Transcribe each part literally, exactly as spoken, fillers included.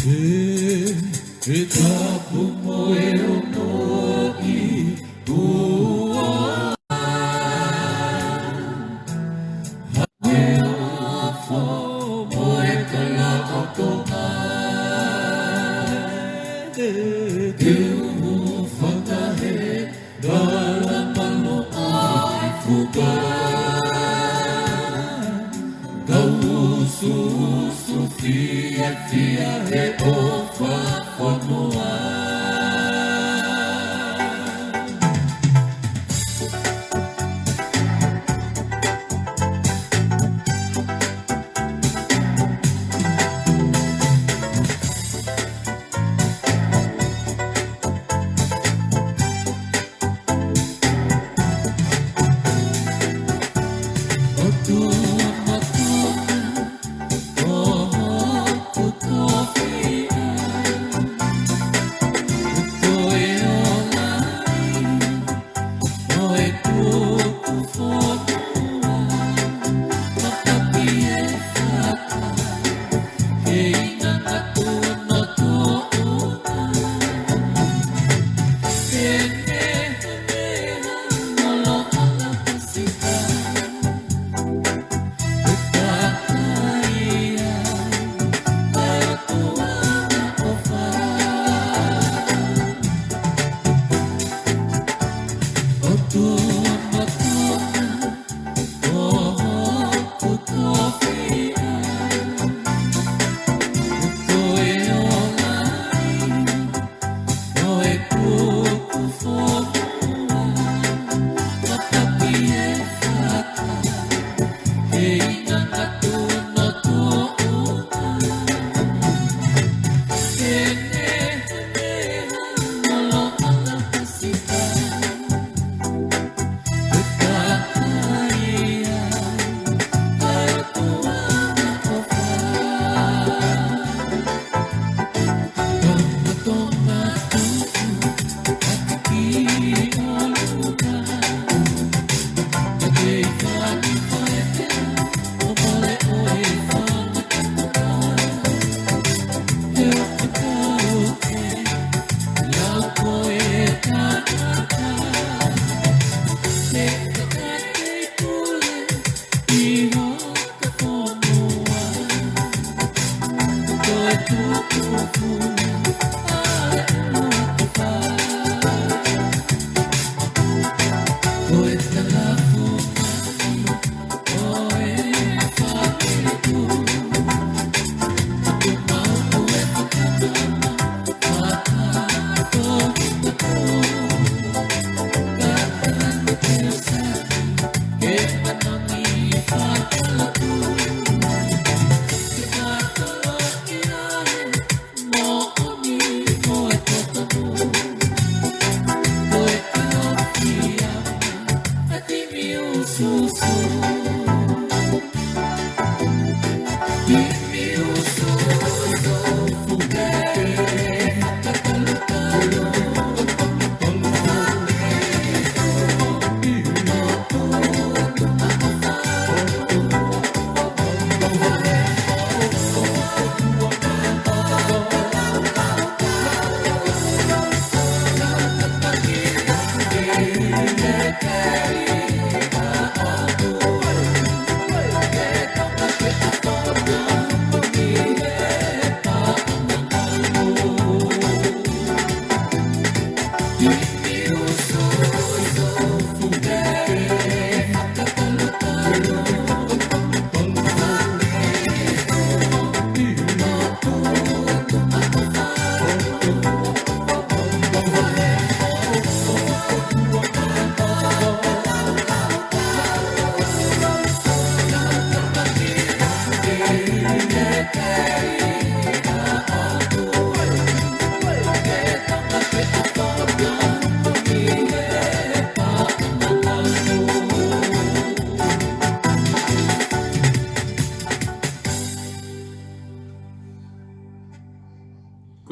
ʻE, ʻe tapu mo e ongoʻi ua. Haʻu e ofo mo e kalaʻokoʻa. ʻE, ke u hūfanga he kalamalua ʻa e fuka. Kau usuusu fiefia he ʻofa fonua.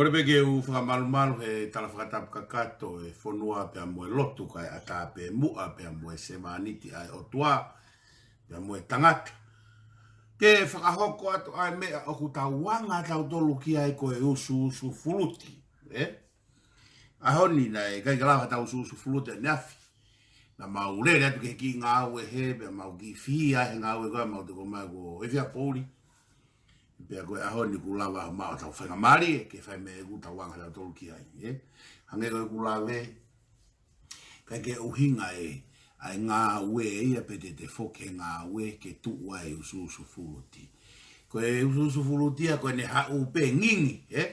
Kole pē ke u fakamalumalu he tala fakatapu kakato e fonua pea mo e lotu kae ʻatā pē muʻa pea mo e sevāniti ʻa e ʻOtua pea mo e tangata. ke fakahoko atu ʻa e meʻa ʻoku tau anga tautolu ki ai ko e usuusufuluti, ē? ʻAho ni naʻe ʻikai ke lava ʻetau usuusufuluti ʻaneafi. Naʻa mau lele atu ki he kiʻi ngāue hē, pea mau kiʻi fihi ʻa e ngāue ko ē ʻa mau toko mai ko e fia pouli. Pea ko e ʻaho ni kuo lava ʻo maʻu ʻetau faingamālie ke fai meʻa ʻoku tau anga tautolu ki ai, ē? Hangē ko e kuo lave, ʻikai ke ʻuhinga ʻa e, ʻa e ngāue ia pe te te foki he ngāue ke tuʻu ai e usuusufuluti. Ko e usuusufuluti ia ko ʻene haʻu pē ngingi, ē?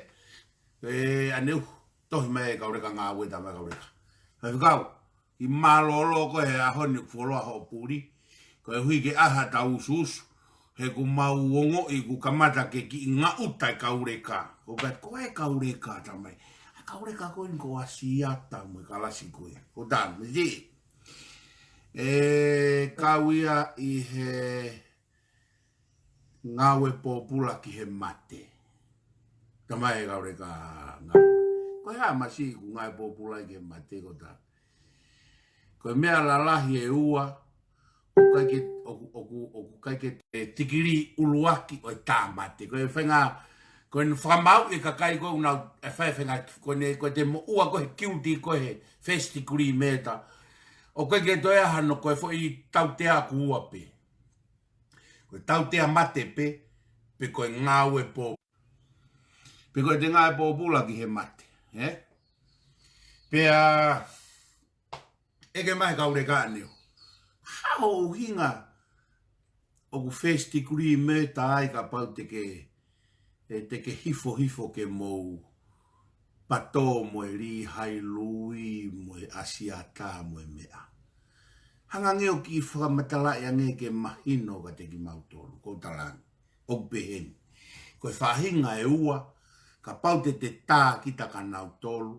Ko e ʻaneuhu, tohi mai e kau leka ngāue, tā mai kau leka. Faifekau, kiʻi mālōlō koe he ʻaho ni ʻoku fuoloa hoʻo puli. Koeʻuhi ke ʻai haʻatau usuusu, he ʻoku mau ongoʻi kuo kamata ke kiʻi ngaʻuta e kau leka. Ko e, ko e kau leka tā mai. ʻA e kau leka ko eni ko Asiata mo e kalasi ko ē. Ko tanu, mesi. ʻE kau ia ʻi he ngāue pōpula ki he mate. Tā mai e kau leka ngāue. Ko e hā masiʻi ʻoku ngāue pōpula ai ki he mate ko tā. Ko e meʻa lalahi ʻe ua, ʻoku ʻikai ke, ʻoku, ʻoku, ʻoku ʻikai ke te tikilī ʻuluaki ʻo e tāmate. Ko e faʻahinga, ko e fakamāuʻi e kakai ko ē ʻoku nau, ʻe fai e faʻahinga, ko ʻene, ko ʻete moʻua ko ē he kiuti ko ē he first degree murder. ʻOku ʻikai ke toe ʻi ai hano ko e foʻi tautea ʻoku ua pē. Ko e tautea mate pē, pe ko e ngāue pō-, pe ko ʻete ngāue pōpula ki he mate, ē? Pea, ʻeke mai e kau leka ʻaneuhu. Hā hoʻo ʻuhinga ʻoku first degree murder ai kapau te ke, ē, te ke hifohifo ke mou patō mo e Lihai Lui mo e Asiata mo e meʻa. Hanga ange ʻo kiʻi fakamatalaʻi ange ke mahino kiate kimautolu, ʻoku ou talaange. ʻOku pehē ni. Ko e faʻahinga ʻe ua, kapau te te tā kita kia nautolu,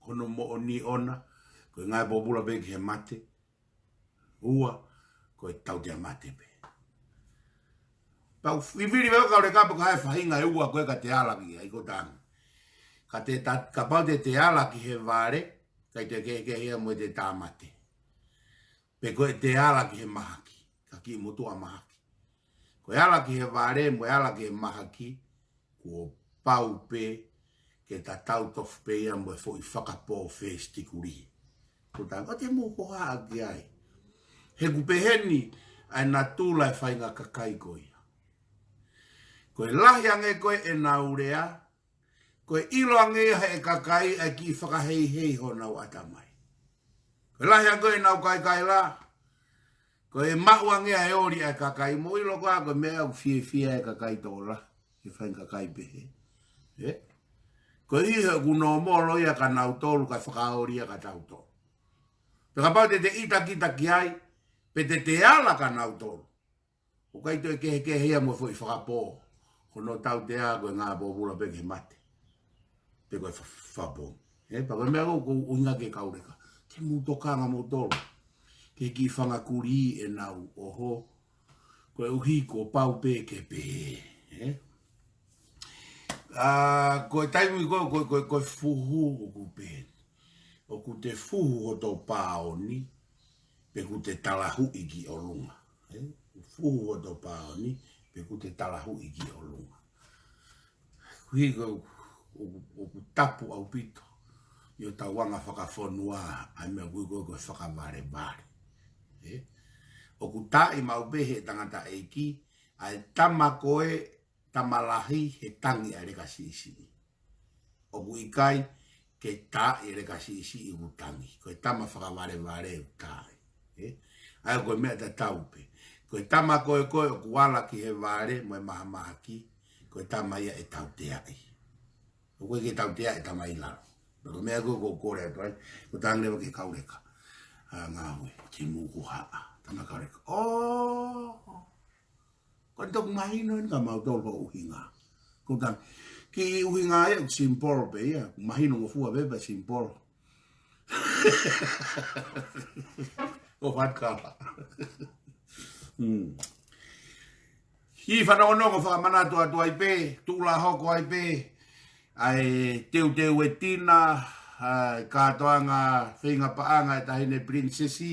hono moʻoni ʻona, ko e ngāue pōpula pē ki he mate, ua, ko e tautea mate pē. Pea u vivili pē ʻo kau leka pe ko e hā e faʻahinga ʻe ua ko ē ka te ala ki ai, ʻoku ou talaange. Ka te ta-, kapau te te ala ki he vale, ʻikai te kehekehe ia mo ʻete tāmate. Pe ko ʻete ala ki he mahaki, ka kiʻi motuʻa mahaki. Ko e ala ki he vale mo e ala ki he mahaki, kuo pau pē ke tatau tofu pē ia mo e foʻi fakapō first degree. ʻOku ou talaange, ʻoua te mou hohaʻa ki ai. He ʻoku pehē ni ʻa e natula e faʻahinga kakai ko ia. Ko e lahi ange ko ē ʻenau lea, ko e ʻilo ange ia ʻe he kakai ʻa e kiʻi fakaheihei honau ʻatamai. Ko e lahi ange ko ē ʻenau kaikaila, ko e maʻu ange ʻa e oli ʻa e kakai, mou ʻilo koā ko e meʻa ʻoku fiefia ai e kakai tokolahi, he fai kakai pehē. Ē? Koeʻuhi he ʻoku nōmolo ia kia nautolu kae fakaoli ia kia tautolu. Pea kapau te te ʻita kita ki ai, pe te te ala kia nautolu, ʻoku ʻikai toe kehekehe ia mo e foʻi fakapō. Ko hono tautea ko e ngāue pōpula pē ki he mate. Pe ko e fa-, fakapō. Ē, pea ko e meʻa ʻoku ou ʻuhinga ki he kau leka. Ke mou tokanga moutolu ki he kiʻi fanga kulī ʻenau ʻoho. Koeʻuhi kuo pau pē ke pehē. Ē? ʻA, ko e taimi ko, ko, ko, ko e fuhu ʻoku pehē. ʻOku te fuhu hoto pāoni, pe ʻoku te talahuʻi ki ʻolunga. Ē? Fuhu hoto pāoni, pe ʻoku te talahuʻi ki ʻolunga. Koeʻuhi ko, ʻoku, ʻoku tapu ʻaupito ʻi hotau anga fakafonua ʻa e meʻa ʻoku ui ko e, ko e fakavalevale. Ē? ʻOku taaʻi maʻu pē ʻe he tangataʻeiki ʻa e tama ko ē, tama lahi he tangi ʻa e leka siʻisiʻi. ʻOku ʻikai ke taaʻi e leka siʻisiʻi ʻoku tangi. Ko e tama fakavalevale ʻoku taaʻi. Ē? ʻA ia ko e meʻa tatau pē. Ko e tama ko ē ko ē ʻoku ala ki he vale mo e mahamahaki, ko e tama ia ʻe tauteaʻi. ʻOku ʻikai ke tauteaʻi e tama ʻi lalo. Pea ko e meʻa ko ē ʻoku ou kole atu ai, ʻoku ou talaange leva ki he kau leka. ʻA, ngāue, kiʻi mou hohaʻa, tama kau leka. ʻŌ! Ko e toki mahino eni kia mautolu hoʻo ʻuhinga. ʻOku ou talaange, kiʻi ʻuhinga ia, ʻoku simple pē ia, ʻoku mahinongofua pē pea simple. ʻO fatkala. Hmm. Kiʻi fanongonongo fakamanatu atu ai pē, tuʻulahoko ai pē, ʻa e teuteu ʻe Tina, ʻa e kātoanga feinga paʻanga ʻa e Taʻahine Pilinisesi,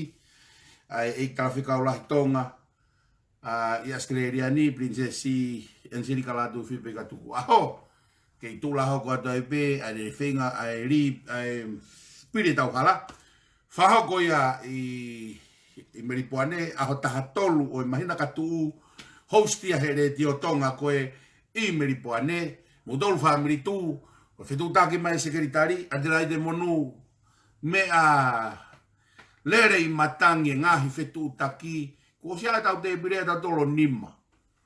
ʻa e ʻEiki Talafekau Lahi Tonga, ʻa, ʻi ʻAositelēlia ni, Pilinisesi ʻEniseli Kalātūfepa Ikatukuʻaho. Kei tuʻu lā hoko atu ai pē ʻa e feinga ʻa e li-, ʻa e pili ʻetau hala. Fakahoko ia ʻi, ʻi Melipoane, ʻaho taha tolu ʻo e māhina ka tuʻu, host ia he Letiō Tonga ko ē ʻi Melipoane, moutolu fāmili tuʻu, ʻo fetuʻutaki mai sekelitali, ʻAtelaite Monū, meʻa lele ʻi matangi e ngaahi fetuʻutaki, kuo ʻosi ʻa ʻetau tēpile ʻa tautolu ʻo nima.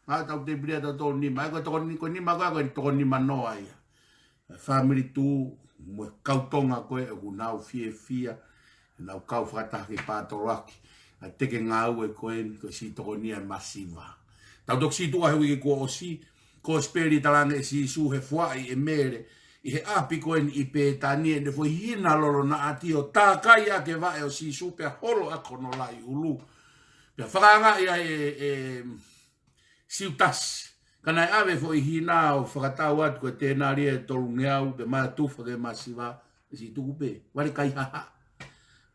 ʻA ʻetau tēpile ʻa tautolu ʻo nima. ʻA ia ko e toko ni-, ko e nima ko ē, ko e toko nima noa ia. Fāmili tuʻu, mo e kau Tonga ko ē, ʻoku nau fiefia, nau kau fakataha ke pātoloaki ʻa e teke ngāue ko eni, ko e siʻi tokoni ʻa e masiva. Tau toki sītuʻa he uike kuo ʻosi, Kosipeli talaange ʻe Sīsū he fuaʻi ʻe Mele, ʻi he ʻapi ko eni ʻi Pētani, ʻene foʻi hina lolo naʻa tio tākai ʻaki e vaʻe ʻo Sīsū pea holo ʻaki hono laʻi ʻulu. Pea fakaangaʻi ai ʻe, ʻe Siutasi. Ka naʻe ʻave foʻi hina ʻo fakatau atu ko e tēnali ʻe tolungeau pea ma tufa ki he masiva, ʻe siʻi tuku pē, vale kaihahaʻa.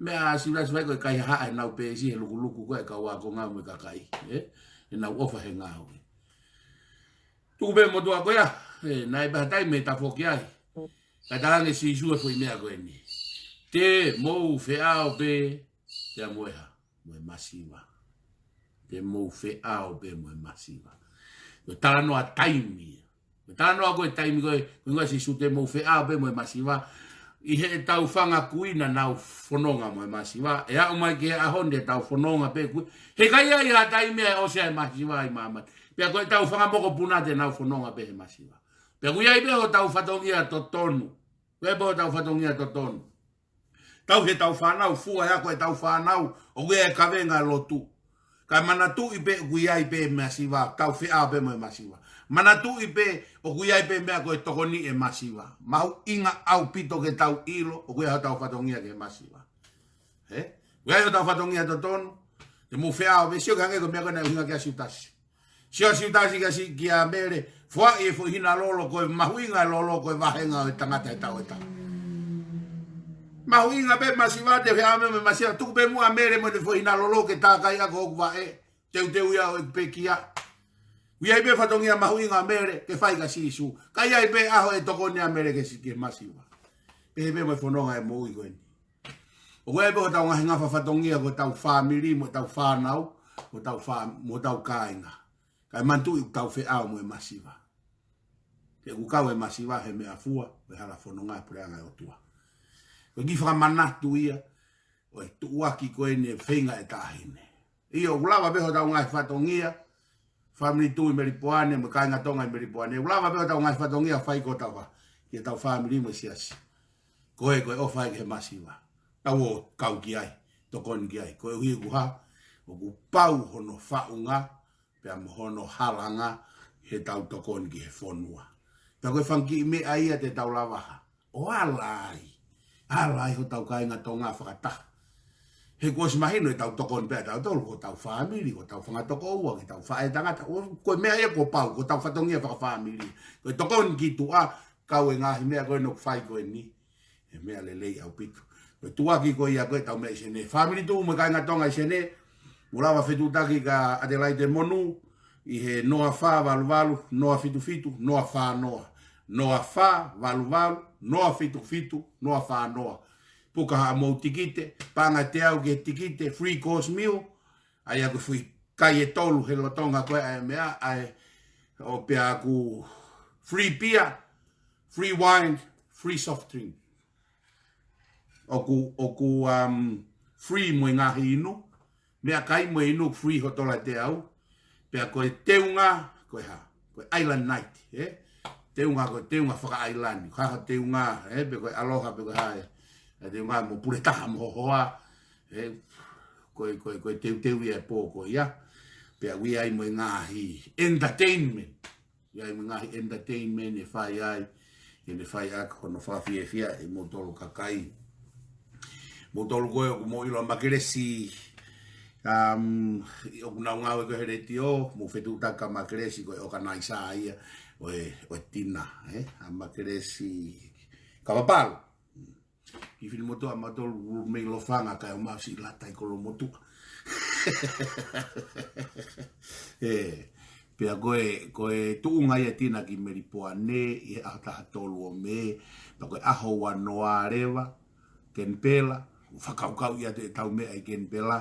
Meʻa ʻa Siutasi fai ko e kaihahaʻa ʻenau peesi he lukuluku ko ē kau ākonga mo e kakai, ē? ʻEnau ʻofa he ngāue. Tuku pē motuʻa ko ia, ē, naʻe pehē ha taimi ʻe tafoki ai. Ka talaange ʻe Sīsū e foʻi meʻa ko eni. Te mou feʻao pē, pea mo e hā, mo e masiva. Te mou feʻao pē mo e masiva. Ko e talanoa taimi ia. Ko e talanoa ko e taimi ko ē, ko e ʻuhinga ʻa Sīsū te mou feʻao pē mo e masiva. ʻI heʻetau fanga kui naʻa nau fononga mo e masiva. ʻE aʻu mai ki he ʻaho ni te tau fononga pē kui. He ʻikai ʻi ai ha taimi ʻe ʻosi ai e masiva ʻi māmani. Pea ko ʻetau fanga mokopuna te nau fononga pē he masiva. Pea ʻoku ʻi ai pē hotau fatongia totonu. ʻOku ʻi ai pē hotau fatongia totonu. Tau he tau fānau, fua ʻe ako ʻetau fānau, ʻoku ʻi ai e kavenga e lotu. Kae manatuʻi pē ʻoku ʻi ai pē masiva, tau feʻao pē mo e masiva. Manatuʻi pē ʻoku ʻi ai pē meʻa ko e tokoni e masiva. Mahuʻinga ʻaupito ke tau ʻilo, ʻoku ʻi ai hotau fatongia ki he masiva. Ē? ʻOku ʻi ai hotau fatongia totonu, te mou feʻao pē, sio ki he hangē ko e meʻa ko ē naʻe ʻuhinga ki ai ʻa Siutasi. Sio ʻa Siutasi kia si-, kia Mele, foaki e foʻi hina lolo ko e mahuʻinga e lolo ko e vahenga ʻo e tangata he taʻu ʻe taha. Mahuʻinga pē masiva, te feʻao pē mo e masiva, tuku pē muʻa Mele mo ʻene foʻi hina lolo ke tākai ʻaki hoku vaʻe, teuteu ia ʻo e pekia. ʻOku ʻi ai pē fatongia mahuʻinga ʻa Mele ke fai kia Sīsū. Ka ʻi ai pē ʻaho ʻe tokoni ai ʻa Mele ki he si-, ki he masiva. Pehē pē mo e fononga e moʻui ko eni. ʻOku ʻi ai pē hotau ngaahi ngafa fatongia ko hotau fāmili, mo hotau fānau, mo hotau fā-, mo hotau kāinga. Kae manatuʻi ʻoku tau feʻao mo e masiva. He ʻoku kau e masiva he meʻa fua, ʻo e hala fononga e puleʻanga ʻo e ʻOtua. Ko e kiʻi fakamanatu ia, ʻo e tuʻuaki ko eni e feinga e taʻahine. ʻIo, ʻoku lava pē hotau ngaahi fatongia, fāmili tuʻu ʻi Melipoane, mo e kāinga Tonga ʻi Melipoane. ʻOku lava pē hotau ngaahi fatongia fai ko hotau fā-, ki hotau fāmili mo e siasi. Ko e, ko e ʻofa ai ki he masiva. Tau ō kau ki ai, tokoni ki ai. Koeʻuhi ʻoku hā, ʻoku pau hono faʻunga, pea mo hono halanga, he tau tokoni ki he fonua. Pea ko e fanga kiʻi meʻa ia te tau lava hā. ʻO ala ai. Ala ai hotau kāinga Tonga fakataha. He kuo ʻosi mahino ʻetau tokoni pē ʻa tautolu, ko hotau fāmili, ko hotau fanga tokoua, ki hotau faʻētangata. ʻO, ko e meʻa ia kuo pau, ko hotau fatongia fakafāmili. Ko e tokoni ki tuʻa, kau e ngaahi meʻa ko eni ʻoku fai ko eni. He meʻa lelei ʻaupito. Ko e tuʻuaki ko ia ko ē ʻetau meʻa ʻi Senē. Fāmili tuʻu mo e kāinga Tonga ʻi Senē. Mou lava fetuʻutaki kia ʻAtelaite Monū, ʻi he noa fā valu valu, noa fitu fitu, noa fā noa. Noa fā valu valu, noa fitu fitu, noa fā noa. Puka haʻamou tikite, paʻanga ʻe teau ki he tikite, free course meal, ʻa ia ko e foʻi kai ʻe tolu he lolotonga ko ē ʻa e meʻa, ʻa e, ʻo pea ʻoku free beer, free wine, free soft drink. ʻOku, ʻoku, um, free mo e ngaahi inu. Meʻakai mo e inu free hoto la teau. Pea ko e teunga, ko e hā? Ko e island night, ē? Teunga, ko e teunga faka-island. Ko e hā e teunga, ē? Pe ko e ʻaloha, pe ko e hā, ē? ʻA e teunga mo pule taha mo ho hoa, ē? Ko e, ko e, ko e teuteu ia e pō ko ia. Pea ʻoku ʻi ai mo e ngaahi entertainment. ʻI ai mo e ngaahi entertainment ʻe fai ai, ʻi heʻene fai ʻaki hono fakafiefia ʻe moutolu kakai. Moutolu ko ē ʻoku mou ʻilo ʻa Makelesi, um, ʻoku nau ngāue ko ē he letiō, mou fetuʻutaki kia Makelesi ko e organizer ia ʻo e, ʻo e tina, ē? ʻA Makelesi Kavapalu. Kiʻi fili motuʻa mautolu mei Lofanga kae ʻomai ʻo siʻi lata ʻi Kolomotuʻa. ʻE, pea ko e, ko e tuʻunga ia ʻa Tina ki Melipoane ʻi he ʻaho taha tolu ʻo Mē, pea ko e ʻaho ua noa leva, Kenipela, fakakaukau ia te tau meʻa ʻi Kenipela,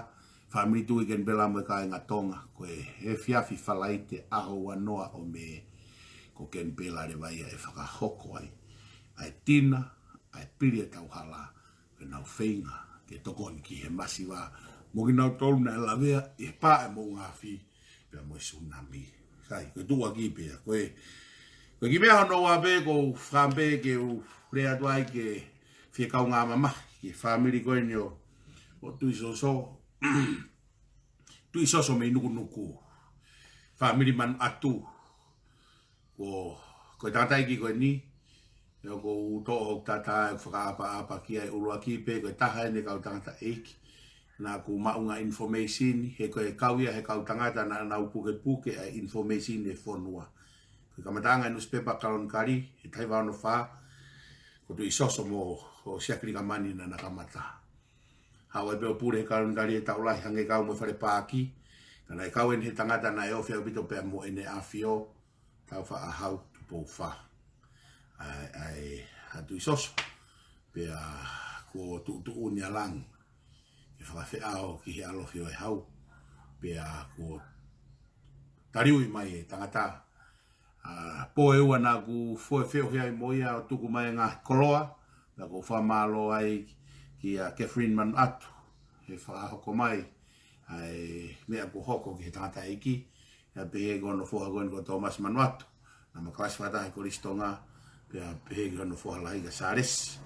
fāmili tuʻu ʻi Kenipela mo e kāinga Tonga, ko e efiafi Falaite ʻaho ua noa ʻo Mē, ko Kenipela leva ia ʻe fakahoko ai ʻa e Tina, ʻa e pili ʻa e tauhala, ke nau feinga ke tokoni ki he masiva mo kinautolu naʻe lavea ʻi he pā ʻa e moʻunga afi pea mo e sunami. Sai, ko e tuʻuaki pē ia, ko e, ko e kiʻi meʻa hono ua pē ʻoku ou fakaʻamu pē ke u lea atu ai ke fie kaungā mamahi ki he fāmili ko eni ʻo, ʻo Tuʻisoso, Tuʻisoso mei Nukunuku, fāmili Manuʻatu, ko, ko e tangataʻeiki ko eni, ʻoku ou toʻo ʻo tata ʻeku fakaʻapaʻapa ki ai. ʻUluaki pē ko e taha eni e kau tangataʻeiki naʻa ku maʻu ngaahi information, he ko e kau ia he kau tangata naʻa nau pukepuke ʻa e information ʻa e fonua. Ko e kamataʻanga ʻa e nusipepa Kalonikali, he taha hiva ono fā, ko Tuʻisoso mo Siakilikamani naʻa na kamata. Haʻu ai pē ʻo pule he Kalonikali he taʻu lahi hangē kau mo e Falepaaki, ka naʻe kau eni he tangata naʻe ofi ʻaupito pea mo ʻEne ʻAfio, Taufaʻahau Tupou Fā. ʻA e, ʻa e, ʻa Tuʻisoso, pea kuo tuʻutuʻuni ʻa langi ke fakafeʻao ki he ʻalofi ʻo e hau, pea kuo taliui mai e tangata. ʻA, pō ʻe ua naʻa ku foʻi feohi ai mo ia ʻo tuku mai e ngaahi koloa, pea ʻoku ou fakamālō ai kia Catherine Manuʻatu he fakahoko mai ʻa e meʻa kuo hoko ki he tangataʻeiki, pea pehē ki hono foha ko eni ko Thomas Manuʻatu, naʻa ma kalasi fakataha he Kolisi Tonga, pea pehē ki hono foha lahi ko Sālesi,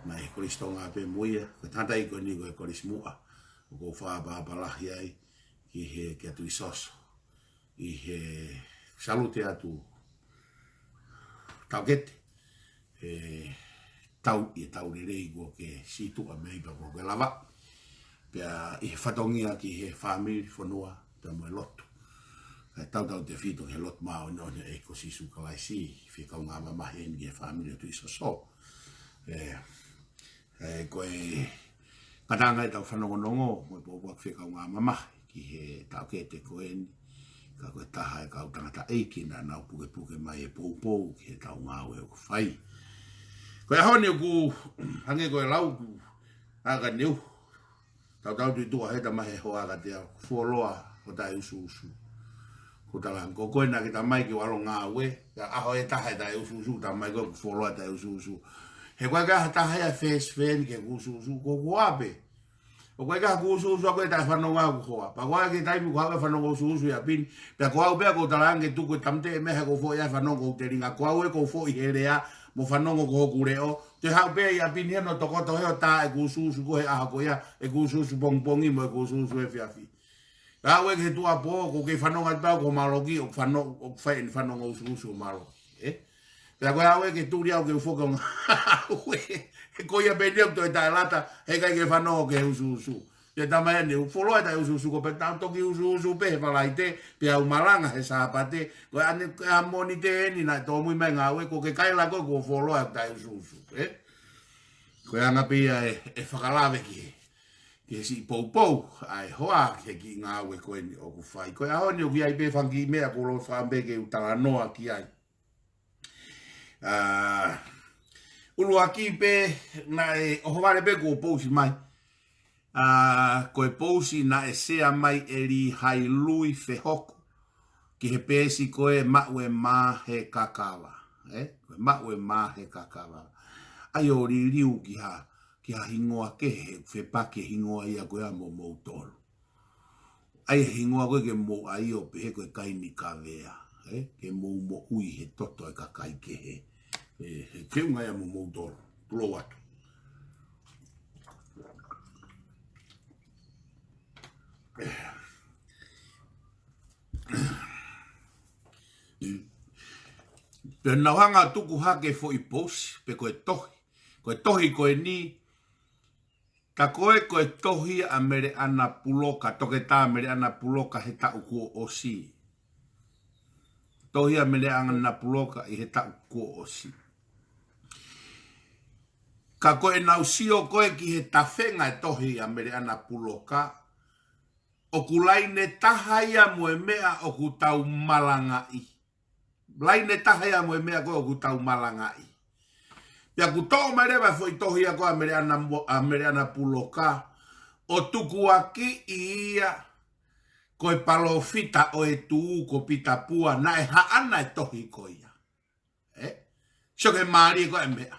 naʻe he Kolisi Tonga pē mo ia, ko e tangataʻeiki ko eni ko e Kolisi Muʻa. ʻOku ou fakaʻapaʻapa lahi ai ki he, kia Tuʻisoso, ʻi he salute atu Taʻokete, he tau, ʻi he tau lelei kuo ke sītuʻa mei ai pea kuo ke lava. Pea ʻi he fatongia ki he fāmili, fonua, pea mo e lotu. Kae tautautefito ki he lotu māʻoniʻoni ʻa e ʻEiki ko Sīsū Kalaisi, fie kaungā mamahi eni ki he fāmili ʻo Tuʻisoso. ʻE, ʻE, ko e ngataʻanga ʻetau fanongonongo, mo e pōpoaki fie kaungā mamahi ki he Taʻokete ko eni, ka ko e taha e kau tangataʻeiki naʻa nau pukepuke mai e poupou ki heʻetau ngāue ʻoku fai. Ko e ʻaho ni ʻoku hangē ko e lau ʻoku ʻaka niu, tautau tui tuʻa he tamai he hoa ka te au, fuoloa ʻo taʻeusuusu. Ko e talange, ko koe naʻa ke tamai ke u ʻalu ʻo ngāue, ka ʻaho ʻe taha ʻe taʻeusuusu, tamai ko e fuoloa ʻe taʻeusuusu. He ko e ʻikai ha taha ia first friend ke usuusu, ko koe pē. ʻOku ʻikai ha usuusu ʻa koe ʻe taʻefanongo ʻeku hoa. Pea ko au ki he taimi ʻoku ou haʻu ʻo fanongo usuusu ʻi ʻapi ni. Pea ko au pē ʻoku ou talange tuku e tamate ʻe meʻa he ʻoku ou foʻi ai fanongo ʻeku telinga. Ko au ʻoku ou foʻi he lea, mo fanongo ko hoku leʻo. Te u haʻu pē ʻi ʻapi ni he ʻoku ou tokoto he ʻo tā ʻeku usuusu ko ē he ʻaho ko ia, ʻeku usuusu pongipongi mo ʻeku usuusu efiafi. Ka ʻoku ou ʻeke he tuʻuapō, ʻoku ou kei fanongo atu pē au ki homau loki, ʻoku fano-, ʻoku fai ʻeni fanongo usuusu homau loki, ē? Pea ko au ʻoku ou ʻeke tuli au ke u foki ʻo ngāue. He ko ia pē eni ʻoku toe taʻelata, he ʻikai ke fanongo ki he usuusu. Pea tamai ʻeni, fuoloa ʻe taʻeusuusu, ko e pē te u toki usuusu pē he Falaite, pea u malanga he Sāpate, ko e ʻaho ni, ko e ʻaho Mōnite ʻeni naʻe tōmui mai ngāue, ko e kaila ko ē ko e fuoloa ʻe taʻeusuusu, ē? Ko e anga pē ia ʻe, ʻe fakalave ki he, ki he siʻi poupou ʻa e hoa ki he kiʻi ngāue ko eni ʻoku fai. Ko e ʻaho ni ʻoku ʻi ai pē fanga kiʻi meʻa ʻoku ou loto fakaʻamu pē ke u talanoa ki ai. ʻA, ʻuluaki pē naʻe ʻohovale pē kuo pousi mai. ʻA, ko e pousi naʻe sea mai ʻe Līhai Lui Fehoko ki he peesi ko e Maʻu e Mā he Kakava. Ē? Ko e Maʻu e Mā he Kakava. ʻAi ʻo liliu ki ha, ki ha hingoa kehe, fepaki e hingoa ia ko ia mo moutolu. ʻAi e hingoa ko ē ke mou ʻai ʻo pehē ko e Kaini Kavea, ē? Ke mou moʻui he toto e kakai kehe. ʻE, he feʻunga ia mo moutolu. Tulou atu. Pea naʻa ku hanga ʻo tuku hake foʻi pousi, pe ko e tohi. Ko e tohi ko eni, tā ko ē ko e tohi ʻa Meleʻana Puloka, Toketā Meleʻana Puloka he taʻu kuo ʻosi. Tohi ʻa Meleʻana Puloka ʻi he taʻu kuo ʻosi. Ka ko ʻenau sio ko ē ki he tafenga e tohi ʻa Meleʻana Puloka, ʻoku laine taha ia mo e meʻa ʻoku tau malangaʻi. Laine taha ia mo e meʻa ko ē ʻoku tau malangaʻi. Pea kuo toʻo mai leva e foʻi tohi ia ko ē ʻa Meleana Mo-, ʻa Meleana Puloka, ʻo tukuakiʻi ia ko e palōfita ʻo e tuʻu ko Pita Pua, naʻe haʻana e tohi ko ia. Ē? Sio ki he mālie ko ē e meʻa.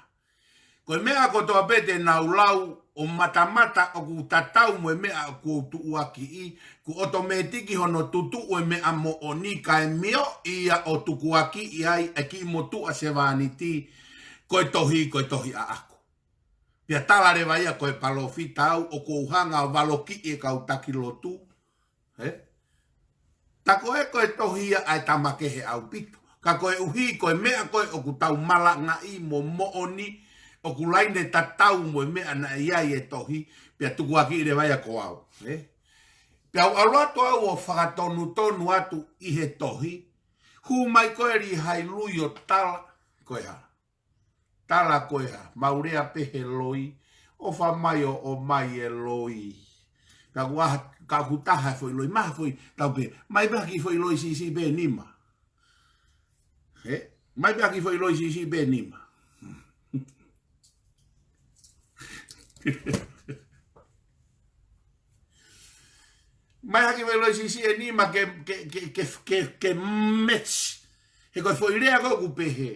Ko e meʻa kotoa pē te nau lau ʻo matamata ʻoku tatau mo e meʻa ʻoku ou tuʻuakiʻi, kuo ʻotomētiki hono tutuʻu e meʻa moʻoni kae mioʻi ia ʻo tukuakiʻi ai e kiʻi motuʻa sevāniti, ko e tohi, ko e tohi ʻaʻaku. Pea tala leva ia ko e palōfita au ʻoku ou hanga ʻo valokiʻi e kau taki lotu, ē? Tā ko ē ko e tohi ia ʻa e tama kehe ʻaupito. Ka koeʻuhi ko e meʻa ko ē ʻoku tau malangaʻi mo moʻoni, ʻoku laine tatau mo e meʻa naʻe ʻi ai e tohi, pea tukuakiʻi leva ia ko au, ē? Pea u ʻalu atu au ʻo fakatonutonu atu ʻi he tohi, hū mai ko ē Lihailui ʻo tala, ko e hā? Tala ko e hā, mau lea pē he loi, ʻofa mai ʻo ʻomai e loi. Ka ʻoku ʻaha, ka ʻoku taha e foʻi loi, maha foʻi, tau pē, mai pē ha kiʻi foʻi loi siʻisiʻi pē ʻe nima. Ē? Mai pē ha kiʻi foʻi loi siʻisiʻi pē ʻe nima. Mai ha kiʻi foʻi loi siʻisiʻi ʻe nima ke, ke, ke, ke, ke, ke match. He ko e foʻi lea ko ē ʻoku pehē.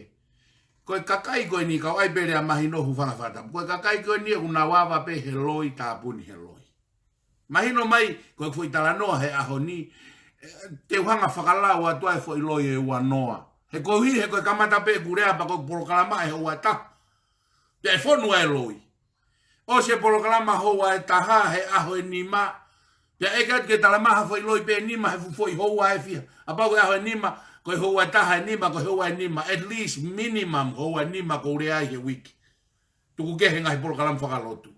Ko e kakai ko eni, kau ʻai pē lea mahino, hūfanga fakatapu. Ko e kakai ko eni ʻoku nau ava pē he loi, tāpuni he loi. Mahino mai, ko e foʻi talanoa he ʻaho ni, ē, te u hanga fakalau atu ai e foʻi loi ʻe ua noa. He koeʻuhi, he ko e kamata pē ʻeku lea pea ko e polokalama ʻe houa ʻe taha. Pea ʻe fonu ai e loi. ʻOsi e polokalama houa ʻe taha he ʻaho ʻe nima. Pea ʻeke atu ke tala mai ha foʻi loi pē ʻe nima he fuʻu foʻi houa ʻe fiha. Kapau ko e ʻaho ʻe nima, ko e houa ʻe taha ʻe nima, ko e houa ʻe nima. At least minimum houa ʻe nima ʻoku ou lea ai he uike. Tuku kehe e ngaahi polokalama fakalotu.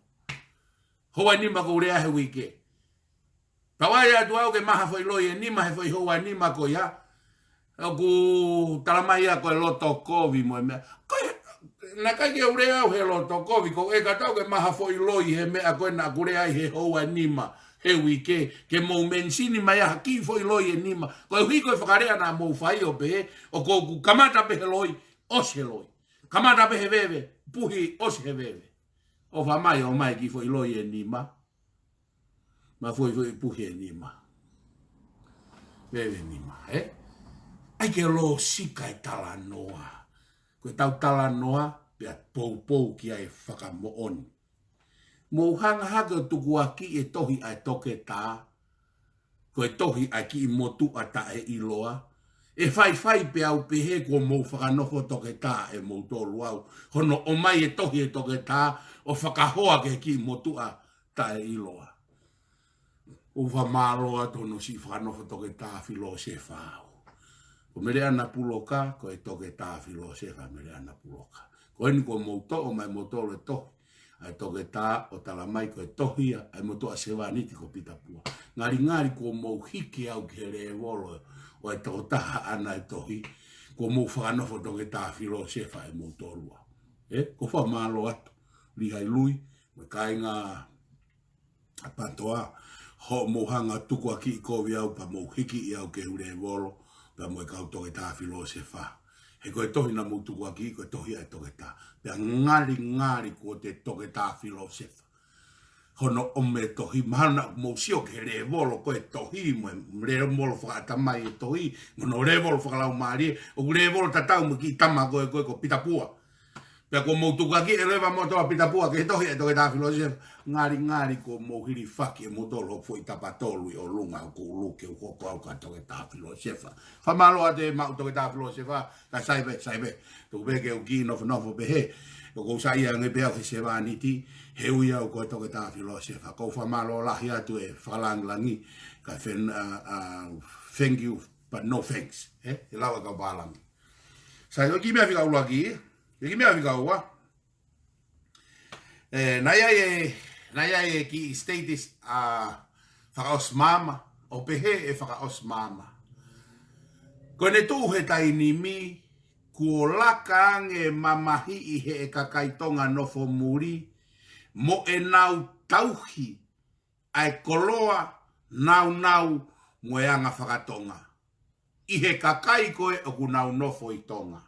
Houa ʻe nima ʻoku ou lea ai he uike. Pea ʻai atu au ke maha foʻi loi ʻe nima he foʻi houa ʻe nima ko ia. ʻOku tala mai ia ko e loto kovi mo e meʻa. Ko e, naʻe ʻikai ke u lea au he loto kovi, ko e ʻikai ke tau ke maha foʻi loi he meʻa ko ē naʻa ku lea ai he houa ʻe nima he uike, ke mou mention mai ha kiʻi foʻi loi ʻe nima. Koeʻuhi ko e fakalea naʻa mou fai ʻo pehē, ʻoku ou kamata pē he loi, ʻosi he loi. Kamata pē he veve, puhi, ʻosi he veve. ʻOfa mai ʻo ʻomai kiʻi foʻi loi ʻe nima. Maha foʻi foʻi puhi ʻe nima. Veve ʻe nima, ē? ʻAi ke lōsika e talanoa. Ko e tau talanoa, pea poupou ki ai e fakamoʻoni. Mou hanga hake ʻo tukuakiʻi e tohi ʻa e toketā. Ko e tohi ʻa e kiʻi motuʻa taʻeʻiloa. ʻE faifai pē au pehē kuo mou fakanofo toketā ʻe moutolu au. Hono ʻomai e tohi ʻa e toketā ʻo fakahoa ki he kiʻi motuʻa taʻeʻiloa. ʻOfa mālō atu hono siʻi fakanofo toketā Filōsefa au. Ko Meleana Puloka, ko e toketā Filōsefa Meleana Puloka. Ko eni kuo mou toʻo mai moutolu e tohi ʻa e toketā ʻo tala mai ko e tohi ia ʻa e motuʻa sevāniti ko Pita Pua. Ngalingali kuo mou hiki au ki he lēvolo ʻo e tokotaha ʻaʻana e tohi, kuo mou fakanofo toketā Filōsefa ʻe moutolu au. Ē, ʻofa mālō atu, Lihailui, mo e kāinga ʻa Patoa, hoʻomou hanga tukuakiʻi kovi au pea mou hikiʻi au ki he lēvolo, pea mo e kau toketā Filōsefa. He ko e tohi naʻa mou tukuakiʻi, ko e tohi ʻa e toketā. Pea ngalingali kuo te toketā Filōsefa. Hono ʻomai e tohi, mahalo naʻa mou sio ki he lēvolo ko e tohi, mo e lēvolo fakaʻatamai e tohi, mo hono lēvolo fakalaumālie, ʻoku lēvolo tatau mo e kiʻi tama ko ē ko ē ko Pita Pua. Pea kuo mou tukuakiʻi leva moutolu ʻa Pita Pua ki he tohi ʻa e toketā Filōsefa. Ngalingali kuo mou hilifaki ʻe moutolu hoku foʻi tapa tolu ʻi ʻolunga ʻoku ou luke ʻo hoko au ko e toketā Filōsefa. Fakamālō atu e maʻu toketā Filōsefa, ka sai pē, sai pē. Tuku pē ke u kiʻi nofonofo pehē. ʻOku ou saiʻia ange pē au he sevāniti, he ui au ko e toketā Filōsefa. ʻOku ou fakamālō lahi atu e fakalāngilangi, ka fen-, uh, uh, thank you, but no thanks. Ē? ʻE lau e kau pālangi. Sai, ko e kiʻi meʻa fika ʻuluaki, ko e kiʻi meʻa fika ua. Ē, naʻe ʻi ai e, naʻe ʻi ai e kiʻi status ʻa Fakaʻosi Maama, ʻo pehē ʻe Fakaʻosi Maama. Ko ʻene tuʻu he taimi ni, kuo laka ange e mamahiʻi heʻe kakai Tonga nofo muli, mo ʻenau tauhi ʻa e koloa naunau mo e anga fakatonga ʻi he kakai ko ē ʻoku nau nofo ʻi Tonga.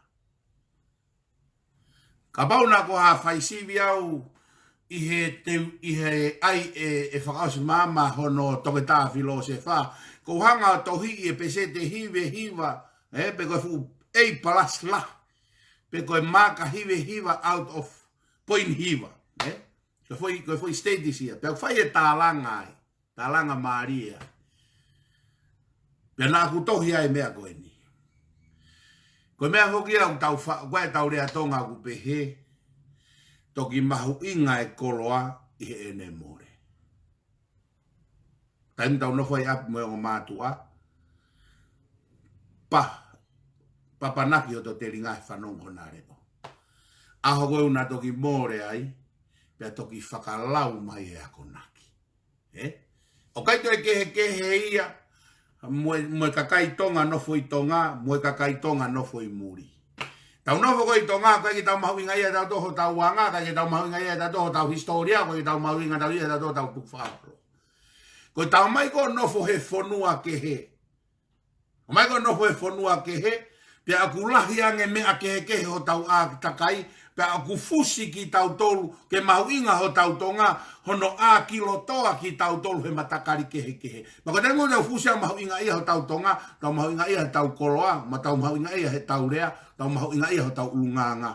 Kapau naʻa ku hā faisivi au ʻi he teu, ʻi he ʻai ʻe, ʻe Fakaʻosi Maama hono toketā filōsefa, ʻoku ou hanga ʻo tohiʻi e peseti ʻe hiva hiva, ē, pe ko e fuʻu A plus lahi, pe ko e maaka hiva hiva out of point hiva, ē? Ko e foʻi, ko e foʻi status ia. Pea ʻoku fai e tālanga ai. Tālanga mālie ia. Pea naʻa ku tohi ai e meʻa ko eni. Ko e meʻa foki ia ʻoku tau fa-, ko e tau lea Tonga ʻoku pehē, toki mahuʻinga e koloa ʻi heʻene mole. Taimi tau nofo ai ʻapi mo e ongo mātuʻa, pa, papanaki hoto telinga he fanongo hona leʻo. ʻAho ko ē ʻoku na toki mole ai, pea toki fakalau mai e akonaki. Ē? ʻOku ʻikai toe kehekehe ia, mo e, mo e kakai Tonga nofo ʻi Tonga, mo e kakai Tonga nofo ʻi muli. Tau nofo ko ē ʻi Tonga, ʻoku ʻikai ke tau mahuʻingaʻia tautolu hotau anga, ʻikai ke tau mahuʻingaʻia tautolu hotau hisitōlia, ʻoku ʻikai ke tau mahuʻinga tau ia tautolu hotau tukufakaholo. Ko e tau mai ko ē ʻo nofo he fonua kehe. ʻOmai ko ē ʻo nofo he fonua kehe, pea ʻoku lahi ange meʻa kehekehe hotau ʻātakai, pea ʻoku fusi kitautolu ke mahuʻinga hotau Tonga, hono ʻākilotoa kitautolu he matakali kehekehe. Pea ko e taimi ʻoku tau fusi ʻa e mahuʻingaʻia hotau Tonga, tau mahuʻingaʻia hotau koloa, mo tau mahuʻingaʻia hotau lea, tau mahuʻingaʻia hotau ʻulungaanga,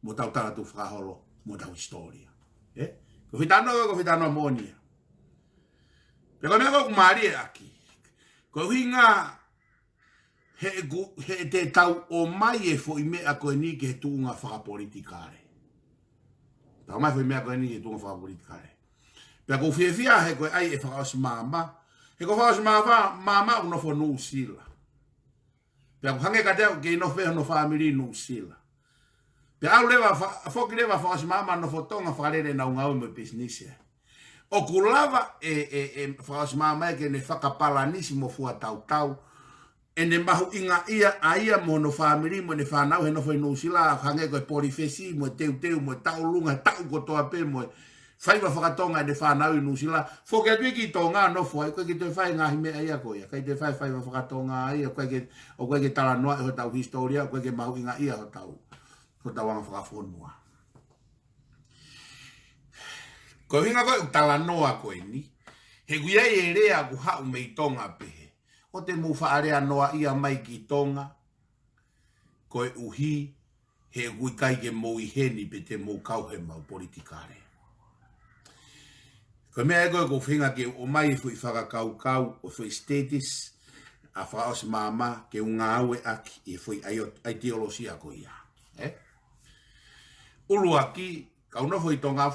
mo tau tala tukufakaholo, mo tau hisitōlia. Ē? Ko e fitano, ko e fitano moʻoni ia. Pea ko e meʻa ko ē ʻoku mālie ʻaki. Ko e ʻuhinga he ʻoku, he te tau ʻomai e foʻi meʻa ko eni ki he tuʻunga fakapolitikale. Tau ʻomai e foʻi meʻa ko eni ki he tuʻunga fakapolitikale. Pea ʻoku ou fiefia he ko e ʻai ʻe Fakaʻosi Maama. He ko Fakaʻosi Maama, Maama ʻoku nofo Nuʻusila. Pea ʻoku hangē kiate au ʻoku kei nofo pē hono fāmili Nuʻusila. Pea ʻalu leva fa-, foki leva Fakaʻosi Maama ʻo nofo Tonga fakalele ʻenau ngāue mo e pisinisi. ʻOku lava ʻe, ʻe, ʻe Fakaʻosi Maama ia ke ne fakapalanisi mo fuatautau ʻene mahuʻingaʻia ʻa ia mo hono fāmili mo ʻene fānau he nofo ʻi Nuʻusila, hangē ko e polifesi mo e teuteu mo e tauʻolunga he taʻu kotoa pē mo e faiva fakatonga ʻene fānau ʻi Nuʻusila. Foki atu ia ki Tonga nofo ai, ʻoku ʻikai ke toe fai e ngaahi meʻa ia ko ia. ʻIkai toe fai e faiva fakatonga ia, ʻoku ʻikai ke, ʻoku ʻikai ke talanoa ʻi hotau hisitōlia, ʻoku ʻikai ke mahuʻingaʻia hotau, hotau anga fakafonua. Ko e ʻuhinga ko ē ʻoku talanoa ko eni, he ʻoku ʻi ai e lea ʻoku haʻu mei Tonga pehē, ʻoua te mou faʻa lea noaʻia mai ki Tonga, koeʻuhi he ʻoku ʻikai ke mou ʻi heni pe te mou kau he mau politikale. Ko e meʻa ia ko ē ʻoku ou feinga ke u ʻomai e foʻi fakakaukau ʻo e foʻi status ʻa Fakaʻosi Maama ke u ngāueʻaki ʻi he foʻi ʻaio-, ʻaitiolosia ko ia. Ē? ʻUluaki, kau nofo ʻi Tonga,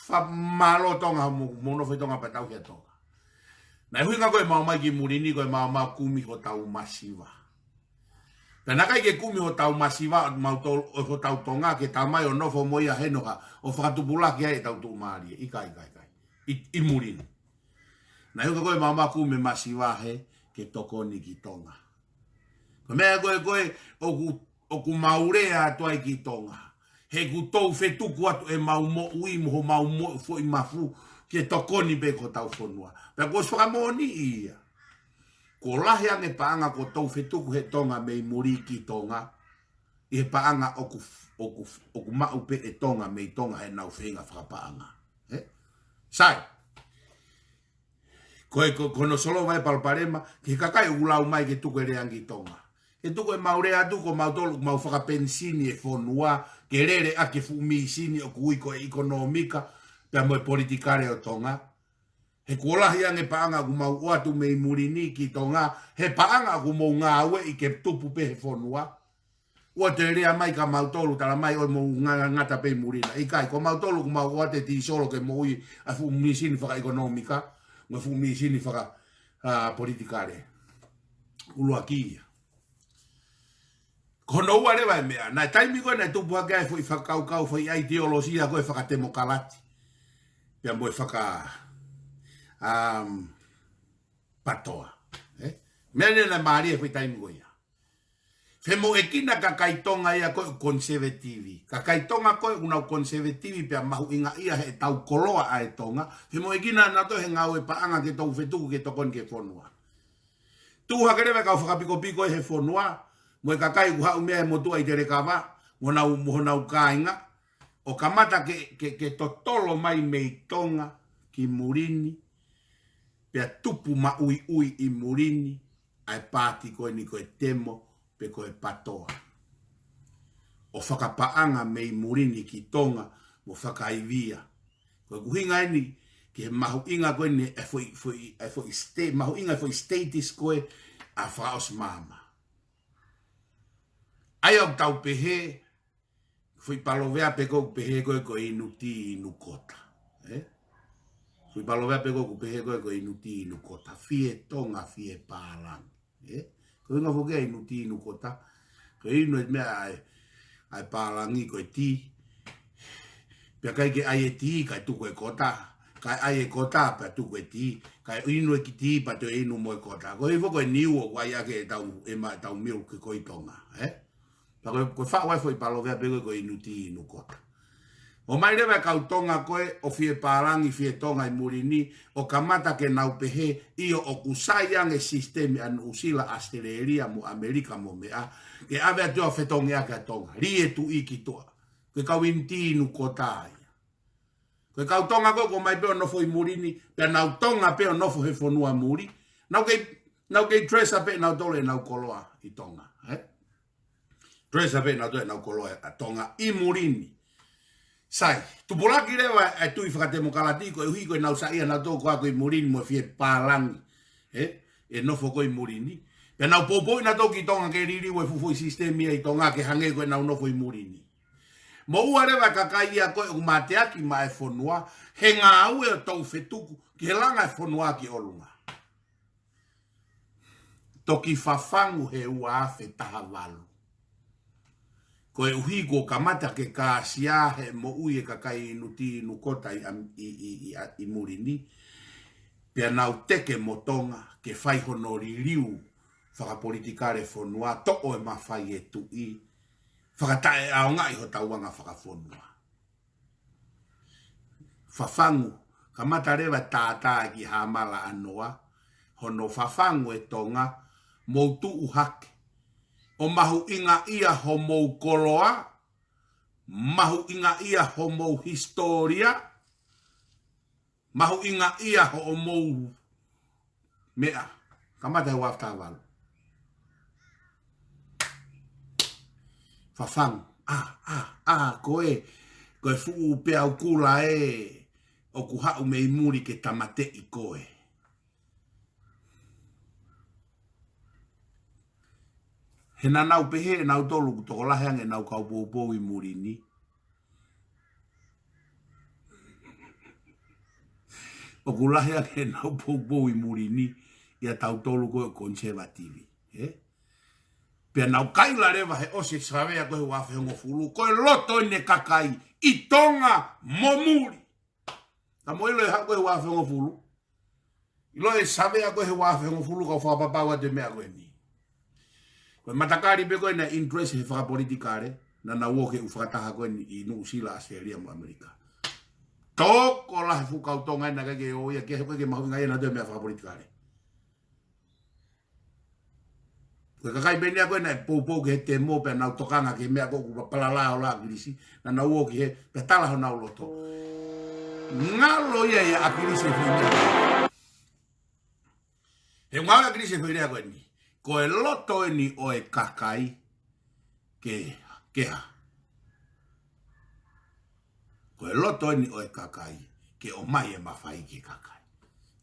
fakamālō Tonga, mou, mou nofo ʻi Tonga pea tauhi ʻa Tonga. Naʻe ʻuhinga ko ē ʻemau ō mai ki muli ni ko ʻemau ō mai ʻo kumi hotau masiva. Pea naʻe ʻikai ke kumi hotau masiva ʻo mautolu, ʻo hotau Tonga ke tau ō mai ʻo nofo mo ia heni ʻo ha, ʻo fakatupulaki ai ʻetau tuʻumālie. ʻIkai, ʻikai, ʻikai. ʻI, ʻi muli ni. Naʻe ʻuhinga ko ē ʻemau ō mai ʻo kumi e masiva he ke tokoni ki Tonga. Ko e meʻa ko ē, ko ē, ʻoku, ʻoku mau lea atu ai ki Tonga. He ʻoku tou fetuku atu ʻemau moʻui mo homau moʻui foʻi mafu ke tokoni pē ki hotau fonua. Pea kuo ʻosi fakamoʻoniʻi ia. Kuo lahi ange paʻanga kuo tou fetuku he Tonga mei muli ki Tonga. ʻI he paʻanga ʻoku, ʻoku, ʻoku maʻu pē ʻe Tonga mei Tonga heʻenau feinga fakapaʻanga. Ē? Sai. Ko e, ko, ko hono solova e palopalema, ki he kakai ʻoku lau mai ke tuku e lea ange ki Tonga. Ke tuku ʻemau lea atu ko mautolu, mau fakapenisini e fonua, ke lele ʻaki e fuʻu misini ʻoku ui ko e ʻekonōmika, pea mo e politikale ʻo Tonga. He kuo lahi ange paʻanga ʻoku mau ʻoatu mei muli ni ki Tonga, he paʻanga ʻoku mou ngāueʻi ke tupu pē he fonua. ʻOua te lea mai kia mautolu, tala mai ʻoku mou nga-, ngata pē ʻi muli na. ʻIkai, ko mautolu ʻoku mau ʻoatu e tīsolo ke moʻui ʻa e fuʻu misini fakaʻekonōmika, mo e fuʻu misini faka, ā, politikale. ʻUluaki ia. Ko hono ua leva e meʻa, naʻe taimi ko ē naʻe tupu hake ai e foʻi fakakaukau, foʻi ʻaitiolosia ko ē fakatemokalati. Pea mo e faka, um, patoa. Ē? Meʻa naʻe, naʻe mālie e foʻi taimi ko ia. Femoʻuekina kakai Tonga ia ko e conservative. Kakai Tonga ko e ʻoku nau conservative pea mahuʻingaʻia heʻetau koloa ʻa e Tonga. Femoʻuekina nautolu he ngāue paʻanga ke toʻu fetuku ke tokoni ki he fonua. Tuʻu hake leva e kau fakapikopiko ʻi he fonua, mo e kakai ʻoku haʻu mei he motuʻa ʻi Telekava, mo honau, mo honau kāinga, ʻo kamata ke, ke, ke totolo mai mei Tonga ki muli ni, pea tupu maʻuiʻui ʻi muli ni, ʻa e paati ko eni ko e Temo, pe ko e PATOA. ʻO fakapaʻanga mei muli ni ki Tonga, mo fakaivia. Ko e ʻuhinga eni, ki he mahuʻinga ko eni, e foʻi, foʻi, e foʻi sta-, mahuʻinga e foʻi status ko e ʻa fakaʻosi māmā. ʻA ia ʻoku tau pehē, foʻi palōveape ko ē ʻoku pehē ko e ko e inu tī inu kota. Ē? Foʻi palōveape ko ē ʻoku pehē ko e ko e inu tī inu kota. Fie Tonga, fie pālangi. Ē? Ko e ʻuhinga foki ʻa e inu tī inu kota. Ko e inu e meʻa ʻa e, ʻa e pālangi ko e tī. Pea ʻikai ke ʻai e tī, kae tuku e kota. Kae ʻai e kota, pea tuku e tī. Kae inu e kiʻi tī, pea toe inu mo e kota. Ko e hifo ko e niu ʻoku ʻai ʻaki ʻetau, ʻema, ʻetau milk ko ē ʻi Tonga. Ē? Pea ko e, ko e faʻu ʻa e foʻi palōveape ko e ko e inu tī inu kota. ʻOmai leva e kau Tonga ko ē ʻo fie pālangi fie Tonga ʻi muli ni, ʻo kamata ke nau pehē, ʻio ʻoku sai ange sisitemi ʻa Nuʻusila, ʻAositelēlia mo ʻAmelika mo meʻa, ke ʻave atu ʻo fetongi ʻaki ʻa Tonga. Lī e tuʻi ki tuʻa. Ko e kau inu tī inu kota ia. Ko e kau Tonga ko ē ʻoku ʻomai pē ʻo nofo ʻi muli ni, pea nau Tonga pē ʻo nofo he fonua muli. Nau kei, nau kei dress up pē nautolu ʻenau koloa ʻi Tonga, ē? Dress up pē nautolu ʻenau koloa ʻa Tonga ʻi muli ni. Sai, tupulaki leva e tui fakatemokalati ko e ʻuhi ko ʻenau saiʻia nautolu ko ē ʻoku ʻi muli ni mo e fie pālangi. Ē? ʻE nofo ko ē ʻi muli ni. Pea nau poupouʻi nautolu ki Tonga ke liliu e fuʻu foʻi sisitemi ia ʻi Tonga ke hangē ko ʻenau nofo ʻi muli ni. Moʻua leva e kakai ia ko ē ʻoku mateaki maʻa e fonua, he ngāue ʻo toʻu fetuku, ki he langa e fonua ki ʻolunga. Toki fafangu he ua afe taha valu. Ko e ʻuhi kuo kamata ke kāsia he moʻui e kakai inu tī inu kota ʻi, ʻi, ʻi, ʻi, ʻi muli ni. Pea nau teke mo Tonga ke fai hono liliu fakapolitikale fonua, toʻo e mafai e tuʻi, fakataʻeʻaongaʻi hotau anga fakafonua. Fafangu, kamata leva tātā ki Haʻamalaʻanoa, hono fafangu e Tonga, mou tuʻu hake. ʻO mahuʻingaʻia homou koloa, mahuʻingaʻia homou hisitōlia, mahuʻingaʻia hoʻomou meʻa. Kamata he ua afe taha valu. Fafangu. ʻA, ʻa, ʻa, ko e, ko e fuʻu peau kula ē, ʻoku haʻu mei muli ke tāmateʻi koe. He naʻa nau pehē ʻe nautolu ʻoku tokolahi ange ʻenau kau poupou ʻi muli ni. ʻOku lahi ange ʻenau poupou ʻi muli ni ʻia tautolu ko e conservative, ē? Pea nau kaila leva he ʻosi e savea ko ē he ua afe hongofulu, ko e loto eni e kakai ʻi Tonga mo muli. Ka mou ʻilo e haʻu ko ē he ua afe hongofulu. ʻIlo e savea ko ē he ua afe hongofulu ka u fakapapau atu e meʻa ko eni. Ko e matakali pē ko ē naʻe interest he fakapolitikale, naʻa nau ō ke ʻū fakataha ko eni ʻi Nuʻusila, ʻAositelēlia mo ʻAmelika. Tokolahi e fuʻu kau Tonga ena ʻikai ke ō ia ke, ʻikai ke mahuʻingaʻia nautolu e meʻa fakapolitikale. Ko e kakai pē eni ia ko ē naʻe poupou ki he Temo pea nau tokanga ki he meʻa ko ē ʻoku papalala ʻo ʻAkilisi, naʻa nau ō ki he, pea tala honau loto. Ngalo ia ʻia ʻAkilisi e foʻi meʻa. He ngalo ʻAkilisi e foʻi lea ko eni. Ko e loto eni ʻo e kakai ke, ke hā. Ko e loto eni ʻo e kakai ke ʻomai e mafai ki he kakai.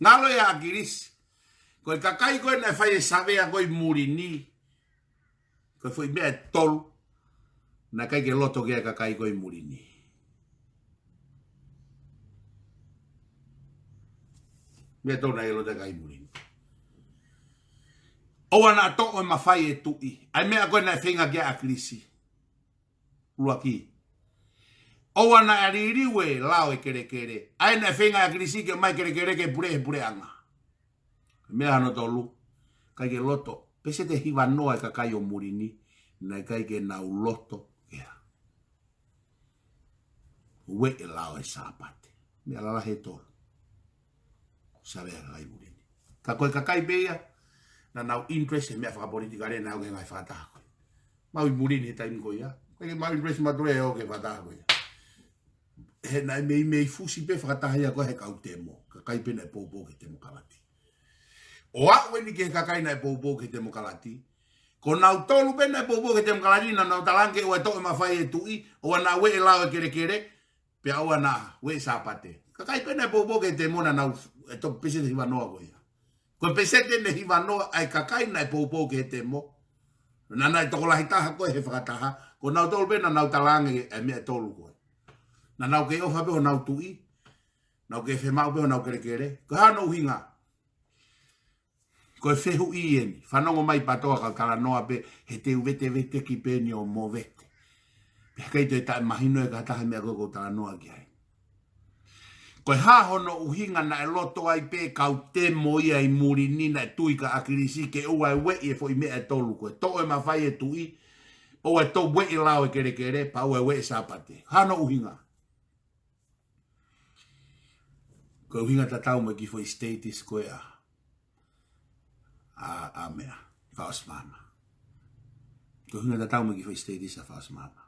Ngalo ia ʻAkilisi. Ko e kakai ko ē naʻe fai e savea ko ē ʻi muli ni. Ko e foʻi meʻa ʻe tolu naʻe ʻikai ke loto ki ai e kakai ko ē ʻi muli ni. Meʻa ʻe tolu naʻe ʻikai loto ki ai e kakai ʻi muli ni. ʻOua naʻa toʻo e mafai e tuʻi. ʻA e meʻa ko ē naʻe feinga ki ai ʻAkilisi. ʻUluaki. ʻOua naʻa liliu e lao e kelekele. ʻA ia naʻe feinga ʻAkilisi ke ʻomai e kelekele ke pule he puleʻanga. Meʻa hono tolu. ʻIkai ke loto. Peseti ʻe hiva noa e kakai ʻo muli ni. Naʻe ʻikai ke nau loto ke hā? Ueʻi e lao ʻo e Sāpate. Meʻa lalahi ʻe tolu. Savea, kakai muli ni. Ka ko e kakai pē ia naʻa nau interest he meʻa fakapolitikale naʻe ʻoange he ngaahi fakataha ko ia. Maʻu ʻi muli ni he taimi ko ia. Ko e maʻu interest mātuʻa ʻo e fakataha ko ia. He naʻe meimei fusi pē fakataha ia ko ē he kau temo. Kakai pē naʻe poupou ki he temokalati. ʻO aʻu eni ki he kakai naʻe poupou ki he temokalati. Ko nautolu pē naʻe poupou ki he temokalati naʻa nau talaange ke ʻoua ʻe toʻo e mafai ʻe tuʻi, ʻoua naʻa ueʻi e lao ʻo e kelekele, pea ʻoua naʻa ueʻi e Sāpate. Kakai pē naʻe poupou ki he temo naʻa nau, ʻe toki peseti hiva noa ko ia. Ko e peseti ʻe hiva noa ʻa e kakai naʻe poupou ki he temo. Naʻa nau tokolahi taha ko ē he fakataha, ko nautolu pē naʻa nau talaange e meʻa ʻe tolu ko ē. Naʻa nau kei ʻofa pē honau tuʻi, nau kei fiemaʻu pē honau kelekele. Ko e hā hono ʻuhinga? Ko e fehuʻi eni, fanongo mai PATOA kau talanoa pē he teu veteveteki pē eni ʻo movete. Pea ʻikai toe taʻemahino ʻe ha taha e meʻa ko ē ʻoku ou talanoa ki ai. Ko e hā hono ʻuhinga naʻe loto ai pē kau temo ia ʻi muli ni naʻe tui kia ʻAkilisi ke ʻoua ʻe ueʻi e foʻi meʻa ʻe tolu ko ē, toʻo e mafai ʻe tuʻi, ʻoua ʻe toe ueʻi e lao ʻo e kelekele, pea ʻoua ʻe ueʻi e Sāpate. Hā hono ʻuhinga? Ko e ʻuhinga tatau mo e kiʻi foʻi status ko ē ʻa, ʻa, ʻa meʻa, Fakaʻosi Maama. Ko e ʻuhinga tatau mo e kiʻi foʻi status ʻa Fakaʻosi Maama.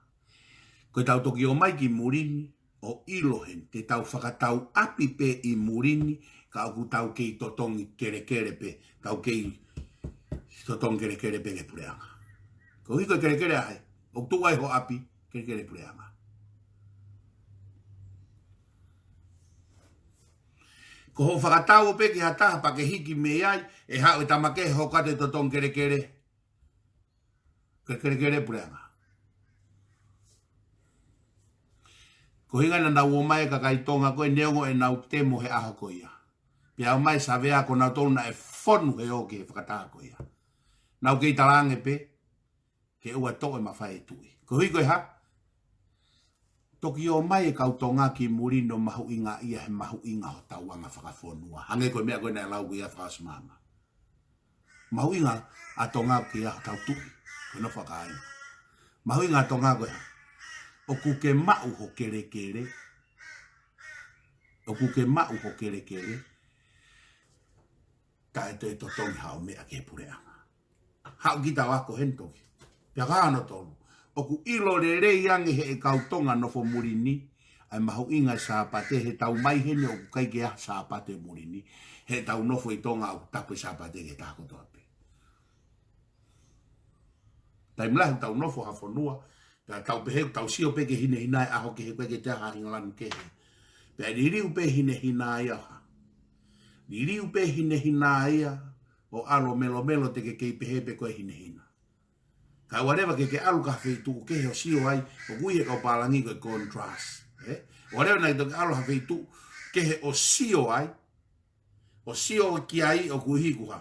Ko ʻetau toki ō mai ki muli ni ʻo ʻilo heni, te tau fakatau ʻapi pē ʻi muli ni, ka ʻoku tau kei totongi kelekele pē, tau kei totongi kelekele pē ki he puleʻanga. Koeʻuhi ko e kelekele ʻa hai, ʻoku tuʻu ai ho ʻapi, kelekele puleʻanga. Ko hoʻo fakatau pē ki ha taha pea ke hiki mei ai, ʻe haʻu e tama kehe ʻo hoko atu e totongi kelekele. Ke kelekele puleʻanga. Ko e ʻuhinga naʻa nau ō mai e kakai Tonga ko ē neongo ʻenau temo he ʻaho ko ia. Pea ō mai Savea ko nautolu naʻe fonu he ō ki he fakataha ko ia. Nau kei talaange pē, ke ʻoua ʻe toʻo e mafai ʻe tuʻi. Koeʻuhi ko e hā? Toki ō mai e kau Tonga ki muli ni ʻo mahuʻingaʻia he mahuʻinga hotau anga fakafonua. Hangē ko e meʻa ko ē naʻe lau ko ia ʻa Fakaʻosi Maama. Mahuʻinga ʻa Tonga ke ʻi ai hotau tuʻi, ko hono fakaaʻu. Mahuʻinga ʻa Tonga ko e hā? ʻOku ke maʻu ho kelekele. ʻOku ke maʻu ho kelekele. Taʻe toe totongi haʻo meʻa ki he puleʻanga. Haʻu kita ʻo ako heni toki. Pea ko hono tolu. ʻOku ʻilo lelei ange ʻe he kau Tonga nofo muli ni ʻa e mahuʻinga e Sāpate, he tau ō mai heni ʻoku ʻikai ke ʻi ai ha Sāpate muli ni. He tau nofo ʻi Tonga ʻoku tapu e Sāpate ki he taha kotoa pē. Taimi lahi ʻoku tau nofo ha fonua, pea tau pehē, tau sio pē ki he hinehina he ʻaho kehe, ʻoku ʻikai ke toe ʻi ai ha hinga lanu kehe. Pea liliu pē hinehina ia ha. Liliu pē hinehina ia, ʻo ʻalu ʻo melomelo te ke kei pehē pē ko e hinehina. Ka ʻoua leva ke ke ʻalu ki ha feituʻu kehe ʻo sio ai, ʻoku ui he kau pālangi ko e contrast. Ē? ʻOua leva naʻa ke toki ʻalu ha feituʻu kehe ʻo sio ai, ʻo sio ki ai ʻoku ʻi ai ha.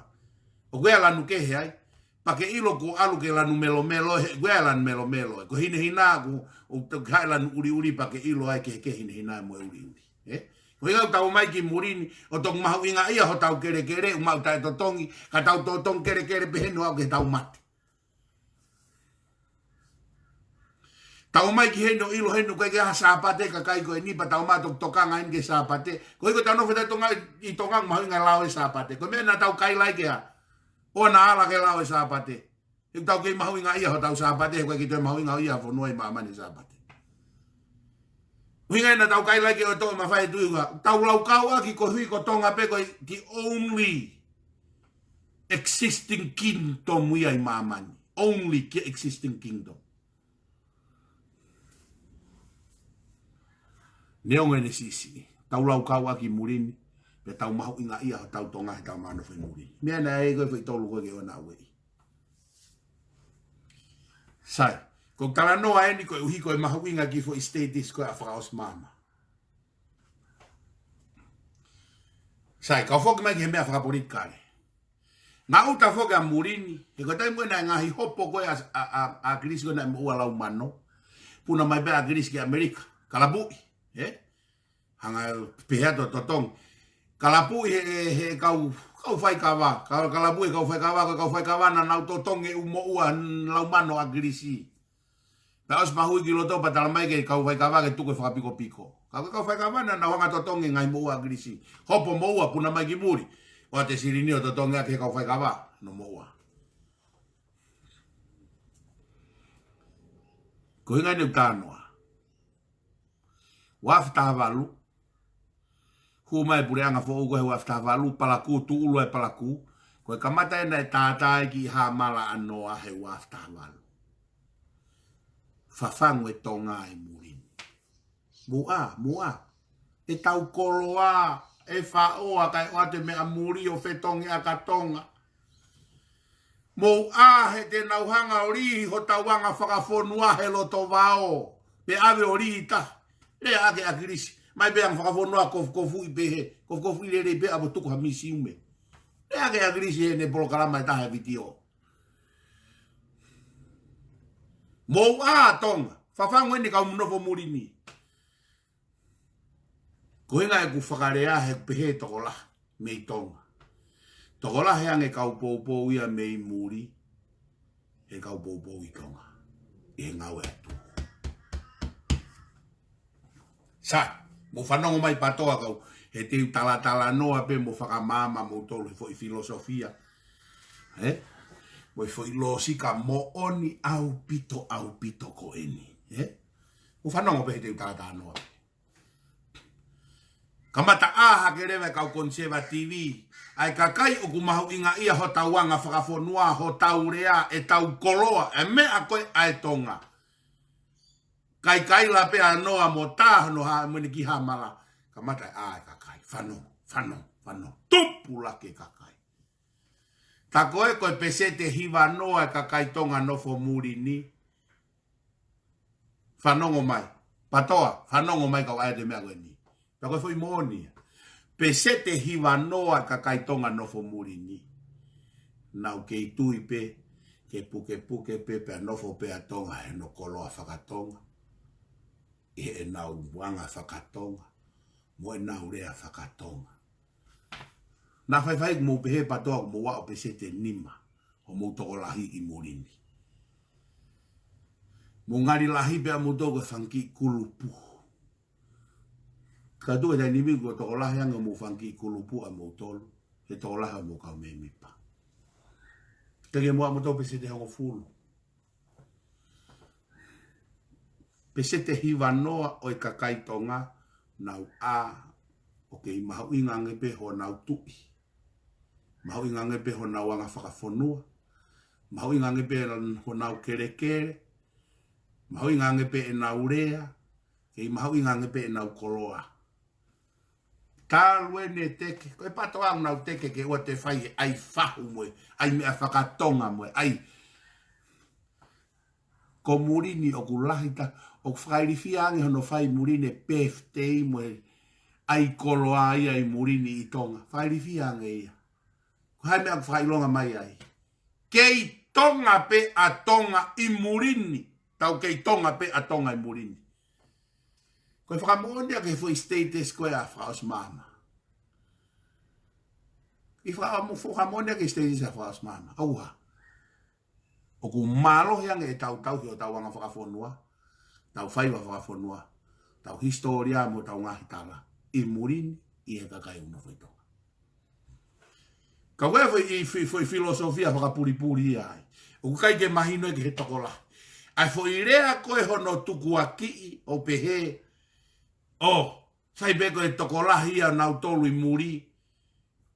ʻOku ʻi ai e lanu kehe ai, pea ke ʻilo kuo ʻalu ki he lanu melomelo, he ʻoku ʻi ai e lanu melomelo. Ko e hinehina ʻoku, ʻoku toki ʻi ai e lanu ʻuliʻuli pea ke ʻilo ai ke, ke hinehina mo e ʻuliʻuli. Ē? Ko e ʻuhinga ʻoku tau ō mai ki muli ni, ʻo toki mahuʻingaʻia hotau kelekele, ʻoku mau taʻetotongi, ka tau totongi kelekele pē heni ʻo aʻu ki heʻetau mate. Tau ō mai ki heni ʻo ʻilo heni ʻoku ʻikai ke ʻi ai ha Sāpate, kakai ko eni pea tau ō mai ʻo toki tokanga heni ki he Sāpate. Koeʻuhi ko ʻetau nofo ʻi Tonga, ʻi Tonga mahuʻinga e lao ʻo e Sāpate. Ko e meʻa naʻa tau kaila ai ke hā? ʻOua naʻa ala ki he lao ʻo e Sāpate. He ʻoku tau kei mahuʻingaʻia hotau Sāpate, he ʻoku ʻikai ke toe mahuʻingaʻia ha fonua ʻi māmani he Sāpate. ʻUhinga ia naʻa tau kaila ai ke ʻoua ʻe toʻo e mafai ʻe tuʻi, ʻoku tau laukau ʻaki koeʻuhi ko Tonga pē ko e the only existing kingdom ia ʻi māmani. Only ki-, existing kingdom. Neongo ʻene siʻisiʻi, tau laukau ʻaki muli ni, pea tau mahuʻingaʻia hotau Tonga he tau mano fai muli ni. Meʻa naʻe ʻai ko e foʻi tolu ko ē ke ʻoua naʻa ueʻi. Sai, ko e talanoa eni koeʻuhi ko e mahuʻinga e kiʻi foʻi status ko ē ʻa Fakaʻosi Maama. Sai, kau foki mai ki he meʻa fakapolitikale. Naʻa uta foki ʻa muli ni, he ko e taimi ko ē naʻe ngaahi hopo ko ē ʻa, ʻa, ʻa, ʻa ʻAkilisi ko ē naʻe moʻua lau mano. Puna mai pē ʻa ʻAkilisi ki ʻAmelika, kalapuʻi, ē? Hanga pehē atu ʻo totongi. Kalapuʻi he, he, he kau Kau faikava, ka, ka lapu e kau faikava, ko e kau faikava naʻa nau totongi e ʻū moʻua laumano ʻa ʻAkilisi. Pea ʻosi mahuʻi ki loto pea tala mai ki he kau faikava ke tuku e fakapikopiko. Ka ko e kau faikava naʻa nau hanga totongi e ngaahi moʻua ʻa ʻAkilisi. Hopo moʻua puna mai ki muli. ʻOatu e silini ʻo totongi ʻaki he kau faikava hono moʻua. Ko e ʻuhinga eni ʻoku talanoa. Uaafe taha valu. Hū mai e puleʻanga foʻou ko e uaafe taha valu, palakū, tuʻulu e palakū. Ko e kamata ena e tātā ki Hāmala ʻa Noa he uaafe taha valu. Fafangu e Tonga ʻi muli ni. Mou ʻā, mou ʻā. ʻEtau koloa, ʻe faʻoa, kae ʻoatu e meʻa muli ʻo fetongi ʻa ka Tonga. Mou ʻā he te nau hanga ʻo lī hotau anga fakafonua he loto vao. Pea ʻave ʻo lī taha. Lea ʻaki ʻa ʻAkilisi. Mai pē anga fakafonua kofukofuʻi pehē. Kofukofuʻi lelei pē ʻa mo tuku ha misiume. Lea ʻaki ʻa ʻAkilisi heʻene polokalama ʻe taha he vitiō. Mou ʻā Tonga. Fafangu eni kau nofo muli ni. Ko e ʻuhinga ʻeku fakalea he pehē tokolahi mei Tonga. Tokolahi ange kau poupou ia mei muli, he kau poupou ʻi Tonga. ʻI he ngāue atu. Sai, mou fanongo mai PATOA kau, he te u talatalanoa pē mo fakamaama moutolu he foʻi filosofia. He? Mo e foʻi lōsika moʻoni ʻaupito, ʻaupito ko eni. He? Mou fanongo pē he te u talatalanoa pē. Kamata ʻā hake leva e kau konisevativi, ʻa e kakai ʻoku mahuʻinga ia hotau anga fakafonua, hotau lea, ʻetau koloa, e meʻa ko ē ʻa e Tonga. Kaikaila pē ʻa Noa mo tā hono hā, mo ʻene kiʻi Hāmala. Kamata ʻā e kakai, fanongo, fanongo, fanongo. Tupulaki e kakai. Tā ko ē ko e peseti ʻe hiva noa e kakai Tonga nofo muli ni. Fanongo mai. PATOA, fanongo mai kau ʻai atu e meʻa ko eni. Pea ko e foʻi moʻoni ia. Peseti ʻe hiva noa e kakai Anga nofo muli ni. Nau kei tui pē, ke pukepuke pē, pea nofo pē ʻa Tonga he ʻenau koloa fakatonga. ʻI heʻenau anga fakatonga. Mo ʻenau lea fakatonga. Naʻa faifai ʻoku mou pehē PATOA ʻoku mou aʻu peseti ʻe nima. ʻO mou tokolahi ʻi muli ni. Mou ngali lahi pē ʻa moutolu ko e fanga kiʻi kulupu. Ka tuʻu he taimi ni ʻoku tokolahi ange ʻo mou fanga kiʻi kulupu ʻa moutolu. He tokolahi ʻa mou kau mēmipa. Teʻeki mou aʻu moutolu peseti ʻe hongofulu. Peseti ʻe hiva noa ʻo e kakai Tonga, nau ʻā, ʻoku kei mahuʻinga ange pē honau tuʻi. Mahuʻinga ange pē honau anga fakafonua. Mahuʻinga ange pē honau kelekele. Mahuʻinga ange pē ʻenau lea. Kei mahuʻinga ange pē ʻenau koloa. Talu ʻene teke, ko e PATOA ʻoku nau teke ke ʻoua te fai e ʻai fahu mo e, ʻai meʻa fakatonga mo e, ʻai. Ko muli ni ʻoku lahi ta, ʻoku fakailifia ange hono fai muli ni e birthday mo e ʻai koloa ia ʻi muli ni ʻi Tonga. Fakailifia ange ia. Ko hai meʻa ʻoku fakaʻilonga mai ai. Kei Tonga pē ʻa Tonga ʻi muli ni. Tau kei Tonga pē ʻa Tonga ʻi muli ni. Ko e fakamoʻoni ʻa e foʻi status ko ē ʻa Fakaʻosi Maama. ʻI faka-, mo fakamoʻoni ʻa e status ʻa Fakaʻosi Maama. ʻAuha. ʻOku mālohi ange ʻetau tauhi hotau anga fakafonua. Tau faiva fakafonua. Tau hisitōlia mo tau ngaahi tala. ʻI muli ni, ʻi he kakai ʻoku nofo ʻi Tonga. Ka ko e foʻi, foʻi, foʻi filosofia fakapulipuli ia ai. ʻOku ʻikai ke mahino ia ki he tokolahi. ʻA e foʻi lea ko ē hono tukuakiʻi ʻo pehē, ʻo, sai pē ko e tokolahi ʻa nautolu ʻi muli,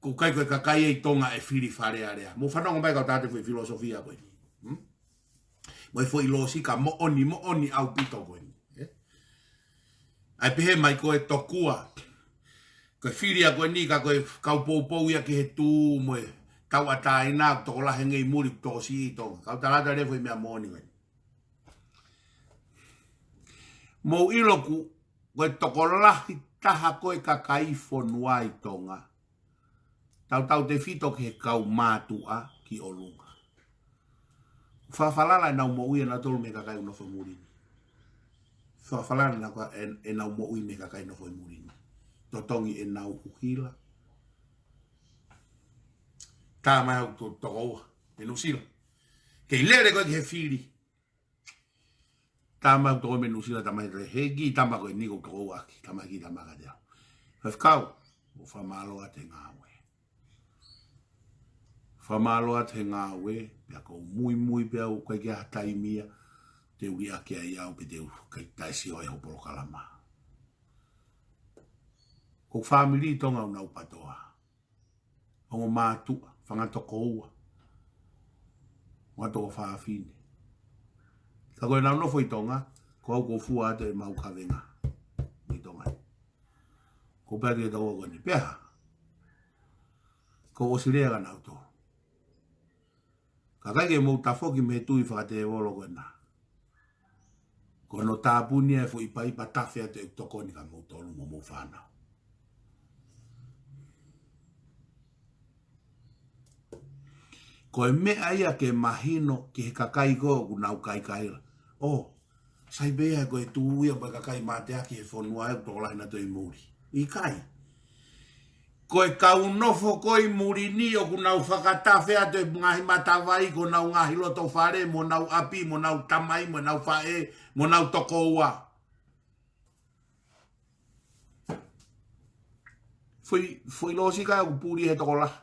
ʻoku ʻikai ko e kakai ʻi Tonga ʻe fili Fale Alea. Mou fanongo mai kau tā atu e foʻi filosofia ko eni. Hmm? Mo e foʻi lōsika moʻoni, moʻoni ʻaupito ko eni. Eh? ʻA e pehē mai ko e tokua. Ko e fili ia ko eni ka ko e kau poupou ia ki he tū mo e tauʻatāina, tokolahi ange ʻi muli, tokosiʻi ʻi Tonga. Kau tā atu e foʻi meʻa moʻoni ko eni. Mou ʻilo ʻoku, ko e tokolahi taha ko ē kakai fonua ʻi Tonga. Tautautefito ki he kau mātuʻa ki ʻolunga. Fakafalala ʻenau moʻui ʻanautolu mei he kakai ʻoku nofo muli ni. Fakafalala ʻenau ka-, ʻen-, ʻenau moʻui mei he kakai nofo ʻi muli ni. Totongi ʻenau ʻuhila. Tama ʻoku toko ua mei Nuʻusila. Kei lele ko ē ki he fili. Tama ʻoku toko ua mei Nuʻusila, tama ʻi he, he kiʻi tama ko eni ʻoku toko ua ʻaki, tama kiʻi tama kiate au. Faifekau, ʻoku ou fakamālō atu he ngāue. Fakamālō atu he ngāue, pea ʻoku ou muimui pē au, ʻoku ʻikai ke ʻi ai ha taimi ia te u liʻaki ai au pe te u ʻikai taʻesi ʻo e ho polokalama. Ko e fāmili Tonga ʻoku nau PATOA. Ongo mātuʻa, fanga tokoua, ongo toko fāfine. Ka ko ʻenau nofo ʻi Tonga, ko au ʻoku ou fua atu ʻemau kavenga ʻi Tonga. Ko pea ke tau ko eni. Pea, ʻoku ou ʻosi lea kia nautolu. Ka ʻikai ke mou tafoki mei he tui fakatēvolo ko ena. Ko hono tāpuni ʻa e foʻi paipa tafe atu ʻeku tokoni kia moutolu mo homou fānau. Ko e meʻa ia ke mahino ki he kakai ko ē ʻoku nau kaikaila. ʻŌ, sai pē ia ko e tuʻu ia mo e kakai mateaki he fonua ʻoku tokolahi nautolu ʻi muli. ʻIkai. Ko e kau nofo ko ē ʻi muli ni ʻoku nau fakatafe atu e ngaahi matavai, ko honau ngaahi loto fale, mo honau ʻapi, mo honau tamai, mo honau faʻē, mo honau tokoua. Foʻi, foʻi lōsika ʻoku puli he tokolahi.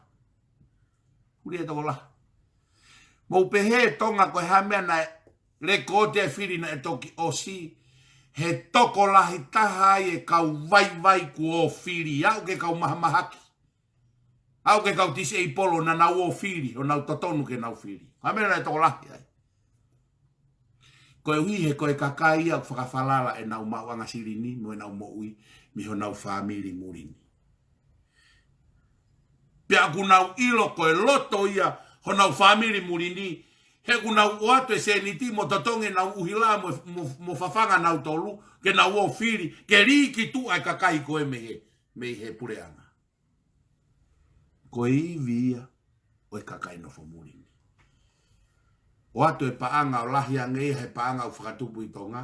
Puli he tokolahi. Mou pehē Tonga ko e hā e meʻa naʻe lēkooti e fili naʻe toki ʻosi, he tokolahi taha ai e kau vaivai kuo fili, aʻu ki he kau mahamahaki. Aʻu ki he kau tiseipolo naʻa nau ō fili, ʻo nau totonu ke nau fili. Ko e meʻa naʻe tokolahi ai. Koeʻuhi he ko e kakai ia ʻoku fakafalala ʻenau maʻuʻanga silini, mo ʻenau moʻui, mei honau fāmili muli ni. Pea ʻoku nau ʻilo ko e loto ia honau fāmili muli ni, he ʻoku nau ʻoatu e sēniti mo totongi ʻenau ʻuhila mo, mo, mo fafanga nautolu, ke nau ō fili, ke lī ki tuʻa e kakai ko ē mei he, mei he puleʻanga. Ko e ivi ia ʻo e kakai nofo muli ni. ʻOatu e paʻanga ʻo lahi ange ia he paʻanga ʻoku fakatupu ʻi Tonga,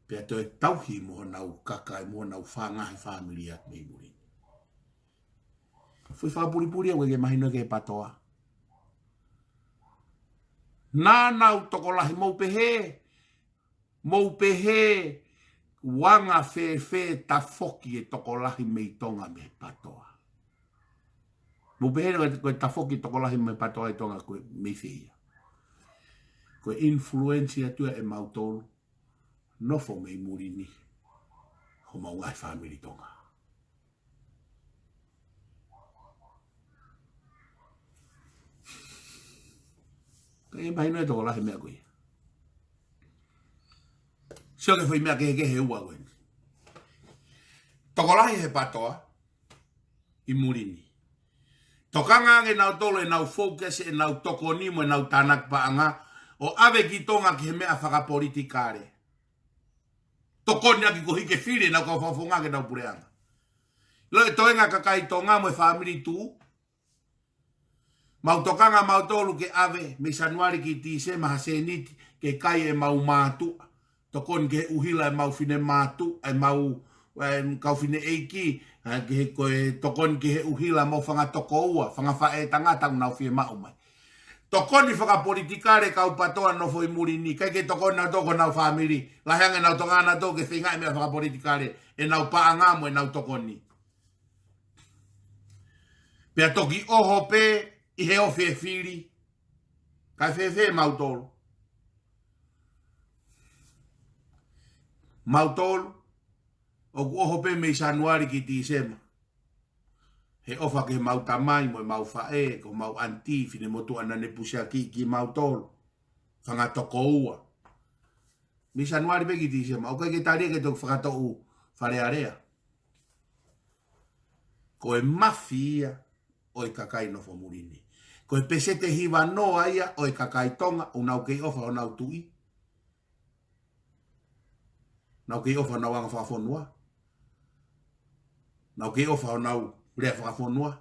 pea toe tauhi mo honau kakai mo honau fanga he fāmili atu mei muli ni. Foʻi fakapulipuli ʻoku ʻikai ke mahino ki he PATOA. Naʻa nau tokolahi, mou pehē, mou pehē ʻoku anga fēfē tafoki e tokolahi mei Tonga mei he PATOA. Mou pehē ko e, ko e tafoki tokolahi mei he PATOA ʻi Tonga ko e mei fē ia. Ko e influence atu ia ʻemautolu nofo mei muli ni, homau ngaahi fāmili Tonga. ʻIkai ke mahino e tokolahi meʻa ko ia. Sio ki he foʻi meʻa kehekehe ʻe ua ko eni. Tokolahi he PATOA ʻi muli ni. Tokanga ange nautolu ʻenau focus, ʻenau tokoni mo ʻenau tānaki paʻanga, ʻo ʻave ki Tonga ki he meʻa fakapolitikale. Tokoni ʻaki koeʻuhi ke fili ʻenau kau fakafofonga ki heʻenau puleʻanga. Loi e toenga kakai Tonga mo e fāmili tuʻu. Mau tokanga mautolu ke ʻave mei Sānuali ki Tīsema ha sēniti ke kai ʻemau mātuʻa. Tokoni ki he ʻuhila ʻemau finemātuʻa, ʻemau, ʻe, kau fineʻeiki, ʻa, ki he ko e tokoni ki he ʻuhila ʻemau fanga tokoua, fanga faʻētangata ʻoku nau fiemaʻu mai. Tokoni fakapolitikale kau PATOA nofo ʻi muli ni, ʻikai ke tokoni nautolu ko honau fāmili, lahi ange ʻenau tokanga nautolu ke feingaʻi meʻa fakapolitikale, ʻenau paʻanga mo ʻenau tokoni. Pea toki ʻoho pē ʻi he ofi e fili, kae fēfē mautolu. Mautolu, ʻoku ʻoho pē mei Sānuali ki Tīsema. He ʻofa ki heʻemau tamai mo ʻemau faʻē, ko ʻemau ʻanitī, finemotuʻa naʻa ne pusiakiʻi kimautolu. Fanga tokoua. Mei Sānuali pē ki Tīsema, ʻoku ʻikai ke tali ia ke toki fakatoʻu Fale Alea. Ko e mafi ia ʻo e kakai nofo muli ni. Ko e peseti ʻe hiva noa ia ʻo e kakai Tonga ʻoku nau kei ʻofa honau tuʻi. Nau kei ʻofa honau anga fakafonua. Nau kei ʻofa honau lea fakafonua.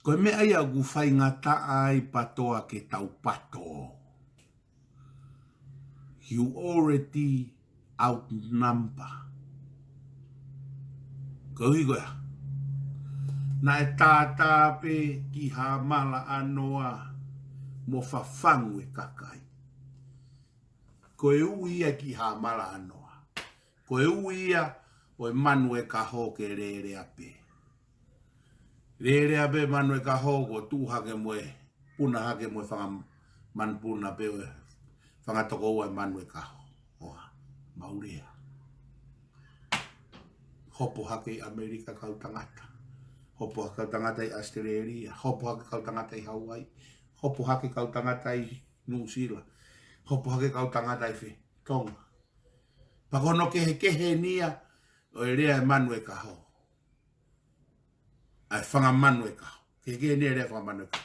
Ko e meʻa ia ʻoku faingataʻa ai PATOA ke tau PATOA. You already outnumber. Koeʻuhi ko ia. Naʻe tātā pē ki Hāmalaʻanoa mo fafangu e kakai. Ko e ui ia ki Hāmalaʻanoa. Ko e ui ia ʻo e manu e kaho ke lēlea pē. Lēlea pē manu e kaho, ko e tuʻu hake mo e puna hake mo e fanga manupuna pē ʻo e fanga tokoua e manu e kaho. ʻOa, mau lea. Hopo hake ʻi ʻAmelika kau tangata. Hopo hake kau tangata ʻi ʻAositelēlia. Hopo hake kau tangata ʻi Hauaiʻi. Hopo hake kau tangata ʻi Nuʻusila. Hopo hake kau tangata ʻi fē, Tonga. Pea ko hono kehekehe eni ia ʻo e lea e manu e kaho. ʻA e fanga manu e kaho. Kehekehe eni e lea e fanga manu e kaho.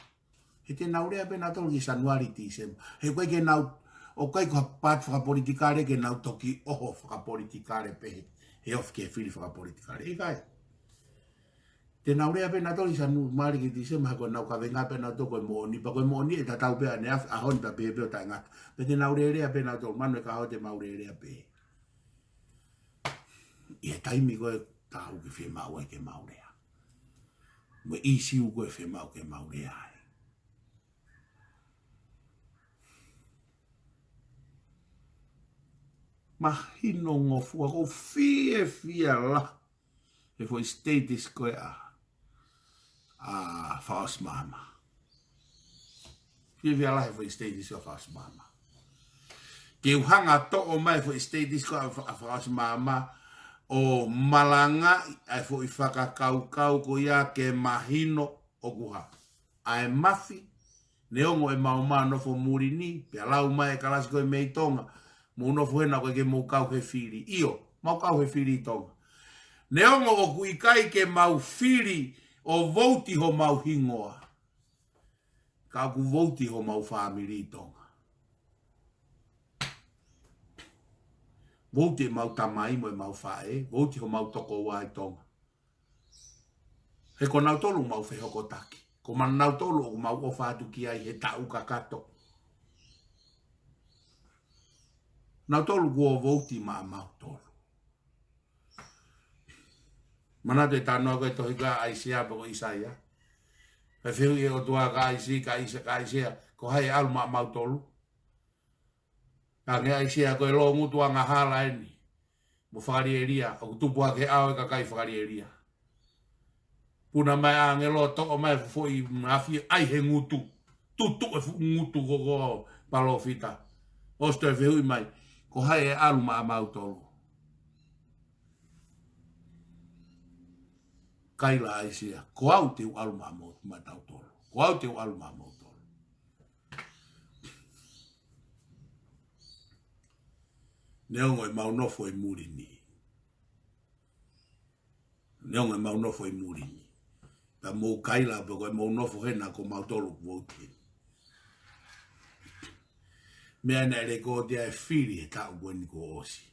He te nau lea pē nautolu ki Sānuali, Tīsema. He ʻoku ʻikai ke nau, ʻoku ʻikai ko ha paati fakapolitikale ke nau toki ʻoho fakapolitikale pē he, he ofi ke fili fakapolitikale. ʻIkai. Te nau lea pē nautolu ʻi Sānuali ki Tīsema, he ko ʻenau kavenga pē nautolu ko e moʻoni, pea ko e moʻoni ʻe tatau pē ʻaneafi, ʻaho ni pea pehē pē ʻo taʻengata. Pea te nau lea pē nautolu, manu e kaho te mau lea pē. ʻI he taimi ko ē taau ke fiemaʻu ai ke mau lea. Mo e ʻīsiu ko ē fiemaʻu ke mau lea ai. Mahino ngofua, ʻoku ou fiefia lahi he foʻi status ko ē ʻa, ʻa Fakaʻosimama. Fiefia lahi he foʻi status ʻa Fakaʻosimama. Ke u hanga ʻo toʻo mai e foʻi status ko ē ʻa Fa-, ʻa Fakaʻosimama ʻo malangaʻi ʻa e foʻi fakakaukau ko ia ke mahino ʻoku hā. ʻA e mafi, neongo ʻemau nofo muli ni, pea lau mai e kalasi ko ē mei Tonga, mou nofo hena ʻoku ʻikai ke mou kau he fili. ʻIo, mau kau he fili ʻi Tonga. Neongo ʻoku ʻikai ke mau fili ʻo vouti homau hingoa, ka ʻoku vouti homau fāmili ʻi Tonga. Vouti ʻemau tamai mo ʻemau faʻē, vouti homau tokoua ʻi Tonga. He ko nautolu mau fehokotaki. Ko ma-, nautolu ʻoku mau ʻofa atu ki ai he taʻu kakato. Nautolu kuo vouti maʻamautolu. Manatu e talanoa ko ē tohi ko ē ʻa ʻAisea pe ko ʻĪsaia. Pea fehuʻi e ʻOtua kia ʻAisi-, kia ʻAisi-, kia ʻAisea, ko hai ʻe ʻalu maʻamautolu? Ange ʻAisea, ko e loungutu angahala eni mo fakalielia, ʻoku tupu hake he ʻao e kakai fakalielia. Puna mai ʻāngelo, toʻo mai e foʻi afi, ʻai he ngutu. Tutu e fuʻu ngutu ko ē ʻo e palōfita. ʻOsi toe fehuʻi mai, ko hai ʻe ʻalu maʻamautolu? Kaila ʻAisea, ko au te u ʻalu maʻamau-, maʻatautolu. Ko au te u ʻalu maʻamautolu. Neongo ʻemau nofo ʻi muli ni. Neongo ʻemau nofo ʻi muli ni. Pea mou kaila pe ko ʻemau nofo hena ko mautolu ʻoku vouti. Meʻa naʻe lekooti ai e fili he taʻu ko eni kuo ʻosi.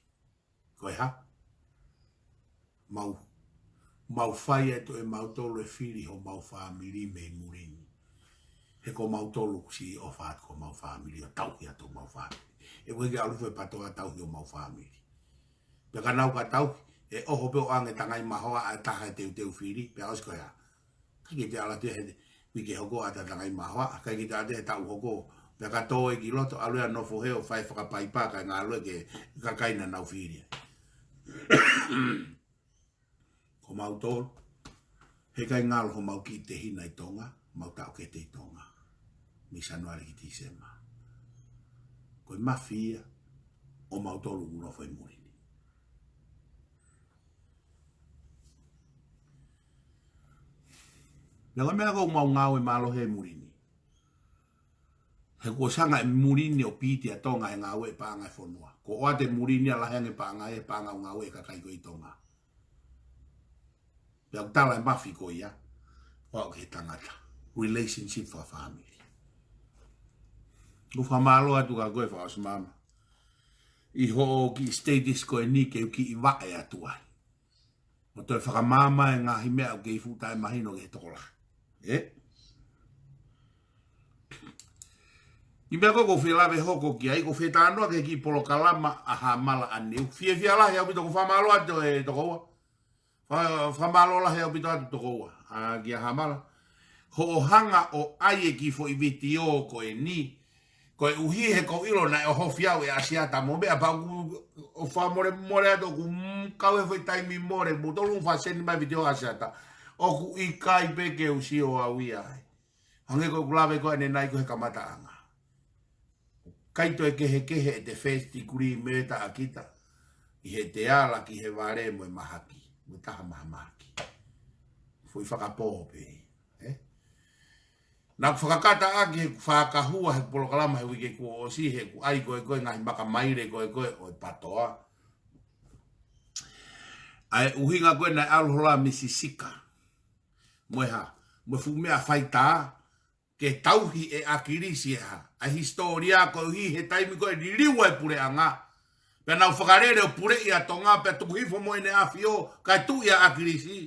Ko e hā? Mau, mau fai atu ʻemautolu e fili homau fāmili mei muli ni. He ko mautolu kuo ʻosi ʻofa atu ki homau fāmili, ʻo tauhi atu homau fāmili. ʻE ʻikai ke ʻalu fai patoa tauhi homau fāmili. Pea ka nau ka tauhi, ʻe ʻoho pē ʻo ʻange tangai mahoa ʻa e taha e teuteu fili, pea ʻosi ko ia. ʻIkai ke te ala te he uike hoko ʻa e tangai mahoa, ʻikai ke te ala te he taʻu hoko. Pea ka tō ē ki loto, ʻalu ʻo nofo hē ʻo fai fakapaipa, kae ngalo e kakai naʻa nau fili. Ko mautolu, he ʻikai ngalo homau kiʻi tehina ʻi Tonga, mau taʻokete ʻi Tonga. Mei Sānuali ki Tīsema. Ko e mafi ia ʻo mautolu ʻoku nofo ʻi muli ni. Neongo e meʻa ko ʻemau ngāue mālohi ʻi muli ni. He kuo sanga e muli ni ʻo piti ʻa Tonga he ngāue e paʻanga e fonua. Ko ʻoatu e muli ni ʻa lahi ange paʻanga e paʻanga ʻo ngāue e kakai ko ē ʻi Tonga. Pea ʻoku tala e mafi ko ia, ʻo aʻu ki he tangata. Relationship fakafāmili. ʻOku fakamālō atu kia koe Fakaʻosimama. ʻI hoʻo kiʻi status ko eni ke u kiʻi vaʻe atu ai. ʻO toe fakamaama e ngaahi meʻa ʻoku kei fuʻu taʻemahino ki he tokolahi. ʻE? ʻI meʻa ko ē ʻoku ou fie lave hoko ki ai, ʻoku ou fie talanoa ki he kiʻi polokalama ʻa Hāmalaʻaneu. Fiefia lahi ʻaupito, ʻoku fakamālō atu e tokoua. Fa-, fakamālō lahi ʻaupito atu tokoua. ʻA, kia Hamala. Hoʻo hanga ʻo ʻai e kiʻi foʻi vitiō ko eni. Koeʻuhi he ʻoku ou ʻilo naʻe ʻohofi au ʻe ʻAsiata mo meʻa pea ʻoku ou fakamolemole atu ʻoku m-, kau he foʻi taimi mole, mou tolu fakaseni mai vitiō ʻa ʻAsiata. ʻOku ʻikai pē ke u sio au ia ai. Hangē ko ʻeku lave ko ē ʻanenai ko ē he kamataʻanga. ʻIkai toe kehekehe ʻete first degree murder ʻa kita ʻi heʻete ala ki he vale mo e mahaki, mo e taha mahamahaki. Foʻi fakapō pē, ē? Naʻá ku fakakata ʻaki he fakahua he polokalama he uike kuo ʻosi he ʻoku ʻai ko ē ko ē ngaahi makamaile ko ē ko ē ʻo e PATOA. ʻA e ʻuhinga ko ē naʻe ʻalu holo ʻa Misi Sika. Mo e hā, mo e fuʻu meʻa faitā, ke tauhi ʻe ʻAkilisi e hā. ʻA e hisitōlia koeʻuhi he taimi ko ē liliu ai e puleʻanga. Pea nau fakalele ʻo puleʻi ʻa Tonga, pea tuku hifo mo ʻEne ʻAfio, kae tuʻi ʻa ʻAkilisi.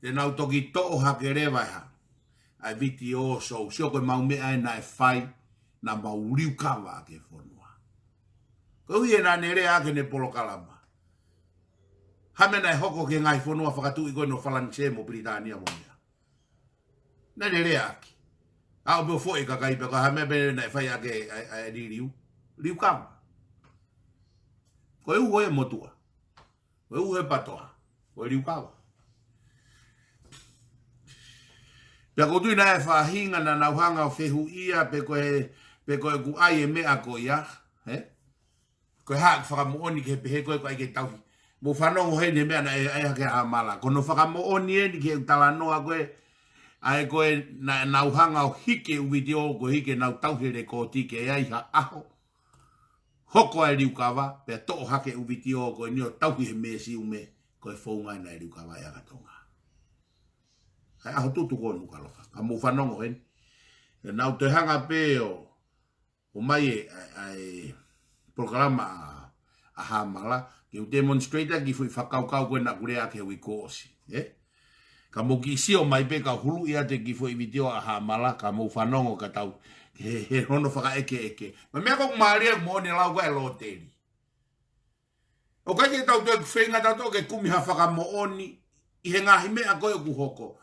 Te nau toki toʻo hake leva e hā. ʻA e vitiō, sio, sio ko e mau meʻa ē naʻe fai, naʻa mau liukava ʻaki e fonua. Koeʻuhi he naʻá ne lea ʻaki ʻene polokalama. Hā e meʻa naʻe hoko ki he ngaahi fonua fakatuʻi ko eni ʻo Falanisē mo Pilitānia mo meʻa. Naʻá ne lea ʻaki. ʻA ʻo pē ʻo foʻi kakai pē ko e hā e meʻa pē naʻe fai ʻaki ʻa e, ʻa e, ʻa e liliu. Liukava. Ko e uho e motuʻa. Ko e uho e PATOA. Ko e liukava. Pea ʻoku ou tui naʻe faʻahinga naʻa nau hanga ʻo fehuʻia pe ko e, pe ko ʻeku ʻai e meʻa ko ia, ē? Ko e hā ʻeku fakamoʻoni ki he pehē ko ē ʻoku ʻai ke tauhi. Mou fanongo heni he meʻa naʻe ʻai hake ʻa Hamala. Ko hono fakamoʻoni eni ki heʻeku talanoa ko ē, ʻa ē ko ē naʻa nau hanga ʻo hiki e ʻū vitiō ko ē hiki ʻenau tauhi e lekooti ke ʻi ai ha ʻaho. Hoko ai e liukava, pea toʻo hake e ʻū vitiō ko eni ʻo tauhi he mēsiume, ko e founga ē naʻe liukava ai e ʻAkatonga. ʻA e ʻaho tutu ko ē Nukuʻalofa. Ka mou fanongo heni. ʻE nau toe hanga pē ʻo ʻomai e, ʻa e, ʻa e polokalama ʻa, ʻa Hamala, ke u demonstrate ʻaki e foʻi fakakaukau ko ē naʻá ku lea ʻaki he uike kuo ʻosi, ē? Ka mou kiʻi sio mai pē ka u huluʻi atu e kiʻi foʻi vitiō ʻa Hamala, ka mou fanongo ka tau, he, he hono fakaʻekeʻeke. Mo e meʻa ko ē ʻoku mālie ʻoku moʻoni e lau ko ē ʻa e loteli. ʻOku ʻikai ke tau toe feinga tautolu ke kumi ha fakamoʻoni ʻi he ngaahi meʻa ko ē ʻoku hoko.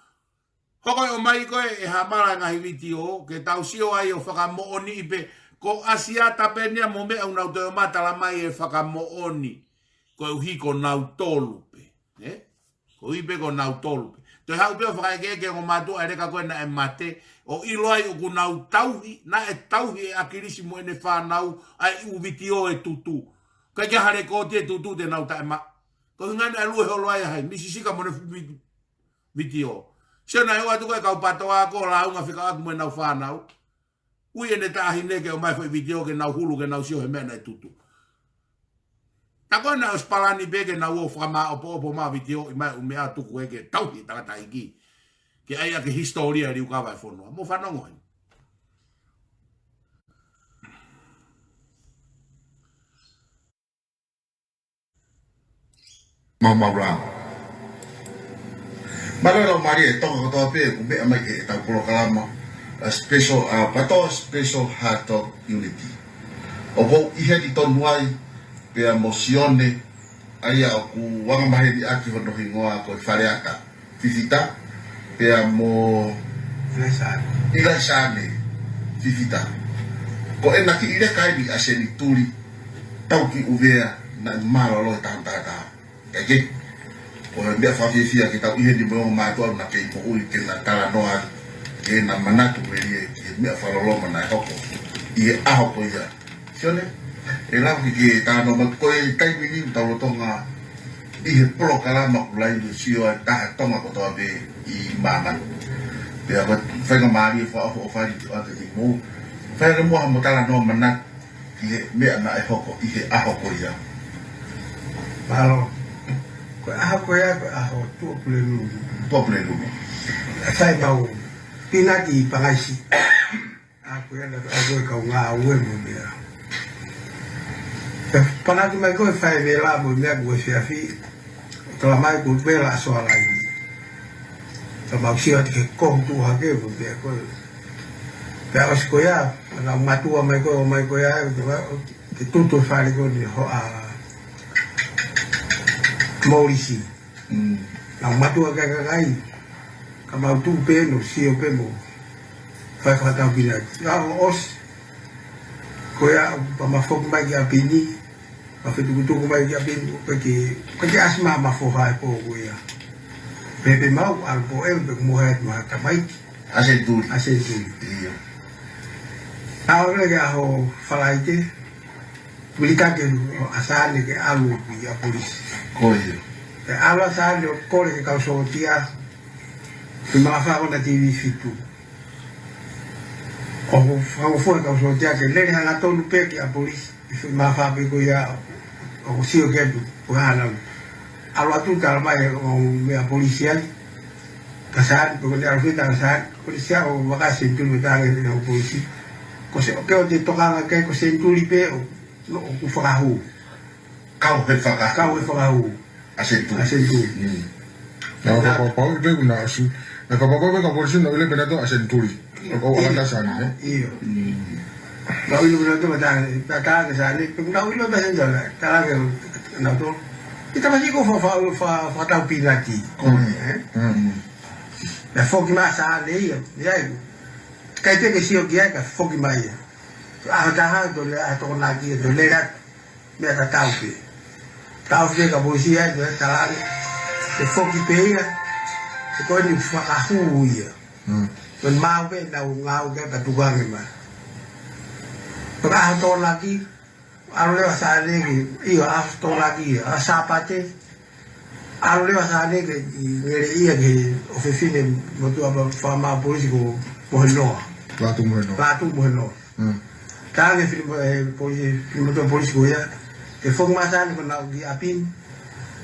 Hoko e ʻomai ko ē ʻe Hamala e ngaahi vitiō, ke tau sio ai ʻo fakamoʻoniʻi pē, ko ʻAsiata pē eni ia mo meʻa ʻoku nau toe ō mai ʻo talamai e fakamoʻoni, koeʻuhi ko nautolu pē, ē? Koeʻuhi pē ko nautolu pē. Toe haʻu pē ʻo fakaʻekeʻeke ʻe he ongo mātuʻa e leka ko ē naʻe mate, ʻo ʻilo ai ʻoku nau tauhi, naʻe tauhi ʻe ʻAkilisi mo ʻene fānau ʻa e ʻū vitiō ʻe tutu. ʻIkai ke ʻi ai ha lekooti ʻe tutu te nau taʻemaʻa. Ko e ʻuhinga naʻe lue holo ai ʻa hai, Misi Sika mo ʻene fuʻu vi-, vitiō. Sio naʻe ō atu ko ē e kau PATOA ko ē ʻo lāunga fekauʻaki mo ʻenau fānau. Ui ʻene taʻahine ke ʻomai e foʻi vitiō ke nau hulu ke nau sio he meʻa naʻe tutu. Tā ko ē naʻe ʻosi palani pē ke nau ō fakamāʻopoʻopo mai ʻo vitiō ʻi mai ʻū meʻa tuku ē ke tauhi e tangataʻeiki. Ke ʻai ʻaki e hisitōlia liukava e fonua. Mou fanongo heni. Mau mau lau. Mālō e laumālie ʻa e Tonga kotoa pē ʻoku meʻa mai ki heʻetau polokalama, ʻa e special, ʻa e PATOA Special Heart Talk Unity. ʻOku ou ʻi heni tonu ai, pea mo Sione, ʻa ia ʻoku angamaheni ʻaki hono hingoa ko e Faleata Fifita, pea mo ʻIlaisane. ʻIlaisane Fifita. Ko ʻena kiʻi leka eni ʻa Senituli Tauki ʻUvea naʻe mālōlō e taha taha taha. Kae kehe, ko e meʻa fakafiefia ke tau ʻi heni mo e ongo mātuʻa naʻa kei moʻui ke na talanoa, ke na manatu melie ki he meʻa fakaloloma naʻe hoko ʻi he ʻaho ko ia. Sione, ʻe lava ke ke talanoa mai ko e taimi ni ʻoku tau lolotonga ʻi he polokalama ʻoku live sio ai e taha Tonga kotoa pē ʻi māmani. Pea ko e faingamālie fakaʻofoʻofa eni ke ʻoatu kiate kimoua. Fai ange muʻa haʻamo talanoa manatu ki he meʻa naʻe hoko ʻi he ʻaho ko ia. Mālō. Ko e ʻaho ko ia, ko e ʻaho Tuʻapulelulu. Tuʻapulelulu. Sai mau pinaki Pangaisi. ʻA ko ia naʻe ʻai ko ē e kau ngāue mo e meʻa. Pea panaki mai ko ē e fai vela mo e meʻa ko e siafi. Talamai ko e vela ʻa Soalaini. Ka mau sio atu ki he kohu tuʻu hake mo e meʻa ko ē. Pea ʻosi ko ia, ʻa e kau mātuʻa mai ko ē, ō mai ko ia, ʻo tutu e fale ko eni ʻo Hoʻa Molisi. Mm. Naʻa mau mātuʻa kae kakai, ka mau tuʻu pē ʻo sio pē mo fai fakataupinaki. ʻA ʻosi, ko ia pea ma foki mai ki ʻapi ni, ma fetukutuku mai ki ʻapi ni, ʻo pehē ke, pehē ke ʻasi mai ha foha he pō ko ia. Pehē pē mau, ʻalu pē ʻeku mo ha, mo ha tamaiki. ʻA Senituli. ʻA Senituli. ʻIo. Naʻe ʻalu ki he ʻaho Falaite, Militaki ʻa Sane ke ʻalu ki ʻapi polisi. Ko ia. Pea ʻalu ʻa Sane ʻo kole ki he kau sōtia, ki he mafai ko ena TV fitu. ʻO fakafoʻou e kau sōtia ke lele hangatonu pē ki ʻapi polisi. ʻI he mafai pē ko ia ʻo sio ki ai pe ko e hā ʻenau ʻalu atu, talamai ʻe he meʻa polisi ai. Ka Sane, pe ko e ʻalu fē, tala Sane, ko e sia ʻo vaka Senituli mo tala ki he kau polisi. Ko se, ʻoku ke ʻoua te ke tokanga ki ai, ko Senituli pē ʻoku, ʻoku fakahū. Kau he faka-, kau he fakahū. ʻA Senituli. ʻA Senituli. Mm. Naʻe fakapapauʻi pē kuo nau ʻasi. Naʻe fakapapauʻi pē kau polisi naʻa nau ʻilo pē nautolu ʻa Senituli. ʻO, ʻo ʻIo. ʻAlata Sane, ē? ʻIo. Mm. Naʻa nau ʻilo pē nautolu, ka tā, tā, tā ke Sane, pea naʻa nau ʻilo pē Senituli, tā ke nautolu. ʻI he taimi ko ē fa-, fa-, fa-, fakataupinaki. Mm. Ē? Mm. Naʻe foki mai ʻa Sane ia, ia ia. ʻIkai pē ke sio ki ai ka foki mai ia. ʻAho ʻe taha, toe lele ʻa Tokonaki, toe lele atu. Meʻa tatau pē. Tau fie ka polisi ai, toe tala ange. Ke foki pē ia, he ko eni fakahū ia. Mm. Ko e maʻu pē ʻenau ngāue ke ka tuku ange mai. Pea ʻaho Tokonaki, ʻalu leva ʻa Sane ki, ʻio, ʻaho Tokonaki, ʻaho Sāpate, ʻalu leva ʻa Sane ki, ʻi ngele ia ki he ʻofefine motuʻa pea fakamāʻopoʻopo polisi ko Mohenoa. Lātū Mohenoa. Lātū Mohenoa. Mm. Tala ki he fine mo-, ʻe, polisi, fine motuʻa polisi ko ia. Ke foki mai ʻa Sane ko ena ki ʻapi ni.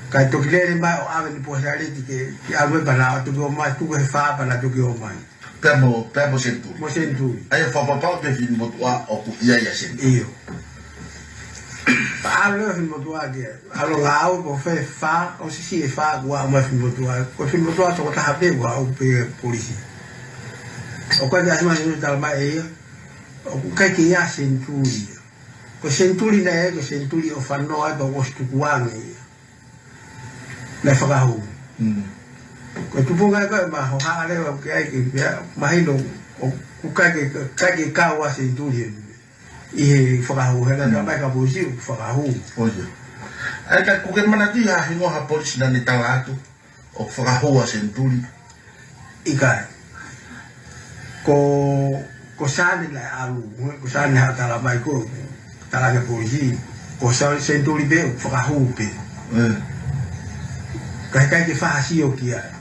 Kae toki lele mai ʻo ʻave ʻene puha sialeti ke, ke ʻalu pea na toki ō mai, tuku he fā pea na toki ō mai. Pea mo, pea mo Senituli. Mo Senituli. ʻA ia fakapapauʻi pē fine motuʻa ʻoku ʻi ai ʻa Senituli. ʻIo. ʻAlu leva fine motuʻa ki ai. ʻAlu ngāue pea fai e fā, ʻosi siʻi e fā, kuo aʻu mai fine motuʻa. Ko e fine motuʻa toko taha pē, kuo aʻu pē polisi. ʻOku ʻikai ke ʻasi mai Senituli, talamai ʻe ia. ʻOku ʻikai ke ʻi ai ʻa Senituli ia. Ko Senituli naʻe, ko Senituli ʻo Fanoa pea ʻosi tukuange ia. Naʻe fakahū. Mm. Ko e tupuʻanga ko ē ma hohaʻa leva ki ai ke pea, mahino ʻoku ʻikai ke, ʻikai ke kau ʻa Senituli ʻi he fakahū, he naʻe talamai ʻe he kau polisi ʻoku fakahū. ʻIo. ʻA ia ka ʻoku ke manatuʻi ha hingoa ha polisi naʻa ne tala atu ʻoku fakahū ʻa Senituli? ʻIkai. Ko, ko Sane naʻe ʻalu, ko Sane naʻe talamai ko, tala ki he polisi, ko Sa-, Senituli pē ʻoku fakahū pē. Mm. Ka ʻikai ke fai ha sio ki ai.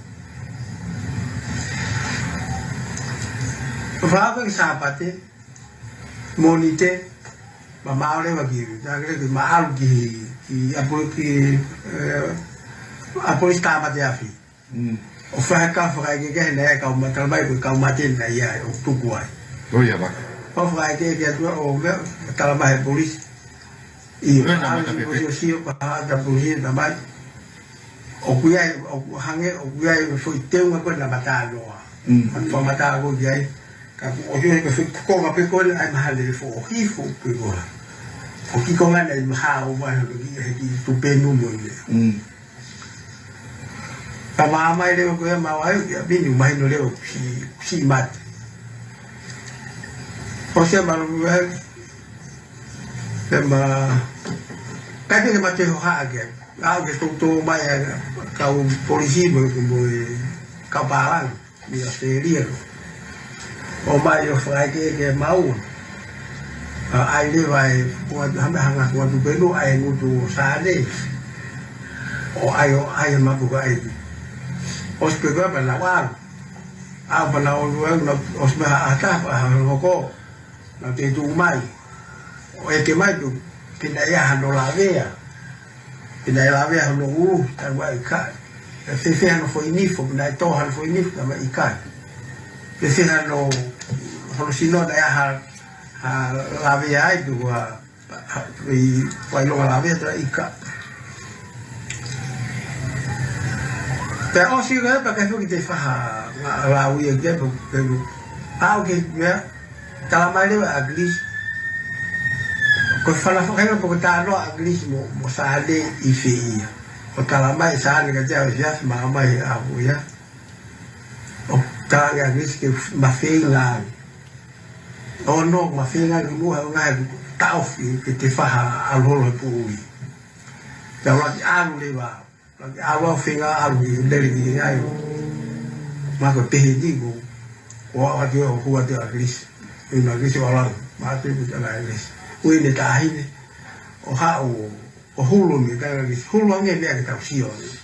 Fakahū ki he Sāpate, Mōnite, ma maʻu leva ki, tā ke lele ma ʻalu ki, ki ʻapi, ki, ē, ʻapi polisi Tāmate Afi. Mm. ʻO fai ha kau fakaʻekeʻeke he naʻe kau ma-, talamai ko e kau mate naʻe ʻi ai ʻo tuku ai. ʻO ia vaka. Kau fakaʻekeʻeke atu ʻo meʻa, talamai ʻe he polisi. ʻIo, ʻIo, na ʻalu mata ki he pepe. Polisi ʻo sio, pea hā ʻa e polisi talamai. ʻOku ʻi ai, ʻoku hangē, ʻoku ʻi ai e foʻi teunga ko ē naʻa mata noa. Mm. Mata, mata ko ē ʻi ai. Ka ʻoku ʻosi ʻi ai ko e foʻi konga pē ko ē ʻa e mahalo ʻe foʻi hifo pē ko ē. ʻOku ʻi ai e konga naʻe maha ʻo mai hono ki he kiʻi tupenu mo ia. Mm. Ka maʻa mai leva ko ia ma wai, ia pini, mahino leva ʻoku siʻi, siʻi mate. ʻOsi ia ma lava, ē, ma, ʻikai pē ke ma toe hohaʻa ki ai. ʻAʻu ke toutou mai ʻa e kau polisi mo, mo e kau pālangi mei ʻAositelēlia. ʻO mai ʻo fakaʻekeʻeke maua. ʻA, ʻai leva e, ko atu, hame hanga ko atu pē no, ʻai e ngutu ʻo Sane. ʻO ʻai, ʻo ʻai e mapu ka ʻai. ʻOsi pē ko ia pea nau ʻalu. ʻAʻu pea nau ʻalu, ʻalu, nau, ʻosi meʻa ʻa e taha, ʻa e hoko. Nau toe tuʻu mai. ʻO ʻeke mai pē, pe naʻe ʻi ai hano lavea. Pe naʻe lavea hono ʻulu, talamai ʻikai. Pe fēfē hano foʻi nifo, pe naʻe tō hano foʻi nifo, talamai ʻikai. Pe fēfē hano, hono sino naʻe ʻi ai ha, ha lavea ai, pe ua, ha, ʻi, ua ʻi ai ha lavea, talamai ʻikai. Pea ʻosi ko ia, pea ʻikai foki toe fai ha, ha lau ia ke, pe, pe, ʻaʻu ke, ia, talamai leva ʻe ʻAkilisi. Ko e fana fakaila pe ko e talanoa ʻa ʻAkilisi mo, mo Sane ʻi fē ia. ʻO tala mai ʻe Saane kiate au ʻi he efiafi, mālō mai he ʻaho ia. ʻO tala ange ʻa ʻAkilisi ke ma feinga ange. ʻO no, ma feinga ange mo ha ngaahi taʻofi ke te faha ʻalu holo he poʻuli. Tau laki ʻalu leva. Laki ʻalu au feinga ʻalu ki lele ki ai. Ma ko e pehē ni ko, ko au ʻa te o hua te ʻAkilisi. ʻI na ʻAkilisi ʻo lau. Ma te ku tala ʻAkilisi. Ui ne taʻahine. ʻO haʻu ʻo hulu mei he taʻahine ʻAkilisi. Hulu ange meʻa ke tau sio ange.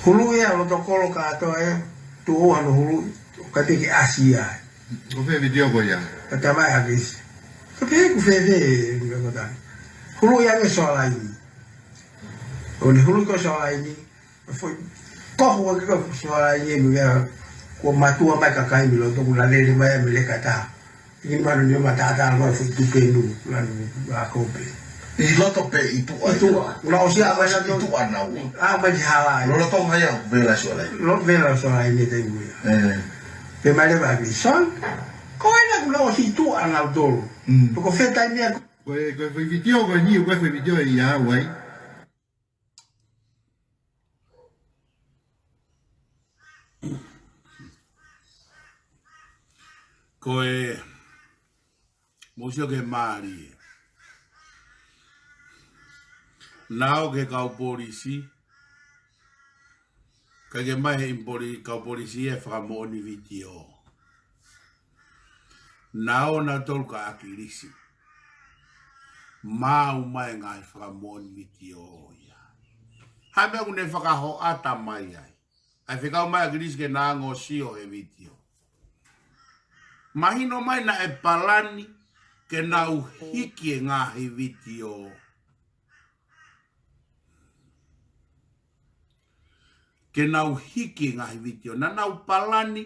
Hulu ia loto kolo kātoa ē. Tuʻu ʻo hano hulu. ʻO ka te ke ʻasi ai. Ko e fē vitiō ko ia? Ka tala mai ʻAkilisi. Ka pehē ku fēfē, meʻa ko tani. Hulu ia ange Soalaini. ʻO ne hulu ko Soalaini. Foʻi kohu ake ko Soalaini ē meʻa ko mātuʻa mai kakai mei loto kuo na lele mai mei leka taha. ʻIkini manu ni ma tātā mai foʻi tupenu, lanu a kope. ʻI loto pē ʻi tuʻa? ʻI tuʻa. Kuo na ʻosi ʻa mai na ʻi tuʻa naua. ʻA mai ki hala ai. Lolotonga ia ʻo vela Soalaini. Lo vela Soalaini te ui. ʻE. Pehē mai leva ʻAkilisi, ko ena kuo na ʻosi ʻi tuʻa nautolu. Mm. Ko e fē taimi ia. Ko e, ko e foʻi vitiō ko eni, ko e foʻi vitiō ia wai. Ko e, mou sio ki he mālie. Na ō ki he kau polisi, kae ʻikai ke ʻomai he ʻimi poli-, kau polisi e fakamoʻoni vitiō. Na ō nautolu kia ʻAkilisi. Maʻu mai e ngaahi fakamoʻoni vitiō ia. Hā e meʻa kuo ne fakahoʻata mai ai? ʻA e fekau mai ʻa ʻAkilisi ke na ō ʻo sio he vitiō. Mahino mai naʻe palani ke nau hiki e ngaahi vitiō. Ke nau hiki e ngaahi vitiō. Naʻa nau palani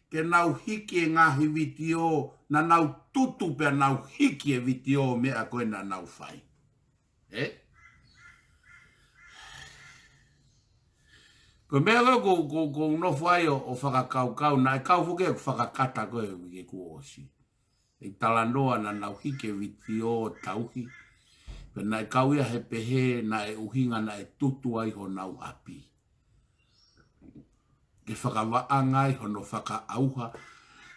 ke nau hiki e ngaahi vitiō, naʻa nau tutu pea nau hiki e vitiō meʻa ko ē naʻa nau fai. Ē? Ko e meʻa ko, ko, ko, ko u nofo ai ʻo, ʻo fakakaukau, naʻe kau foki ʻeku fakakata ko ē he uike kuo ʻosi. ʻI he talanoa naʻa nau hiki e vitiō tauhi. Pea naʻe kau ia he pehē naʻe ʻuhinga naʻe tutu ai honau ʻapi. Ke fakavaʻanga ai hono fakaʻauha,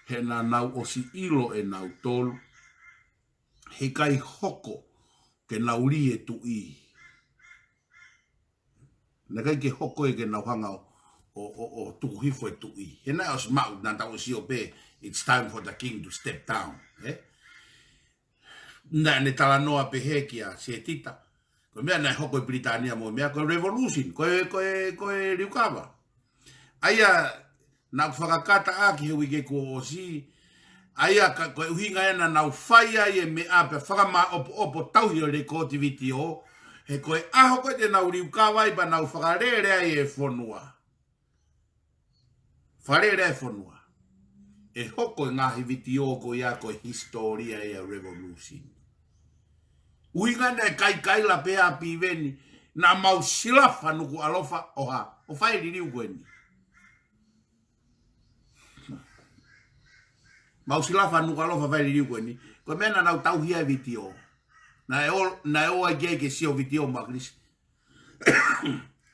he naʻa nau ʻosi ʻilo ʻe nautolu, heʻikai hoko ke nau lī e tuʻi. Naʻe ʻikai ke hoko ia ke nau hanga ʻo, ʻo, ʻo, ʻo tuku hifo e tuʻi. He naʻe ʻosi maʻu, naʻa tau ʻosi ʻilo pē, it's time for the king to step down. Ē? Naʻa ne talanoa pehē kia Setita. Ko e meʻa naʻe hoko ʻi Pilitānia mo e meʻa, ko e revolution, ko e, ko e, ko e liukava. ʻA ia, naʻa ku fakakata ʻaki he uike kuo ʻosi, ʻa ia ka, ko e ʻuhinga ia naʻa nau fai ai e meʻa pea fakamaʻopoʻopo tauhi ʻo e lekooti vitiō, he ko e ʻaho ko ē te nau liukava ai pea nau fakalele ai e fonua. Fakalele e fonua. ʻE hoko e ngaahi vitiō ko ia ko e hisitōlia ia revolution. ʻUhinga naʻe kaikaila pē ʻa Piveni, naʻa mau silafa Nukuʻalofa ʻo hā, ʻo fai e liliu ko eni. Mau silafa Nukuʻalofa fai e liliu ko eni. Ko e meʻa naʻa nau tauhi ai e vitiō. Naʻe ō, naʻe ō ai ke, ke sio vitiō mo ʻAkilisi.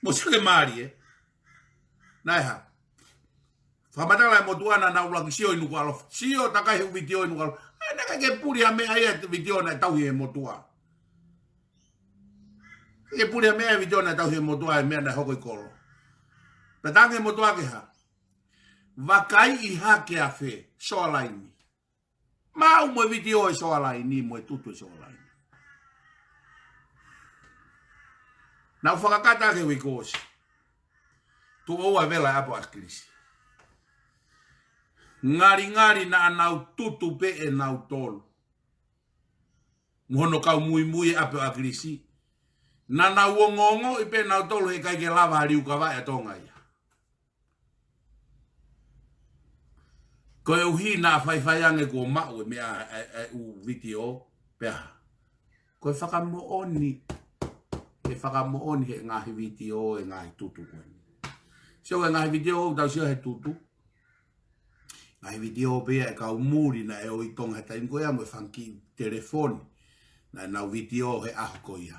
Mou sio ki he mālie. Naʻe hā. Fakamatala e motuʻa naʻa nau laki sio ʻi Nukuʻalofa. Sio takai he vitiō ʻi Nukuʻalofa. ʻAi, naʻe ʻikai ke puli ha meʻa ia he vitiō naʻe tauhi ʻe he motuʻa. Ke puli ha meʻa he vitiō naʻe tauhi ʻe he motuʻa he meʻa naʻe hoko ʻi kolo. Pea talaange ʻe he motuʻa ke hā. Vakaiʻi hake ʻa fē, Soalaini. Maʻu mo e vitiō ʻe Soalaini, mo e tutu ʻe Soalaini. Naʻa ku fakakata ʻaki he uike kuo ʻosi. Tuʻo ua e vela ʻa ʻApo ʻAkilisi. Ngalingali naʻa nau tutu pē ʻe nautolu. Mo hono kau muimui ʻa ʻApo ʻAkilisi. Naʻa nau ongoongoʻi pē nautolu heʻikai ke lava ha liukavaʻi ʻa Tonga ia. Koeʻuhi naʻa faifai ange kuo maʻu e meʻa ʻa e, ʻa e, ʻa e ʻū vitiō, pea hā. Ko e fakamoʻoni, ʻe fakamoʻoni he ngaahi vitiō, e ngaahi tutu ko eni. Sio e ngaahi vitiō, ʻoku tau sio he tutu. Ngaahi vitiō pē ia e kau muli naʻe ō ʻi Tonga he taimi ko ia mo e fanga kiʻi telefoni. Naʻa nau vitiō he ʻaho ko ia.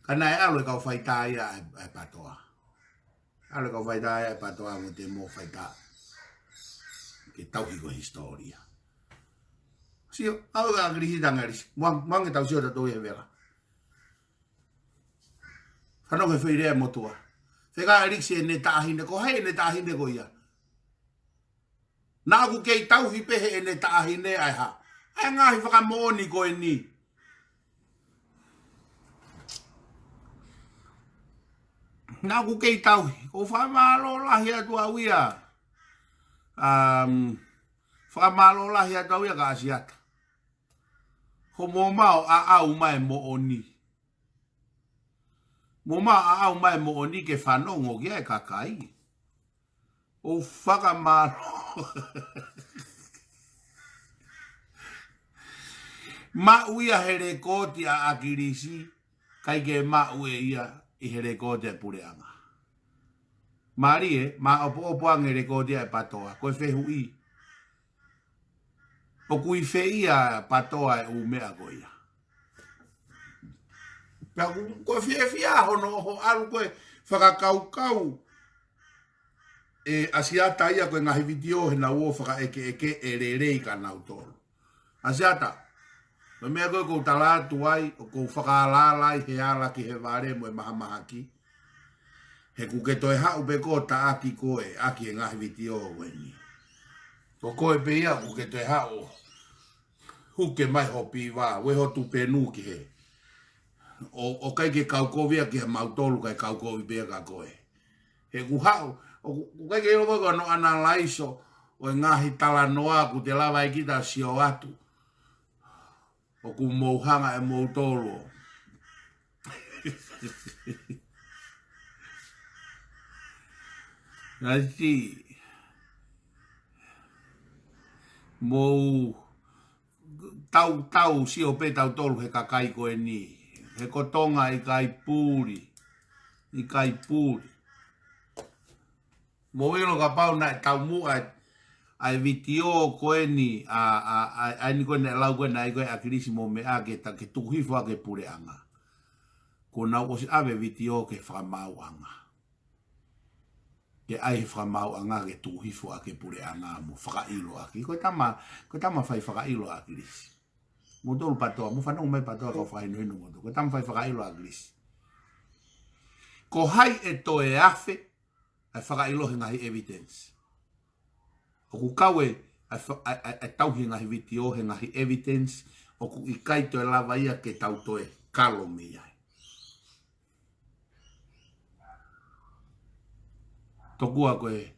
Ka naʻe ʻalu e kau faitā ia ʻa e, ʻa e PATOA. ʻAlu e kau faitā ia ʻa e PATOA mo e Tēmō faitā. Ke tauhi ko e hisitōlia. Sio, ʻalu ʻa ʻAkilisi, ʻAkilisi. Muang, muang e tau sio tatou ia he vela. Fanongo he foʻi lea motuʻa. Fekau ʻa ʻAkilisi ʻene taʻahine, ko hai ʻene taʻahine ko ia? Naʻa ku kei tauhi pē heʻene taʻahine ʻa e hā? ʻA e ngaahi fakamoʻoni ko eni. Naʻa ku kei tauhi, ʻoku ou fakamālō lahi atu au ia. Um, fakamālō lahi atu au ia kia Asiata. Ko mo mau ʻaʻau mai moʻoni. Mo mau ʻaʻau mai moʻoni ke fanongo ki ai e kakai. ʻOku ou fakamālō. Maʻu ia he lekooti ʻa ʻAkilisi, ʻikai ke maʻu ʻe ia ʻi he lekooti ʻa e puleʻanga. Mālie, maʻopoʻopo ange lekooti ʻa e PATOA, ko e fehuʻi. ʻOku ʻi fē ʻa e PATOA e ʻū meʻa ko ia? Pea ʻoku, ʻoku ou fiefia hono ʻoho ʻalu ko e fakakaukau ʻa Asiata ia ko e ngaahi vitiō he naʻa nau ō fakaʻekeʻeke ʻe lelei kia nautolu. Asiata, ko e meʻa ko ē ʻoku ou tala atu ai, ʻoku ou fakaalaala ai he ala ki he vale mo e mahamahaki. He ʻoku ke toe haʻu pē koe ʻo taʻaki koe ʻaki e ngaahi vitiō ko eni. Ko koe pē ia ʻoku ke toe haʻu ʻo huke mai ho piva, ue ho tupenu ki hē. ʻO, ʻoku ʻikai ke kaukovi ia kia mautolu, kae kaukovi pē ia kia koe. He ʻoku haʻu, ʻoku, ʻoku ʻikai ke ʻilo koe ko hono ʻanalaiso ʻo e ngaahi talanoa ʻoku te lava ai kita ʻo sio atu. ʻOku mou hanga ʻe moutolu. Nasi. Mou tau, tau sio pē tautolu he kakai ko eni. He ko Tonga ʻikai puli. ʻIkai puli. Mou ʻilo kapau naʻe taumuʻa ʻa e, ʻa e vitiō ko eni, ʻa, ʻa, ʻa, ʻa eni ko eni lau ko eni ʻa e ko ē ʻa ʻAkilisi mo meʻa ke ta ke tuku hifo ʻa e puleʻanga. Kuo nau ʻosi ʻave vitiō ki he fakamaauʻanga. Ke ʻai he fakamaauʻanga ke tuku hifo ʻa e puleʻanga mo fakaʻilo ʻaki. Ko e tama, ko e tama fai fakaʻilo ʻa ʻAkilisi. Moutolu PATOA, mou fanongo mai PATOA kau fakahinohino moutolu. Ko e tama fai fakaʻilo ʻa ʻAkilisi. Ko hai ʻe toe afe, ʻa e fakaʻilo he ngaahi evidence. ʻOku kau e, ʻa e fa-, ʻa e, ʻa e, ʻa e tauhi ngaahi vitiō he ngaahi evidence, ʻoku ʻikai toe lava ia ke tau toe kalo mei ai. Tokua ko e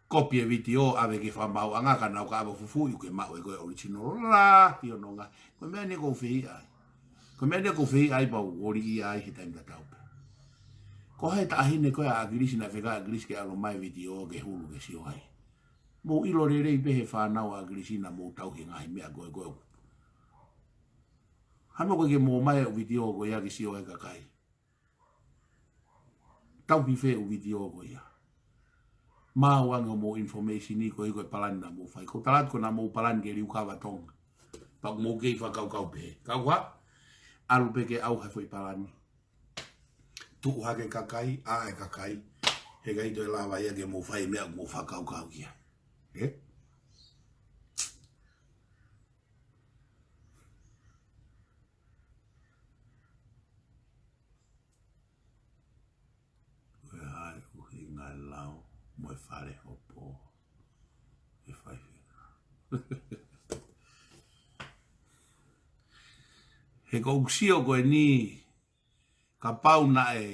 kopi e vitiō ʻave ki he fakamaauʻanga ka nau ka ʻave fufuʻi ke maʻu ʻe koe original lahi ʻo nonga. Ko e meʻa ni ʻoku ou fehiʻa ai. Ko e meʻa ni ʻoku ou fehiʻa ai pea u ʻoli ia ai he taimi tatau pē. Ko hai e taʻahine ko ē ʻa ʻAkilisi naʻe fekau ʻe ʻAkilisi ke ʻalu mai vitiō ke hulu ke sio ai? Mou ʻilo lelei pē he fānau ʻa ʻAkilisi naʻa mou tauhi e ngaahi meʻa ko ē ko ē. Hano ko ē ke mou ʻomai e vitiō ko ia ke sio ai e kakai. Tauhi fē e vitiō ko ia? Maau ange hoʻomou information ʻi he ko e palani naʻa mou fai. Ko e tala atu ko ē naʻa mou palani ke liukava Tonga. Pea ʻoku mou kei fakakaukau pē. Kau hā? ʻAlu pē ke ʻauha e foʻi palani. Tuʻu hake e kakai, ʻā e kakai. He ʻikai toe lava ia ke mou fai e meʻa ʻoku mou fakakaukau ki ai. Ē? Ko e hā e ʻuhinga e lao mo e fale hopo ʻe fai fē? He ʻoku ou sio ko eni, kapau naʻe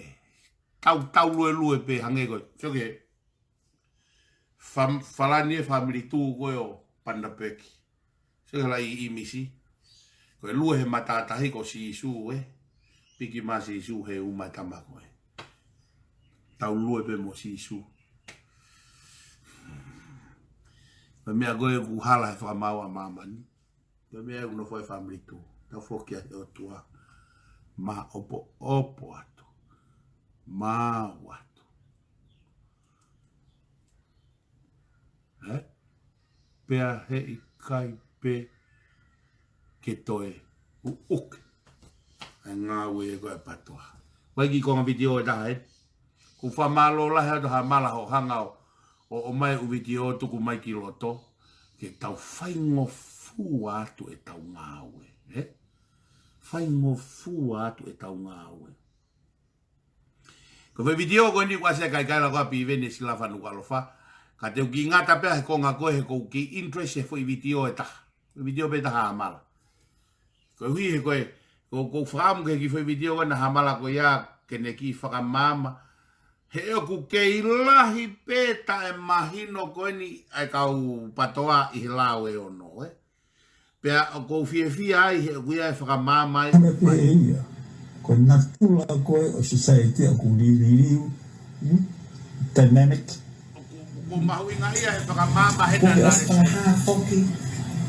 tau, tau luelue pē hangē ko e, sio ki he fam-, palani e family tree ko ē ʻo Panapeki. Sio ki he laʻi ʻīmisi. Ko e lue he matātahi ko Sīsū ē. Piki mai Sīsū he uma e tama ko ē. Tau lue pē mo Sīsū. Ko e meʻa ko ē ʻoku hala he fakamaau ʻa māmani. Ko e meʻa ʻoku nofo ai e family tree. Tau foki ʻa e ʻOtua. Maʻopoʻopo atu. Maau atu. Ē? Pea heʻikai pē ke toe uʻuki. ʻa e ngāue ko ē ʻa e PATOA. Vai ki he konga vitiō ʻe taha ē. ʻOku ou fakamālō lahi atu Hamala hoʻo hanga ʻo, ʻo, ʻomai ʻū vitiō tuku mai ki loto. Ke tau faingofua atu ʻetau ngāue. Ē? Faingofua atu ʻetau ngāue. Ko e foʻi vitiō ko eni kuo ʻasi ʻa e kaikaila ko ē ʻa Piveni ʻe Silafa Nukuʻalofa. Ka te u kiʻi ngata pē he konga ko ē he ʻoku ou kiʻi interest he foʻi vitiō ʻe taha. Foʻi vitiō pē ʻe taha Hamala. Koeʻuhi he ko e, ko, ʻoku ou fakaʻamu ke kiʻi foʻi vitiō ko ena Hamala ko ia ke ne kiʻi fakamaama. He ʻoku kei lahi pē taʻemahino ko eni ʻa e kau PATOA ʻi he lao ʻe ono, ē. Pea ʻoku ou fiefia ai he ʻoku ʻi ai e fakamaama ai. Ko e pē ia. Ko e natula ko ē ʻo e society ʻoku liliu. Hmm? Dynamic. ʻOku, ʻoku mahuʻinga ia he fakamaama he ko e nana ʻosi fakahā foki,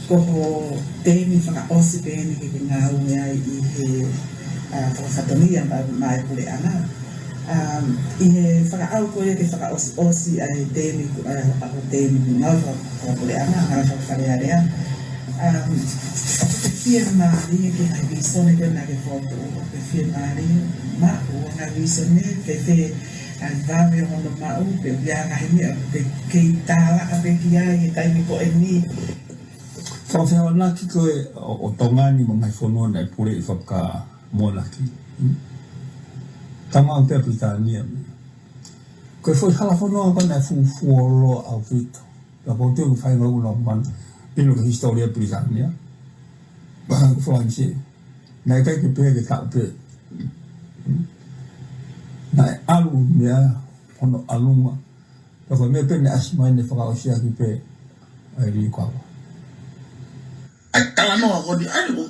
ko hoʻo teemi fakaʻosi pē eni ke ke ngāue ai ʻi he, ʻa, fakafatongia ma, maʻa e puleʻanga. Um, ʻi he fakaʻau ko ia ke fakaʻosiʻosi ʻa e teemi, ʻa, ʻa hoʻo teemi ngāue faka-, fakapuleʻanga, ngāue fakafalealea. Um, ʻoku ke fiemālie ki he ngaahi vīsone ko ē naʻa ke fokotuʻu, ʻoku ke fiemālie maʻu ʻa e ngaahi vīsone, fēfē ʻa e vave ʻo hono maʻu, pe ʻoku ʻi ai ha ngaahi meʻa ʻoku ke kei tālaʻa pē ki ai he taimi ko eni. Fakafehoanaki ko ē ʻo, ʻo Tonga ni mo e ngaahi fonua naʻe puleʻi fakamonaki. Hmm? Tama au pea Pilitānia. Ko e foʻi hala fonua ko ē naʻe fufuoloa ʻaupito. Pea ʻoku ou tui ʻoku faingofua ʻaupito. ʻIlo ki he hisitōlia Pilitānia. Pea ko Falanisē. Naʻe ʻikai ke pehē ke taʻu pē. Hmm? Naʻe ʻalu meʻa hono ʻalunga. Pea ko e meʻa pē naʻe ʻasi mai naʻe fakaʻosi ʻaki pē ʻa e liukava. ʻA e talanoa ko eni ʻa eni ʻoku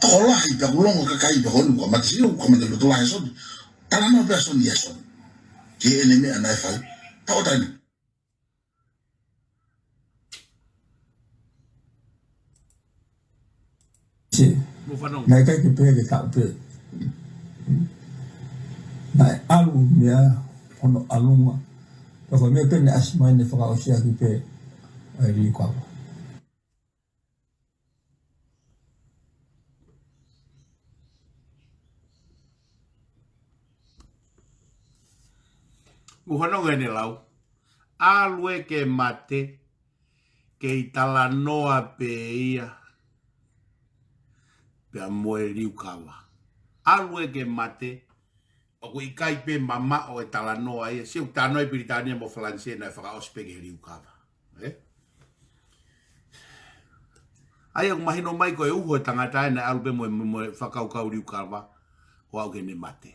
tokolahi pea ʻoku longo kakai pea ko eni ʻoku kamata sio, ʻoku kamata loto lahi ʻa Soni. Talanoa pē ʻa Soni ʻia Soni ki heʻene meʻa naʻe fai. Tau ʻotaina. Sē. Mou fanongo. Naʻe ʻikai ke pehē ke taʻu pē. Naʻe ʻalu meʻa hono ʻalunga. Pea ko e meʻa pē naʻe ʻasi mai naʻe fakaʻosi ʻaki pē ʻa e liukava. Mou fanongo heʻene lau. ʻAlu ē ke mate, kei talanoa pē ia pea mo e liukava. ʻAlu ē ke mate, ʻoku ʻikai pē mamaʻo e talanoa ia, sio ki he talanoa ʻi Pilitānia mo Falanisē naʻe fakaʻosi pē ki he liukava. Ē? ʻA ia ʻoku mahino mai ko e uho e tangata ē naʻe ʻalu pē mo e, mo e fakakaukau liukava, ʻo aʻu ki heʻene mate.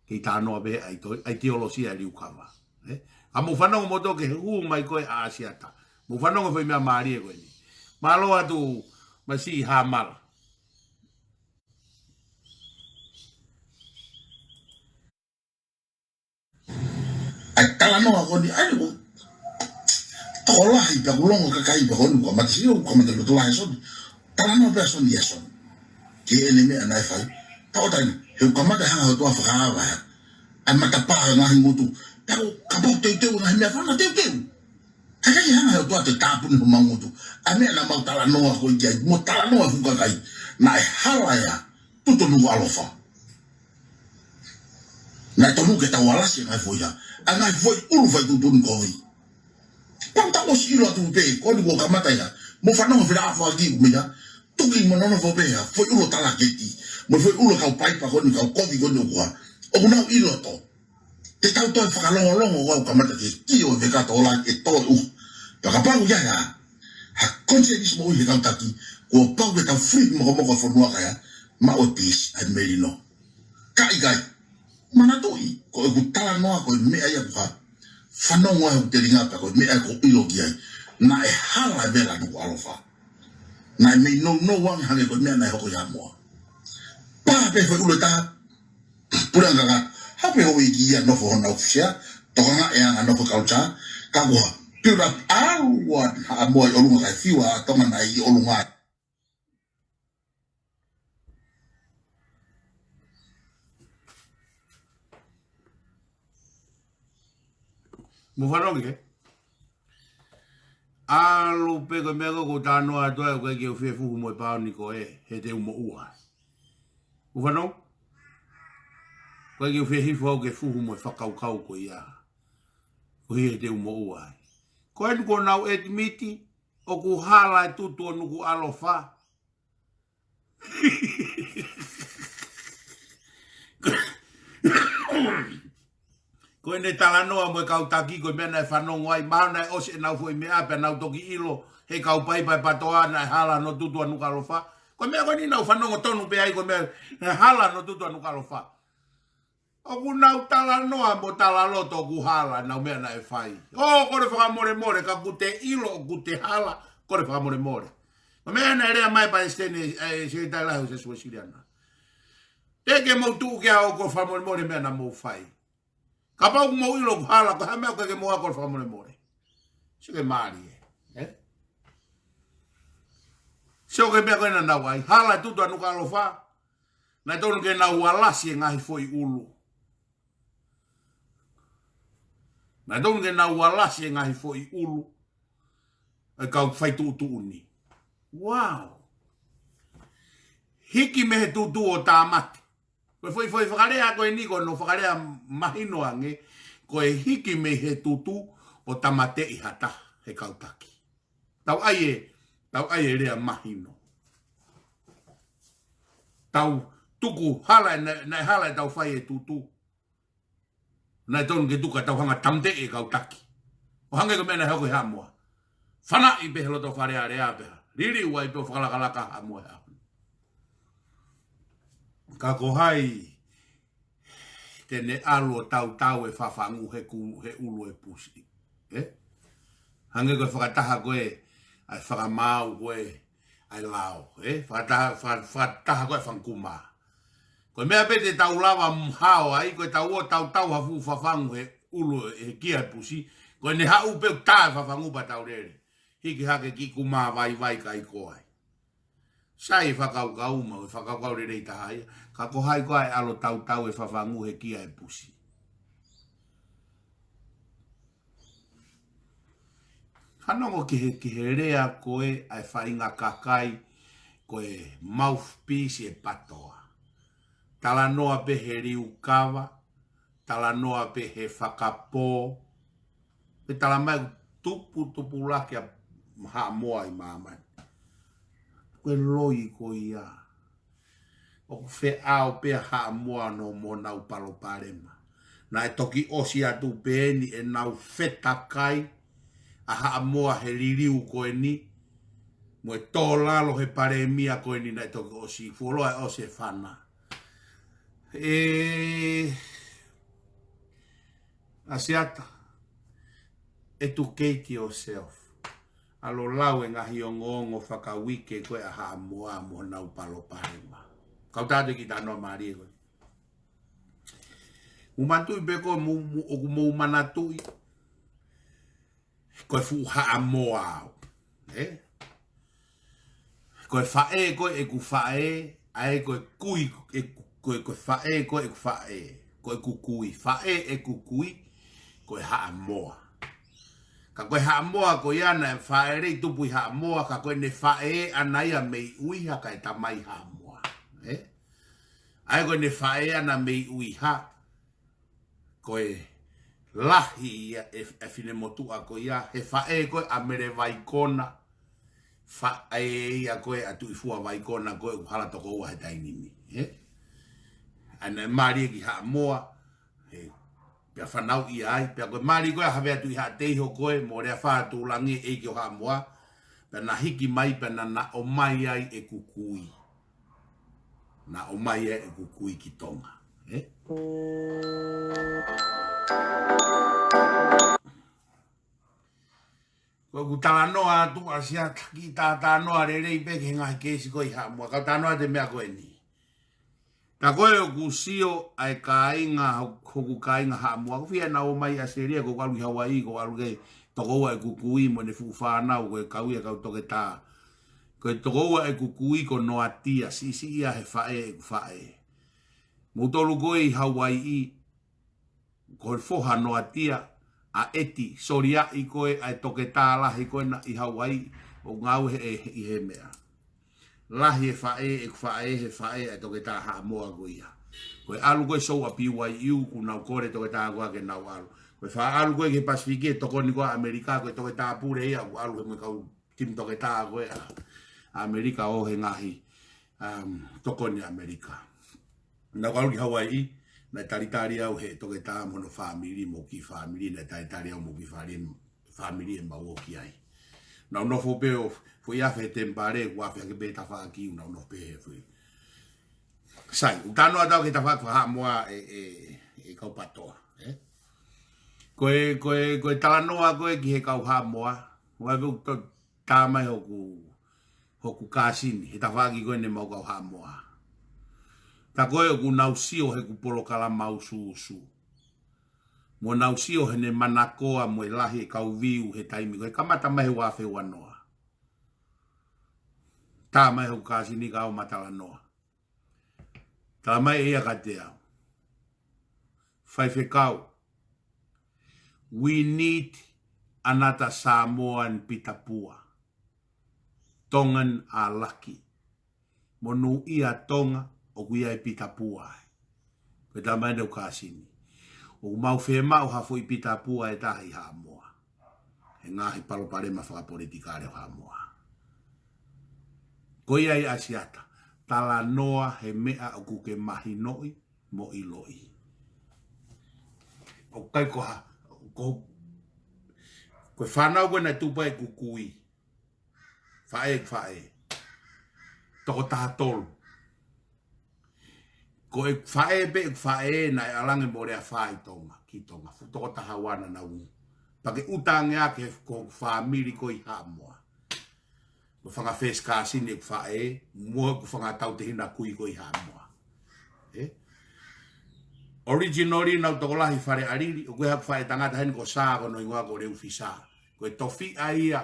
Kei talanoa pē he ʻaito-, ʻaitiolosia liukava. Ē? ʻA mou fanongo moutolu ki he hū mai ko ē ʻa ʻAsiata. Mou fanongo foʻi meʻa mālie ko eni. Mālō atu Masiʻi Hamala. ʻA e talanoa ko eni, ʻa eni ʻoku tokolahi pea ʻoku longo kakai pea ko eni ʻoku kamata sio, ʻoku kamata loto lahi ʻa Soni. Talanoa pē ʻa Soni ʻia Soni ki heʻene meʻa naʻe fai. Tau ʻotaina, he ʻoku kamata hanga ʻe he ʻOtua fakaava ia ʻa e matapā ʻo e ngaahi ngutu. Pea ʻoku kapau teuteu ngaahi meʻa fana teuteu. Kae ʻikai hanga ʻe he ʻOtua ʻo tāpuni homau ngutu. ʻA e meʻa naʻa mau talanoa ko ē ki ai, mo talanoa ʻa e fuʻu kakai. Naʻe hala ia, tuʻu tonu ʻalofa. Naʻe tonu ke tau alasi e ngaahi foʻi hā. ʻA e ngaahi foʻi ʻulu fai tuʻutuʻuni kovi. Pea tau ʻosi ʻilo atu pē, ko eni kuo kamata ia. Mou fanongo fila afo aki ʻoku meʻa. Tuki mo nonofo pē ia, foʻi ʻulu talaketi. Mo e foʻi ʻulu kau paipa ko eni, kau kovi ko eni ʻoku hā. ʻOku nau ʻilo atu. Te tau toe fakalongolongo ʻo aʻu kamata ke kio e vekato ola ke toe ʻuha. Pea kapau ia ia. Ha conscience moʻui he kau taki, kuo pau ke tau free mokomoko e fonua kae maʻu e peace ʻa e melino. Ka ʻikai, manatuʻi, ko ʻeku talanoa ko e meʻa ia ʻoku fanongo ai hoku telinga pea ko e meʻa ʻoku ou ʻilo ki ai. Naʻe hala e vela Nukuʻalofa. Naʻe mei nounou ange hangē ko e meʻa naʻe hoko ʻi Haʻamoa. Pā pē foʻi ʻulu ʻe taha, puleʻanga kakato, hape houʻeiki ia nofo hona ʻofisi, tokangaʻi e anga nofo culture, ka kuo build up ʻalu ʻa Haʻamoa ʻi ʻolunga kae fiu ʻa Tonga naʻe ʻi ʻolunga. Mou fanongo ki he ʻalu pē ko e meʻa ko ē ʻoku ou talanoa atu ai ʻoku ʻikai ke u fie fuhu mo e paoni ko ē, he te u moʻua. Mou fanongo? Ko e kiʻi fehifo au ke fuhu mo e fakakaukau ko ia. Ko ia te u moʻua ai. Ko eni kuo nau admit ʻoku hala e tutu ʻo Nukuʻalofa. Ko ʻene talanoa mo e kau taki, ko e meʻa naʻe fanongo ai, mahalo naʻe ʻosi ʻenau foʻi meʻa pea nau toki ʻilo he kau paipa ʻe PATOA naʻe hala hono tutu ʻa Nukuʻalofa. Ko e meʻa ko eni naʻa nau fanongo tonu pē ai, ko e meʻa naʻe hala hono tutu ʻa Nukuʻalofa. ʻOku nau talanoa mo talaloto ʻoku hala ʻenau meʻa naʻe fai. ʻO, kole fakamolemole, ka ʻoku te ʻilo ʻoku te hala, kole fakamolemole. Ko e meʻa naʻe lea mai Palesiteni, ʻe, Sekelitali Lahi ʻo e Siasi Uēsiliana. Te ke mou tuʻu ki ai ʻo kole fakamolemole meʻa naʻa mou fai. Kapau ʻoku mou ʻilo ʻoku hala, ko e hā e meʻa ʻoku ʻikai ke mou ʻai kole fakamolemole? Sio ki he mālie, ē? Sio ki he meʻa ko ē naʻa nau ʻai, hala e tutu ʻa Nukuʻalofa. Naʻe tonu ke nau alasi e ngaahi foʻi ʻulu. Naʻe tonu ke nau alasi e ngaahi foʻi ʻulu ʻa e kau fai tuʻutuʻuni. Wow. Hiki mei he tutu ʻo tāmate. Ko e foʻi, foʻi fakalea ko eni ko hono fakalea mahino ange, ko e hiki mei he tutu ʻo tāmateʻi ha taha he kau taki. Tau ʻai e, tau ʻai e lea mahino. Tau tuku hala, naʻe, naʻe hala ʻetau fai e tutu. Naʻe tonu ke tuku ʻa e tau hanga tāmateʻi e kau taki. ʻO hangē ko e meʻa naʻe hoko ʻi Haʻamoa. Fanaʻi pē he loto Fale Alea pē. Liliu ai pē ʻo fakalakalaka Haʻamoa he ʻaho ni. Ka ko hai te ne ʻalu ʻo tautau e fafangu he ku-, he ʻulu e pusi. Ē? Hangē ko e fakataha ko ē ʻa e fakamaau ko ē ʻa e lao. Ē? Fakataha, faka-, fakataha ko ē ʻa e fanga kumā. Ko e meʻa pē te tau lava ʻo hao ai, ko ʻetau ō ʻo tautau ha fuʻu fafangu he ʻulu he kia e pusi, ko ʻene haʻu pē ʻo tā e fafangu pea tau lele. Hiki hake kiʻi kumā vaivai kae ʻikai ko hai. Sai e fakakaukau maʻu, e fakakaukau lelei taha ia, ka ko hai koā ʻe ʻalu ʻo tautau e fafangu he kia e pusi? Fanongo ki he, ki he lea ko ē ʻa e faʻahinga kakai ko e mouthpiece e PATOA. Talanoa pē he liukava, talanoa pē he fakapō, pea talamai ʻoku tupu, tupulaki ʻa Haʻamoa ʻi māmani. Ko e loi ko ia. ʻOku feʻao pē ʻa Haʻamoa mo honau palopalema. Naʻe toki ʻosi atu pē eni ʻenau fetakai ʻa Haʻamoa he liliu ko eni, mo e tō lalo he palēmia ko eni naʻe toki ʻosi, fuoloa e ʻosi e fana. Ē, Asiata, educate yourself. ʻAlu ʻo lau e ngaahi ongoongo fakauike ko ē ʻa Haʻamoa mo honau palopalema. Kau tātā ki he talanoa mālie ko ē. Mou manatuʻi pē ko ē, mou, mou, ʻoku mou manatuʻi ko e fuʻu Haʻamoa au. Ē? Ko e faʻē ko ē ʻeku faʻē, ʻa ē ko e kui, ʻeku, ko e, ko e faʻē ko ē ʻeku faʻē, ko ʻeku kui, faʻē ʻeku kui, ko e Haʻamoa. Ka ko e Haʻamoa ko ia naʻe faʻē lelei, tupu ʻi Haʻamoa, ka ko ʻene faʻē ʻana ia mei ʻUiha kae tamai Haʻamoa. Ē? ʻA ē ko ʻene faʻē ʻana mei ʻUiha, ko e lahi ia e, e finemotuʻa ko ia, he faʻē ko ē ʻa Mele Vaikona, faʻē ia ko ē ʻa Tuʻifua Vaikona ko ē ʻoku hala toko ua he taimi ni, ē? ʻA ia naʻe mali ia ki Haʻamoa, he, pea fanauʻi ai, pea ko e mali ko ē ʻa Havea Tuʻihaʻateiho ko ē, mo Leafa Tuʻulangi ʻeiki ʻo Haʻamoa, pea na hiki mai, pea na, na ʻomai ai ʻeku kui. Na ʻomai ai ʻeku kui ki Tonga. Ē? Ko ʻeku talanoa atu Asiata, kiʻi talanoa lelei pē ki he ngaahi keisi ko ē ʻi Haʻamoa. Kau talanoa atu e meʻa ko eni. Tā ko ē ʻoku sio ʻa e kāinga, ho-, hoku kāinga Haʻamoa. ʻOku fiha ʻenau ō mai ʻAositelēlia, ko ʻeku ʻalu ki Hauaiʻi, ko ʻeku ʻalu ki ai, toko ua ʻeku kui mo ʻene fuʻu fānau, ko e kau ia kau toketā. Ko e toko ua ʻeku kui ko Noatia, siʻisiʻi ia he faʻē ʻeku faʻē. Moutolu ko ē ʻi Hauaiʻi, ko e foha Noatia, ʻa ʻEti Soliaʻi ko ē, ʻa e toketā lahi ko ē naʻe ʻi Hauaiʻi, ʻoku ngāue he, he, ʻi he meʻa. lahi e faʻē, ʻeku faʻē, he faʻē ʻa e toketā Haʻamoa ko ia. Ko e ʻalu ko ē Sōua B Y U, kuo nau kole toketā ko ia ke nau ʻalu. Ko e faʻa ʻalu ko ē ki he Pasifiki, ʻe tokoni ko ē ʻa ʻAmelika, ko e toketā pule ia, kuo ʻalu he mo e kau timi toketā ko ē ʻa ʻAmelika ʻo he ngaahi, um, tokoni ʻa ʻAmelika. Naʻa ku ʻalu ki Hawaiʻi, naʻe talitali au he toketā mo hono fāmili mo e kiʻi fāmili, naʻe talitali au mo e kiʻi fāmili, fāmili ʻemau ō ki ai. Naʻa ku nofo pē ʻo foʻi afe he temipale, kuo afe hake pē tafaʻaki, naʻa ku nofo pē he foʻi. Sai, ʻoku talanoa atu au ki he tafaʻaki faka-Haʻamoa ʻe, ʻe, ʻe kau PATOA, ē? Ko e, ko e, ko e talanoa ko ē ki he kau Haʻamoa, ʻoku ʻikai ke u to-, tā mai hoku, hoku kāsini, he tafaʻaki ko eni ʻemau kau Haʻamoa. Tā ko ē ʻoku nau sio heʻeku polokalama usuusu. Mo nau sio heʻene manakoa mo e lahi e kau viu he taimi ko ē kamata mai he ua afe ua noa. Tā mai hoku kāsini ka ʻoku ma talanoa. Tala mai ʻe ia kiate au, Faifekau, we need another Samoan Peter Pua. Tongan are lucky. Monūʻia Tonga ʻoku ʻi ai e Peter Pua ai. Ko e tala mai ʻe hoku kāsini, ʻoku mau fiemaʻu ha foʻi Peter Pua ʻe taha ʻi Haʻamoa. He ngaahi palopalema fakapolitikale ʻo Haʻamoa. Ko ia ai ʻa Siata, talanoa he meʻa ʻoku ke mahinoʻi mo ʻiloʻi. ʻOku ʻikai ko ha, ko, ko e fānau ko ē naʻe tupu ai ʻeku kui. Faʻē, faʻē. Toko taha tolu. Ko e faʻē pē, faʻē naʻe ʻalu ange mo Leafa ʻi Tonga, ki Tonga. Fuʻu toko taha ua naʻa nau. Pea ke ʻuta ange ake ko e fāmili ko ē ʻi Haʻamoa. Ko e fanga first cousin ʻeku faʻē, mo ʻeku fanga tautehina kui ko ē ʻi Haʻamoa. Ē? Originally naʻa nau tokolahi Fale Alili, ʻoku ʻi ai haku faʻētangata heni ko Sā, ko hono hingoa ko Leufisā. Ko e tofiʻa ia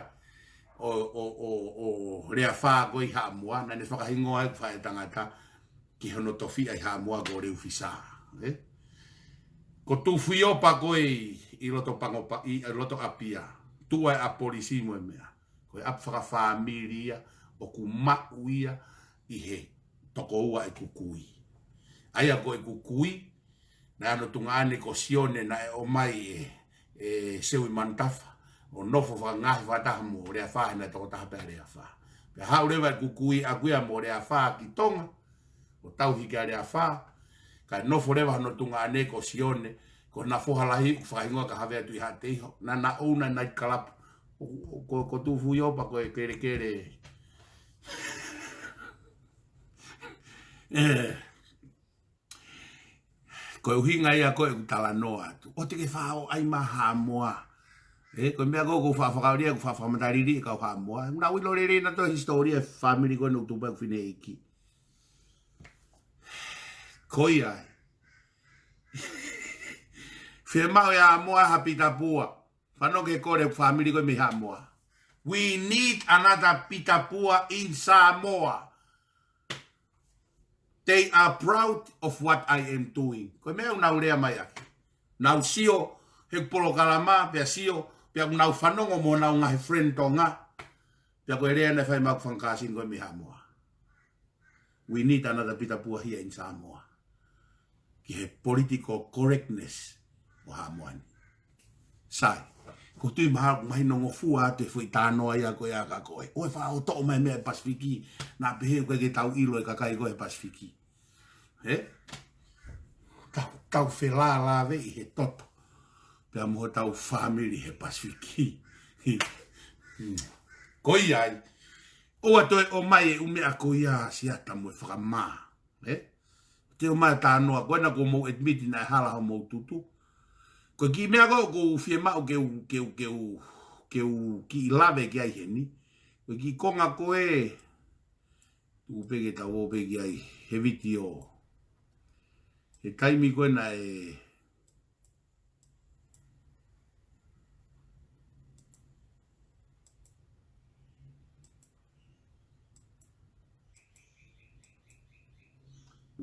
ʻo, ʻo, ʻo, ʻo Leafa ko ē ʻi Haʻamoa, naʻa ne fakahingoa ʻeku faʻētangata ki hono tofiʻa ʻi Haʻamoa ko Leufisā. Ē? Ko Tufuiopa ko ē ʻi, ʻi loto Pangopa, ʻi, ʻi loto ʻApia. Tuʻu ai ʻa e polisi mo e meʻa. Ko e ʻapi fakafāmili ia, ʻoku maʻu ia ʻi he tokoua ʻeku kui. ʻA ia ko ʻeku kui, naʻe ʻi ai hono tuongaʻane ko Sione naʻe ʻomai ʻe, ʻe Seui Manutafa. ʻO nofo fakangaahi fakataha mo Leafa he naʻe toko taha pē ʻa Leafa. Pea haʻu leva ʻeku kui ʻaʻaku ia mo Leafa ki Tonga. ʻO tauhi kia Leafa. Kae nofo leva hono tuongaʻane ko Sione. Ko hona foha lahi ʻoku fakahingoa kia Havea Tuʻihaʻateiho. Naʻa na ʻouna e night club. Ko, ko, ko Tufuiopa ko e kelekele. Ē. Ko e ʻuhinga ia ko ē ʻeku talanoa atu. ʻOua te ke faʻa ō ʻai mai Haʻamoa. Ē, ko e meʻa ko ē ʻoku ou faʻa fakaʻolia, ʻoku ou faʻa fakamatala lelei e kau Haʻamoa. Naʻa ku ʻilo lelei naʻa toe hisitōlia e fāmili ko ē naʻe tupu ai ʻeku fineʻeiki. Ko ia ai. Fiemaʻu ʻe Haʻamoa ha Peter Pua. Fanongo ki he kole ʻa e fāmili ko ē mei Haʻamoa. We need another Peter Pua in Samoa. They are proud of what I am doing. Ko e meʻa ʻoku nau lea mai ʻaki. Nau sio heʻeku polokalama, pea sio, pea ʻoku nau fanongo mo honau ngaahi friend Tonga. Pea ko e lea naʻe fai mai ʻeku fanga kāsini ko ē mei Haʻamoa. We need another Peter Pua here in Samoa. Ki he political correctness ʻo Haʻamoa ni. Sai, ʻoku ou tui mahalo ʻoku mahino ngofua atu e foʻi talanoa ia ko ia kia koe. ʻOua ʻe faʻa ō toʻo mai e meʻa ʻi he Pasifiki, naʻa pehē ʻoku ʻikai ke tau ʻilo e kakai ko ē he Pasifiki. Ē? Tau, tau felālāveʻi he toto. Pea mo hotau fāmili he Pasifiki. Hmm. Ko ia ai. ʻOua toe ʻomai e ʻū meʻa ko ia Siata mo e fakamā. Ē? Te ʻomai e talanoa, ko ena kuo mou admit naʻe hala homou tutu. Ko e kiʻi meʻa ko ē ʻoku ou fiemaʻu ke u, ke u, ke u, ke u kiʻi lave ki ai heni. Ko e kiʻi konga ko ē, tuku pē ke tau ō pē ki ai, he vitiō. He taimi ko ē naʻe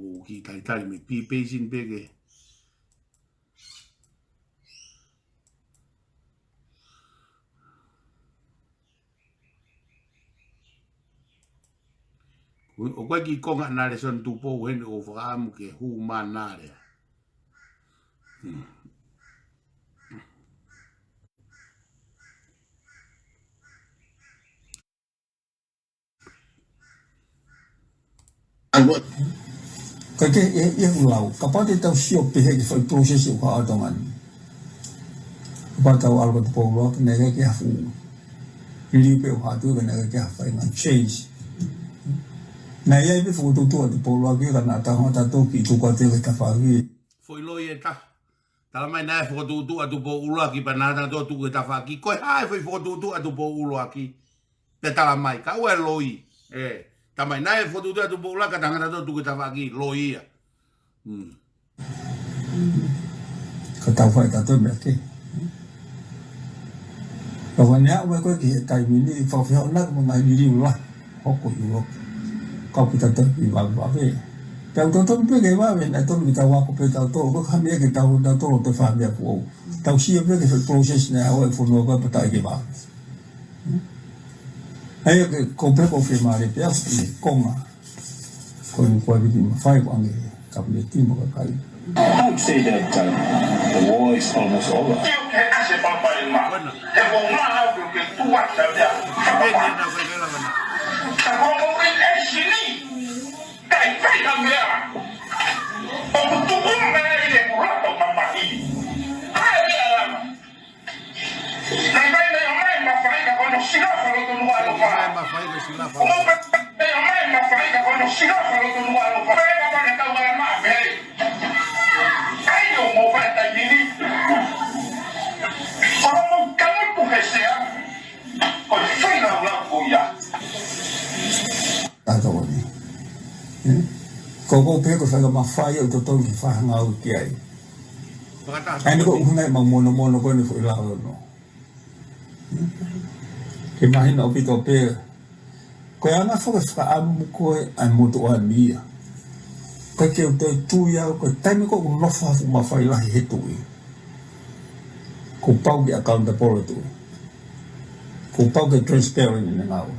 ʻOku ou kiʻi talitali mei P-Basin pē ke. ʻOku ʻi ai e kiʻi konga ʻa Nalesoni Tupou heni ʻoku ou fakaʻamu ke hū mai ʻa Nale. Hmm. Ka ke, ʻe, ʻe ʻoku lau, kapau te tau sio pehē ki he foʻi process ʻoku hā ʻi Tonga ni. Kapau te tau ʻalu ki Tupou ʻUluaki, naʻe ʻikai ke ha fuʻu liliu pē ʻoku hā atu, ka naʻe ʻikai ke ha faʻahinga change. Naʻe ʻi ai pē fokotuʻutuʻu ʻa Tupou ʻUluaki, ka naʻa tau hanga tautolu ki tuku atu ki he tafaʻaki. Foʻi loi ʻe taha. Tala mai naʻe fokotuʻutuʻu ʻa Tupou ʻUluaki pea naʻa tau tuku ki he tafaʻaki. Ko e hā e foʻi fokotuʻutuʻu ʻa Tupou ʻUluaki? Pea tala mai, ka ʻoua e loi. ʻE, tala mai naʻe fokotuʻutuʻu ʻa Tupou ʻUluaki ka tangata tau tuku ki he tafaʻaki, loi ia. Hmm. Ka tau fai tautolu meʻa kehe. Ka ʻoua naʻa ʻomai koe ki he taimi ni, ʻi he fakafehoanaki mo e ngaahi liliu lahi. Hoko ʻi ʻUluaki. Kau pē tautolu ʻi vave vave. Pea ʻoku totonu pē ke vave, naʻe totonu ke tau ako pē tautolu, ʻoku ʻikai ha meʻa ke tau, tautolu ʻo te fai ha meʻa foʻou. Tau sio pē ki he process naʻe haʻu ai e fonua ko ē pea tau ʻai ke vave. ʻA ia ko e, ʻoku ou pehē ʻoku fiemālie pē au ʻi he konga. Ko e, ko e viti mafai ko ʻange, kapineti mo e kakai. I'd say that, uh, the war is almost over. Teu ke ase papai ma. He ko ma au ke ke tua sa ya. Ka ko mo in esini. Kai kai ka mea. O kutu un mea i le kurato mamahi. Ai le alama. Naʻe ʻikai ke ʻomai mafai ka ko hono silafa loto nua ʻalofa. ʻOmai mafai ka silafa. ʻOmai mafai ka ko hono silafa loto nua ʻalofa. Pea ka ko hono kau ala maʻa pē. ʻAi ʻo mo fai taimi ni. ʻO mo kau pu he sea. Ko e fai lau lau ko ia. Tato ni. Ko ko pē ko e fai ka mafai ʻoku totonu ke fakangāueʻaki ai. ʻA ia ko e ʻuhinga ʻemau monomono ko eni foʻi lao ʻe ono. Ke mahino ʻaupito pē. Ko e anga foki e fakaʻamu ko ē ʻa e motuʻa ni ia. Ko e ke u toe tui au, ko e taimi ko ē ʻoku nofo ha fuʻu mafai lahi he tuʻi. Kuo pau ke accountable e tuʻi. Kuo pau ke transparent ʻene ngāue.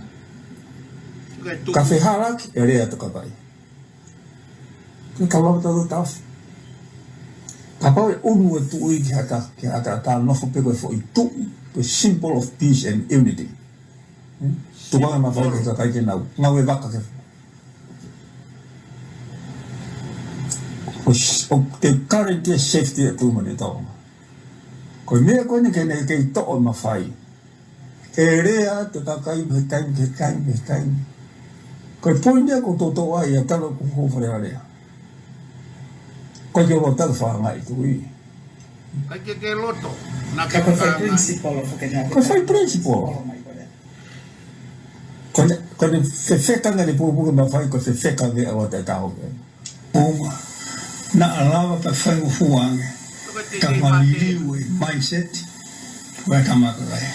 Ka fehālaaki, ʻe lea atu kakai. Ke kau lava tau tau. Kapau ʻe ʻunu e tuʻi ki ha taha, ki ha taha, taha nofo pē ko e foʻi tuʻi, ko e symbol of peace and unity. Hmm? Tuku ange mafai ki he kakai ke nau ngāue vaka ke. Ko s-, ʻo te guarantee safety ʻa e tuʻi mo e Tonga. Ko e meʻa ko eni ke ne kei toʻo mafai. ʻE lea atu e kakai mei he taimi ki he taimi, mei he taimi. Ko e poini ia ʻoku ou toutou ʻai ʻa e tala ʻoku ou fale alea. Ko e ke loto ke fakaangaʻi e tuʻi. ʻIkai ke ke loto. Naʻa ke Ka ko e fai fakaangaʻi. Principle ʻoku ke nau Ko e fai principle. Ko e, ko e fefeka ange ʻene pukepuke mafai, ko e fefeka ange ʻa e ʻalu atu e taho ke. ʻO naʻa lava pē faingofua ange. Ka ma liliu e mindset. Ko e tama kakai.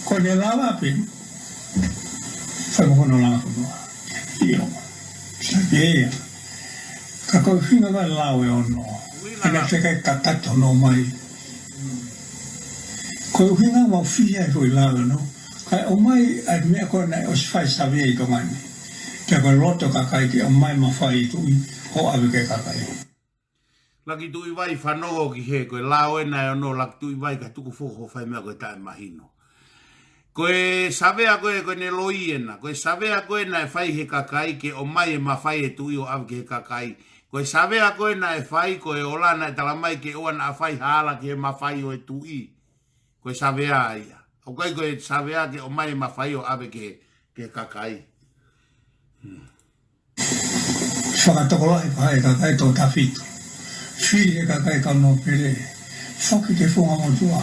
Ko ʻene lava pē. Fai mo hono langa fonua. ʻIo. Sai pē ia. Ka ko e ʻuhinga ʻa e lao ʻe ono. ʻE naʻe fekauʻaki kakato hono ʻomai. Ko e ʻuhinga mau fie ai foʻi lao ʻe ono. Kae ʻomai ʻa e meʻa ko ē naʻe ʻosi fai savea ʻi Tonga ni. Pea ko e loto kakai ke ʻomai mafai e tuʻi ʻo ʻave ki he kakai. Laki Tuʻivai, fanongo ki he, ko e lao ena ʻe ono, Laki Tuʻivai, ka tuku foki hoʻo fai meʻa ko e taʻemahino. Ko e savea ko ē, ko ʻene loi ena, ko e savea ko ē naʻe fai he kakai ke ʻomai e mafai e tuʻi ʻo ʻave ki he kakai. Ko e savea ko ē naʻe fai, ko e ola naʻe tala mai ke ʻoua naʻa fai ha ala ki he mafai ʻo e tuʻi. Ko e savea ia. ʻOku ʻikai ko e savea ke ʻomai e mafai ʻo ʻave ki he, ki he kakai. Hmm. Fakatokolahi pē ʻe he kakai tō tafitu. Fili ʻe he kakai kau nōpele. Foki ki he founga motuʻa.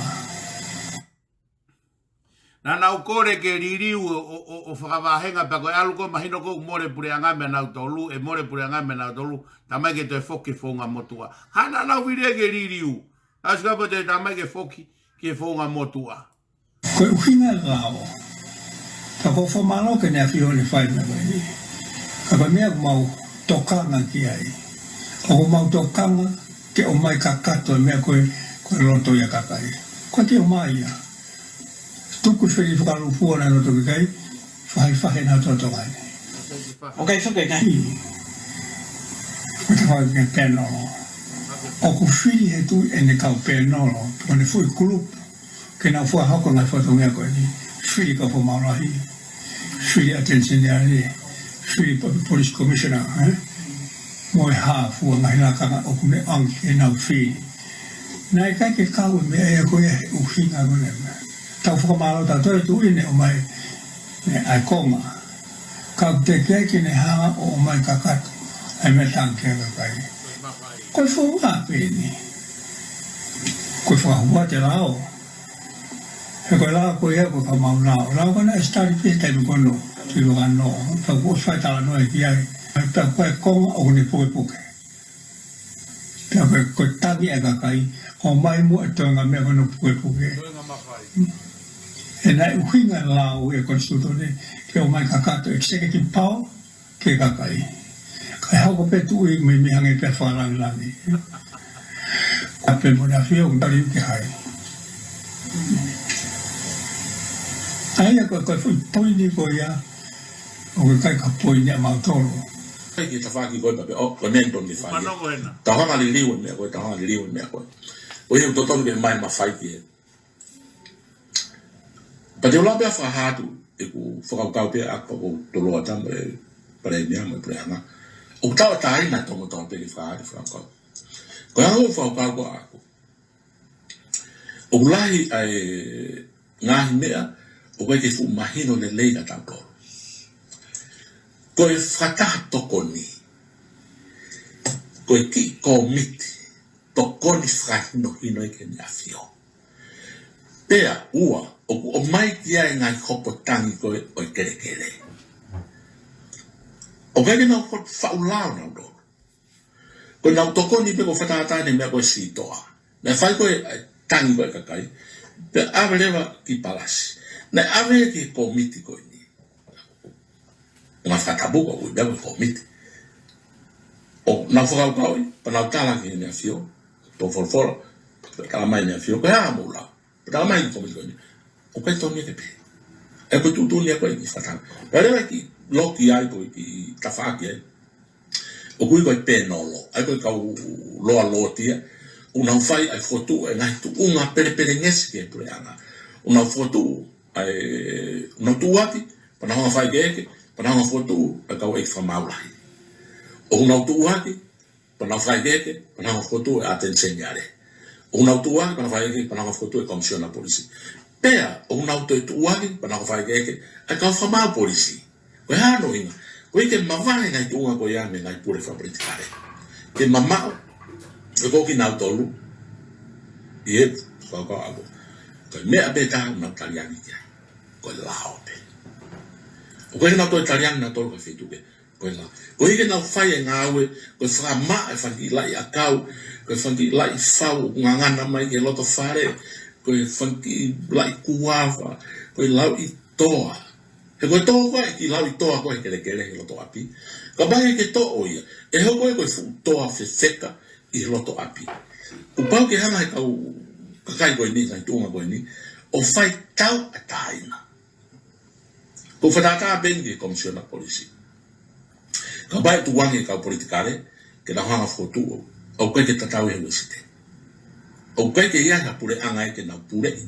Naʻa nau kole ke liliu ʻo, ʻo, ʻo, ʻo fakavahenga pea ko e ʻalu ko ē mahino ko ē ʻoku mole puleʻanga meia nautolu, ʻe mole puleʻanga meia nautolu, talamai ke toe foki ki he founga motuʻa. Hā naʻa nau fili ai ke liliu. ʻAsi ka pau te talamai ke foki ki he founga motuʻa. Ko e ʻuhinga e lao. Ka ko e fakamālō ki he ʻEne ʻAfio ʻene fai meʻa ko eni. Ka ko e meʻa ʻoku mau tokanga ki ai. ʻOku mau tokanga ke ʻomai kakato e meʻa ko ē, ko e loto ia ʻa e kakai. ʻOku ʻikai ke ʻomai ia. Tuku e fili fakalūkufua ʻa e loto ʻa e kakai, fahifahi ʻenau totolo ai. ʻOku ʻikai fakaʻikaiʻi. ʻOku tau fai ke pēnolo. ʻOku fili he tuʻi ʻene kau pēnolo, ko ʻene foʻi kulupu, ke nau fakahoko ngaahi fatongia ko eni. Fili kau fakamaau lahi. Fili ʻAteni Seniale. Fili po-, Police Commissioner, eh? Mo e hā fua ngaahi lakanga ʻoku ne ʻange ke nau fili. Naʻe ʻikai ke kau e meʻa ia ko ia he ʻuhinga ko eni. Tau fakamālō tautolu e tuʻi ne ʻomai, ne ʻai konga. Ka ʻoku teʻeki ai ke ne hanga ʻo ʻomai kakato ʻa e meʻa tangi ki he kakai. Ko e founga pē eni. Ko e fakahua te lao. He ko e lao ko ia ko e fakamaau lao. Lao ko ena e study pē taimi ko ena. Tui vaka no. Pea ko e fai talanoa ki ai. Pea ko e konga ʻoku ne pukepuke. Pea ko e, ko e tangi e kakai, ʻomai mo e toenga meʻa ko ena pukepuke. He naʻe ʻuhinga lao e Konisitūtone, ke ʻomai kakato executive power, ki he kakai. Kae hoko pē tuʻi meimei hangē pē fakalāngilangi. Ka pē mo ʻEne ʻAfio, ʻoku tali ke hai. ʻA ia ko e, ko e foʻi poini ko ia, ʻoku ʻikai ko ha poini ʻa mautolu. ʻIkai ke tafaʻaki ko e pape, ʻo, ko e meʻa eni tonu ke fai. Tau hanga liliu e meʻa ko e, tau hanga liliu e meʻa ko e. ʻOku totonu ke ʻomai mafai ki he. Pea te u lave pē fakahā atu, ʻeku fakakaukau pē ʻaʻaku pea ko Toloata mo e Palēmia mo e Puleʻanga. ʻOku tau ʻatā ʻi he tō mo tō pē ke fakahā atu fakakaukau. Ko e anga ʻeku fakakaukau ko ʻaʻaku. ʻOku lahi ʻa e ngaahi meʻa, ʻoku ʻikai ke fuʻu mahino lelei kia tautolu. Ko e fakataha tokoni. Ko e kiʻi kōmiti. Tokoni fakahinohino ia ki Heʻene ʻAfio. Pea, ua, ʻoku ʻomai ki ai e ngaahi hopo tangi ko ē ʻo e kelekele. ʻOku ʻikai ke nau fa-, faʻu lao nautolu. Ko ʻenau tokoni pē ko e fakatātā ʻene meʻa ko e sitoa. Naʻe fai ko ē, ʻa e tangi ko ē ʻa e kakai. Pea ʻave leva ki palasi. Naʻe ʻave ki he kōmiti ko eni. Ngaahi fakatapu ko ē ʻoku ui pē ko e kōmiti. ʻO nau fakakaukauʻi, pea nau tala ki Heʻene ʻAfio. Tō folofola. Pea tala mai ʻEne ʻAfio. Ko e hā hoʻomou lau? Pea tala mai ki he kōmiti ko eni. ʻOku ʻikai totonu ia ke pehē. ʻE ko e tuʻutuʻuni ia ko ē ki he fakatātā. Pea leva ki loki ai ko ē ki tafaʻaki ai. ʻOku ui ko e pēnolo, ʻa ia ko e kau loa lōtia, ʻoku nau fai ʻa e fokotuʻu e ngaahi tuʻunga pelepelengesi ki he puleʻanga. ʻOku nau fokotuʻu, ʻa e, ʻoku nau tuʻuaki, pea nau hanga ʻo fakaʻekeʻeke, pea nau hanga ʻo fokotuʻu ʻa e kau ʻeiki fakamaau lahi. ʻOku nau tuʻuaki, pea nau fakaʻekeʻeke, pea nau hanga ʻo fokotuʻu e ʻAteni Seniale. ʻOku nau tuʻuaki, pea nau fakaʻekeʻeke, pea nau hanga ʻo fokotuʻu e Komisiona Polisi. Pea, ʻoku nau toe tuʻuaki, pea nau hanga ʻo fakaʻekeʻeke, ʻa e kau fakamaau polisi. Ko e hā hono ʻuhinga? Koeʻuhi ke mavahe e ngaahi tuʻunga ko ia mei he ngaahi pule fakapolitikale. Ke mamaʻo, ʻe ko kinautolu, ʻi he fakakaukau ʻaʻaku. Ko e meʻa pē taha ʻoku nau taliangi ki ai. Ko e lao pē. ʻOku ʻikai ke nau toe taliangi nautolu ki ha feituʻu kehe. Ko e lao. Koeʻuhi ke nau fai e ngāue, ko e fakamaʻa e fanga kiʻi laʻi ʻakau, ko e fanga kiʻi laʻi fau ʻoku ngangana mai ki he loto fale, ko e fanga kiʻi laʻi kuava, ko e lauʻi toa. He ko e toa ko ē, kiʻi lauʻi toa ko ē he kelekele he loto ʻapi. Kapau ʻe ʻikai ke toʻo ia, ʻe hoko ia ko e fuʻu toa fefeka ʻi he loto ʻapi. Kuo pau ke hanga ʻe he kau kakai ko eni, ngaahi tuʻunga ko eni, ʻo fai tauʻatāina. Ko e fakatātā pē eni ki he Komisiona Polisi. Kapau ʻe tukuange e kau politikale, ke nau hanga ʻo fokotuʻu, ʻoku ʻikai ke tatau ia he Uēsite. ʻOku ʻikai ke ʻi ai ha puleʻanga ia ke nau puleʻi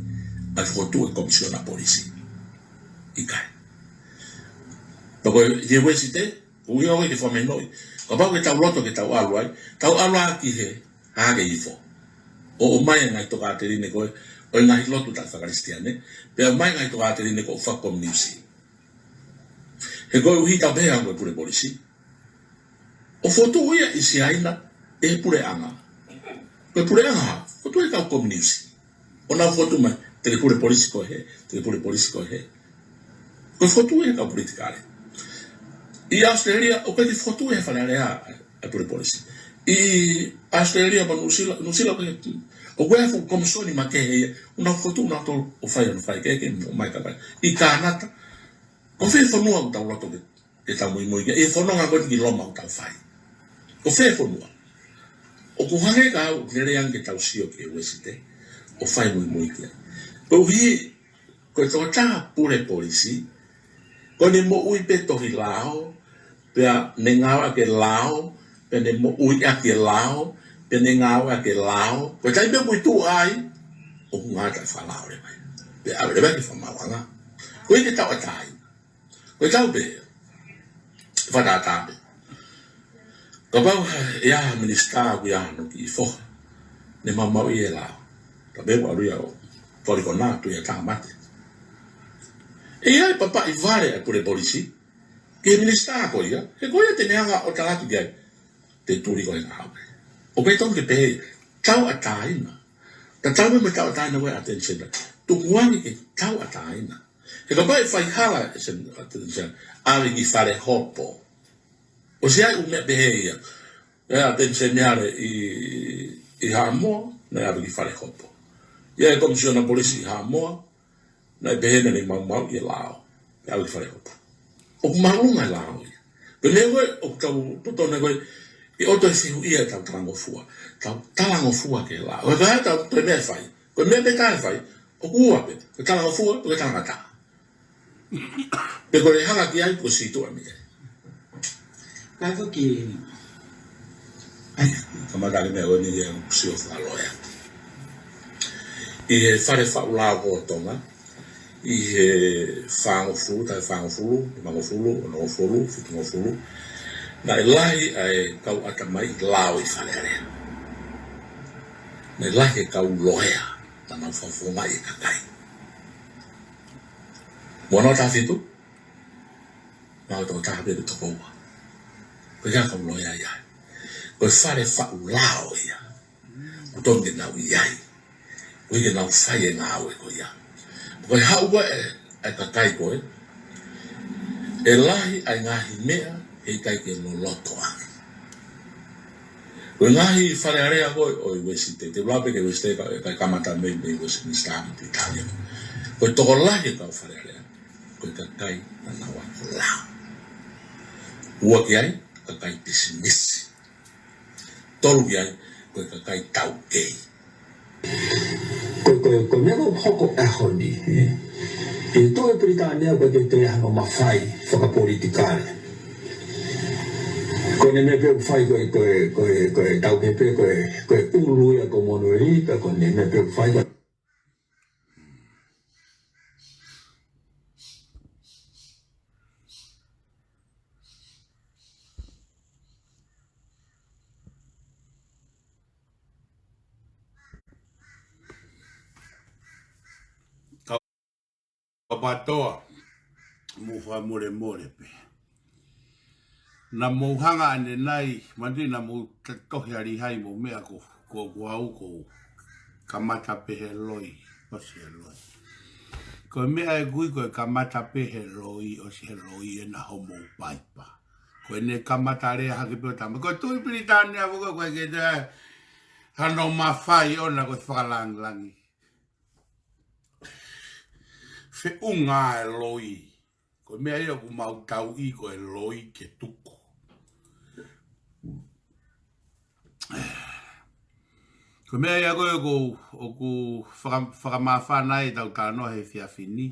ʻa e fokotuʻu e Komisiona Polisi. ʻIkai. Pea ko e, he Uēsite, ʻoku ʻikai ke fakamahinoʻi. Kapau ke tau loto ke tau ʻalu ai, tau ʻalu ai ki he hahake hifo. ʻO ʻomai e ngaahi tokāteline ko ē, ʻo e ngaahi lotu taʻefakakalisitiane, pea ʻomai e ngaahi tokāteline ko ē fakakominiusi. He koeʻuhi tau pehē ko e pule polisi. ʻO fokotuʻu ia ʻi Siaina ʻe he puleʻanga. Ko e puleʻanga, fokotuʻu ʻe he kau kominiusi. ʻO nau fokotuʻu mai, telefale polisi ko ē, telefale polisi ko ē. Ko e fokotuʻu ʻe he kau politikale. ʻI ʻAositelēlia, ʻoku ʻikai ke fokotuʻu ʻe he Fale Alea ʻa e pule polisi. ʻI ʻAositelēlia mo Nuʻusila, Nuʻusila ʻoku ʻikai ke, ʻoku ʻi ai e fuʻu komisoni makehe ia, ʻoku nau fokotuʻu nautolu ʻo fai hono fakaʻekeʻeke, ʻomai kakai. ʻI Kānata, ko fē fonua ʻoku tau loto ke, ke tau muimui ki ai, ʻi he fononga ko eni ki Loma ʻoku tau fai. Ko fē fonua. ʻOku hangē ka ʻoku lelei ange ke tau sio ki he Uēsite, ʻo fai muimui ki ai. Koeʻuhi, ko e tokotaha pule polisi, ko ʻene moʻui pē tohi lao, Pea ne ngāueʻaki e lao, pea ne moʻuiʻaki e lao, pea ne ngāueʻaki e lao. Ko e taimi pē ʻoku ʻi tuʻa ai, ʻoku ngata e fakalao leva ia. Pea ʻave leva ki he fakamaauʻanga. Ko e ke tauʻatāina. Ko e tau pē, fakatātā pē. Kapau ʻe ʻi ai ha minisitā ʻoku ʻi ai hono kiʻi foha, ne maumauʻi e lao. Ka pē ʻoku ʻalu ia ʻo toli konā, tui ʻa e tangata mate. ʻE ʻi ai e papaʻi vale ʻa e pule polisi ki he minisitā ko ia, he ko ia te ne hanga ʻo tala atu ki ai, te tuli koe he ngāue. ʻOku ʻikai tonu ke pehē, tauʻatāina. Tatau mo e tauʻatāina ko e ʻateni senitā. Tukuange ke tauʻatāina. He kapau ʻe fai hala e sen-, ʻateni senitā, ʻave ki fale hopo. ʻOsi ʻi ai e ʻū meʻa pehē ia. ʻE ʻateni senitā ʻi, ʻi Haʻamoa, naʻe ʻave ki fale hopo. ʻI ai e komisiona polisi ʻi Haʻamoa, naʻe pehē naʻa ne maumauʻi e lao. Pea ʻave ki fale hopo. ʻOku māʻolunga e lao ia. Ko e meʻa ko ē, ʻoku tau totonu ko ē, ʻe ʻoto e fehuʻia ʻetau talangofua. Tau talangofua ki he lao. Ko e taha ʻetau toe meʻa ʻe fai. Ko e meʻa pē taha ʻe fai, ʻoku ua pē. Ko e talangofua, ko e talangataʻa. Pe ko e hanga ki ai, ko e sītuʻa mei ai. Ka ko ki, ai, kamata ʻaki e meʻa ko eni ia ʻoku sio fakaloea. ʻI he fale faʻu lao ko Tonga, ʻi he fāngofulu, taʻu fāngofulu, limangofulu, onongofulu, fitungofulu, naʻe lahi ʻa e kau ʻatamai lao ʻi Fale Alea. Naʻe lahi e kau loea, naʻa nau fakafofongaʻi e kakai. Mo hono taha fitu, naʻe toko taha pē pe toko ua. Ko e kau loea ia. Ko e fale faʻu lao ia. ʻOku tonu ke nau ʻi ai. Koeʻuhi ke nau fai e ngāue ko ia. Ko e haʻu ko ē ʻa e kakai ko ē, ʻe lahi ʻa e ngaahi meʻa heʻikai ke loloto ange. Ko e ngaahi Fale Alea ko ē ʻo e Uēsite, te u lave ki he Uēsite ka, ka kamata mei, mei Westminster ki Pilitānia. Ko e tokolahi e kau Fale Alea, ko e kakai naʻa nau ako lao. Ua ki ai, kakai pisinisi. Tolu ki ai, ko e kakai taukei. Ko, ko, ko e meʻa ʻoku hoko he ʻaho ni, ē. ʻI he tuʻi Pilitānia ʻoku ʻikai ke toe ʻi ai hano mafai fakapolitikale. Ko ʻene meʻa pē ʻoku fai ko e, ko e, ko e, ko e taukei pē, ko e, ko e ʻulu ia ʻo e Commonwealth, pea ko ʻene meʻa pē ʻoku fai ko e Kapatoa, mou fakamolemole pē. Naʻa mou hanga ʻanenai, manatuʻi naʻa mou t-, tohi ʻa Lihai mo e meʻa ko, ko, ko au ko kamata pē he loi, ʻosi he loi. Ko e meʻa ʻeku ui ko e kamata pē he loi, ʻosi he loi ʻena homo paipa. Ko ʻene kamata lea hake pē ʻo tama. Ko e tuʻi Pilitānia foki ko e ke te hano mafai ʻona ko e fakalāngilangi. Feʻunga e loi. Ko e meʻa ia ʻoku mau tauʻi ko e loi ke tuku. Ko e meʻa ia ko ē ʻoku, ʻoku faka-, fakamāfana ai ʻetau talanoa he efiafi ni.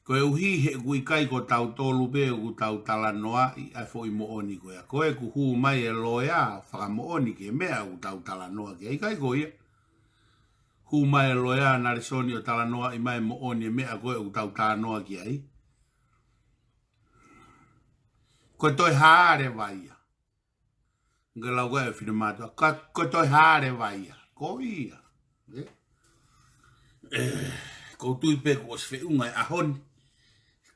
Koeʻuhi he ʻoku ʻikai ko tautolu pē ʻoku tau talanoaʻi ʻa e foʻi moʻoni ko ia. Ko ē ʻoku hū mai e loea fakamoʻoni ki he meʻa ʻoku tau talanoa ki ai. ʻIkai ko ia. Hū mai e loea Nalesoni ʻo talanoaʻi mai e moʻoni e meʻa ko ē ʻoku tau talanoa ki ai. Ko e toe hā leva ia. Ngaahi lau ko ē ʻa e finemātuʻa, ka, ko e toe hā leva ia. Ko ia. Ē? Ē, ʻoku ou tui pē kuo ʻosi feʻunga e ʻaho ni.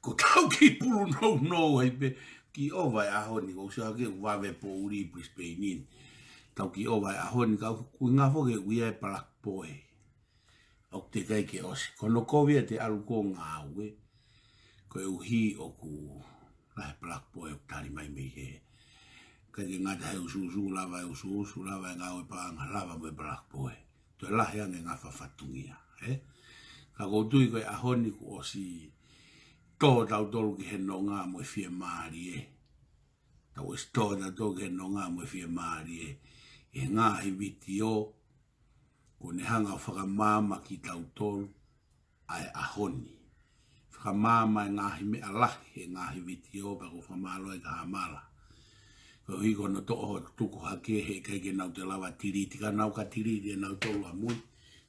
Ko ʻetau kiʻi pulu nounou ai pē, kiʻi ʻova e ʻaho ni, ʻoku ou sio hake ʻoku vave poʻuli Brisbane ni. Tau kiʻi ʻova e ʻaho ni, ka ʻoku ʻuhinga foki ʻoku ʻi ai e Black Boy. ʻOku teʻeki ai ke ʻosi. Ko hono kovi ia te ʻalu ʻo ngāue, koeʻuhi ʻoku lahi e Black Boy ʻoku tali mai mei hē. ʻIkai ke ngata he ʻusuʻusu, lava e ʻusuʻusu, lava e ngāue paʻanga, lava mo e Black Boy. Toe lahi ange e ngaahi fafatungia, ē? Ka ʻoku ou tui ko e ʻaho ni kuo ʻosi tō tautolu ki he nonga mo e fiemālie. Tau ʻosi tō tautolu ki he nonga mo e fiemālie. ʻI he ngaahi vitiō, kuo ne hanga ʻo fakamaama kitautolu ʻa e ʻaho ni. fakamaama e ngaahi meʻa lahi he ngaahi vitiō, pea ʻoku ou fakamālō ai kia Hamala. Koeʻuhi ko hono toʻo hoʻo tuku hake, heʻikai ke nau toe lava tiliti, ka nau ka tiliti ʻe nautolu ʻamui.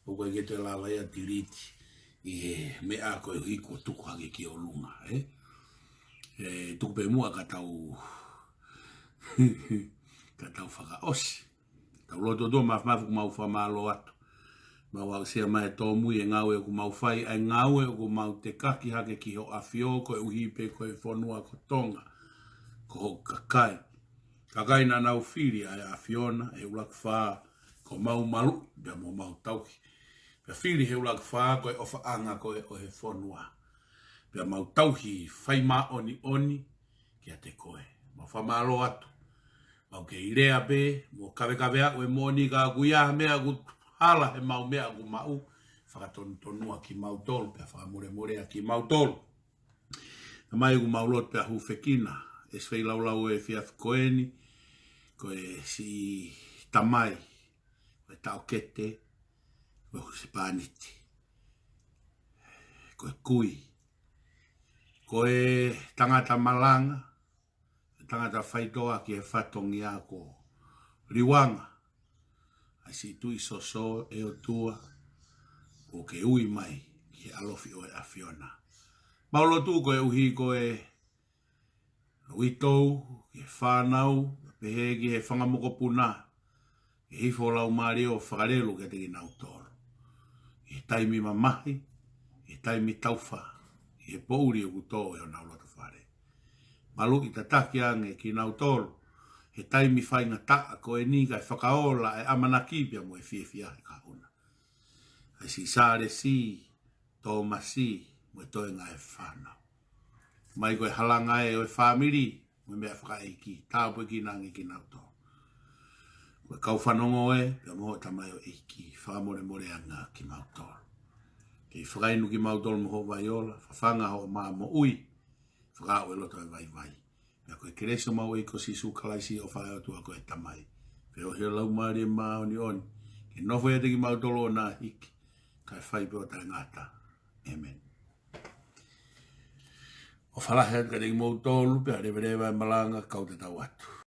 ʻOku ʻikai ke toe lava ia tiliti ʻi he meʻa koeʻuhi kuo tuku hake ki ʻolunga, ē? ʻE, tuku pē muʻa ka tau, ka tau fakaʻosi. Tau lotu. ʻOtua Māfimafi, ʻoku mau fakamālō atu. Mau aʻusia mai e tōmui e ngāue ʻoku mau fai, ʻa e ngāue ʻoku mau tekaki hake ki hoʻo ʻAfio, koeʻuhi pē ko e fonua ko Tonga, ko hoʻo kakai. Kakai naʻa nau fili ʻa e ʻAfiona, ʻe ʻUluaki Fā, kuo mau maluʻi, pea mo mau tauhi. Pea fili ʻe ʻUluaki Fā ko e ʻofaʻanga ko ē ʻo e fonua. Pea mau tauhi fai māʻoniʻoni kiate koe. Mau fakamālō atu. Mau kei lea pē, mo kavekave ʻa e moʻoni, ka ʻoku ʻi ai ha meʻa ʻoku hala he mau meʻa ʻoku maʻu, fakatonutonua kimautolu, pea fakamolemolea kimautolu. Tamai, ʻoku mau lotu pea hūfekina, ʻe se feilaulau ʻo e efiafi ko eni, ko e siʻi tamai, ko e taʻokete, ko e husepāniti, ko e kui, ko e tangata malanga, ko e tangata faitoʻo ki he fatongia ko Liuanga, ʻa e siʻi tuʻi sōsō, ʻe ʻOtua, ʻoku ke ui mai ki he ʻalofi ʻo e ʻAfiona. Mau lotu koeʻuhi ko e uitou, ki he fānau, pehē ki he fanga mokopuna, ke hifo ho Laumālie ʻo fakalelu kiate kinautolu. ʻI he taimi mamahi, ʻi he taimi taufa, ʻi he poʻuli ʻoku tō ʻi honau loto fale. Maluʻi tataki ange kinautolu he taimi faingataʻa ko eni, kae fakaola e ʻamanaki pea mo e fiefia he kahaʻu na. ʻA e siʻi Sālesi, Tōmasi, mo e toenga e fānau. Mai ko e halanga ē ʻo e fāmili, mo e meʻa fakaʻeiki, tāpuekina ange kinautolu. Ko e kau fanongo ē, pea mo hoʻo tamaioʻeiki, fakamolemoleʻi ange kimautolu. Kei fakainu kimautolu mo hoʻo vai ola, fafanga hoʻo mā moʻui, fakaaʻu e loto ʻo e vaivai. Pea ko e kelesi ʻo homau ʻEiki ko Sīsū Kalaisi, ʻofa ʻa e ʻOtua ko e Tamai, feohi ʻa e Laumālie Māʻoniʻoni, ke nofo ʻiate kimautolu ʻo na hiki, kae fai pē ʻo taʻengata. ʻĒmeni. ʻOfa lahi atu kiate kimoutolu, pea leveleva e malanga, kau tatau atu.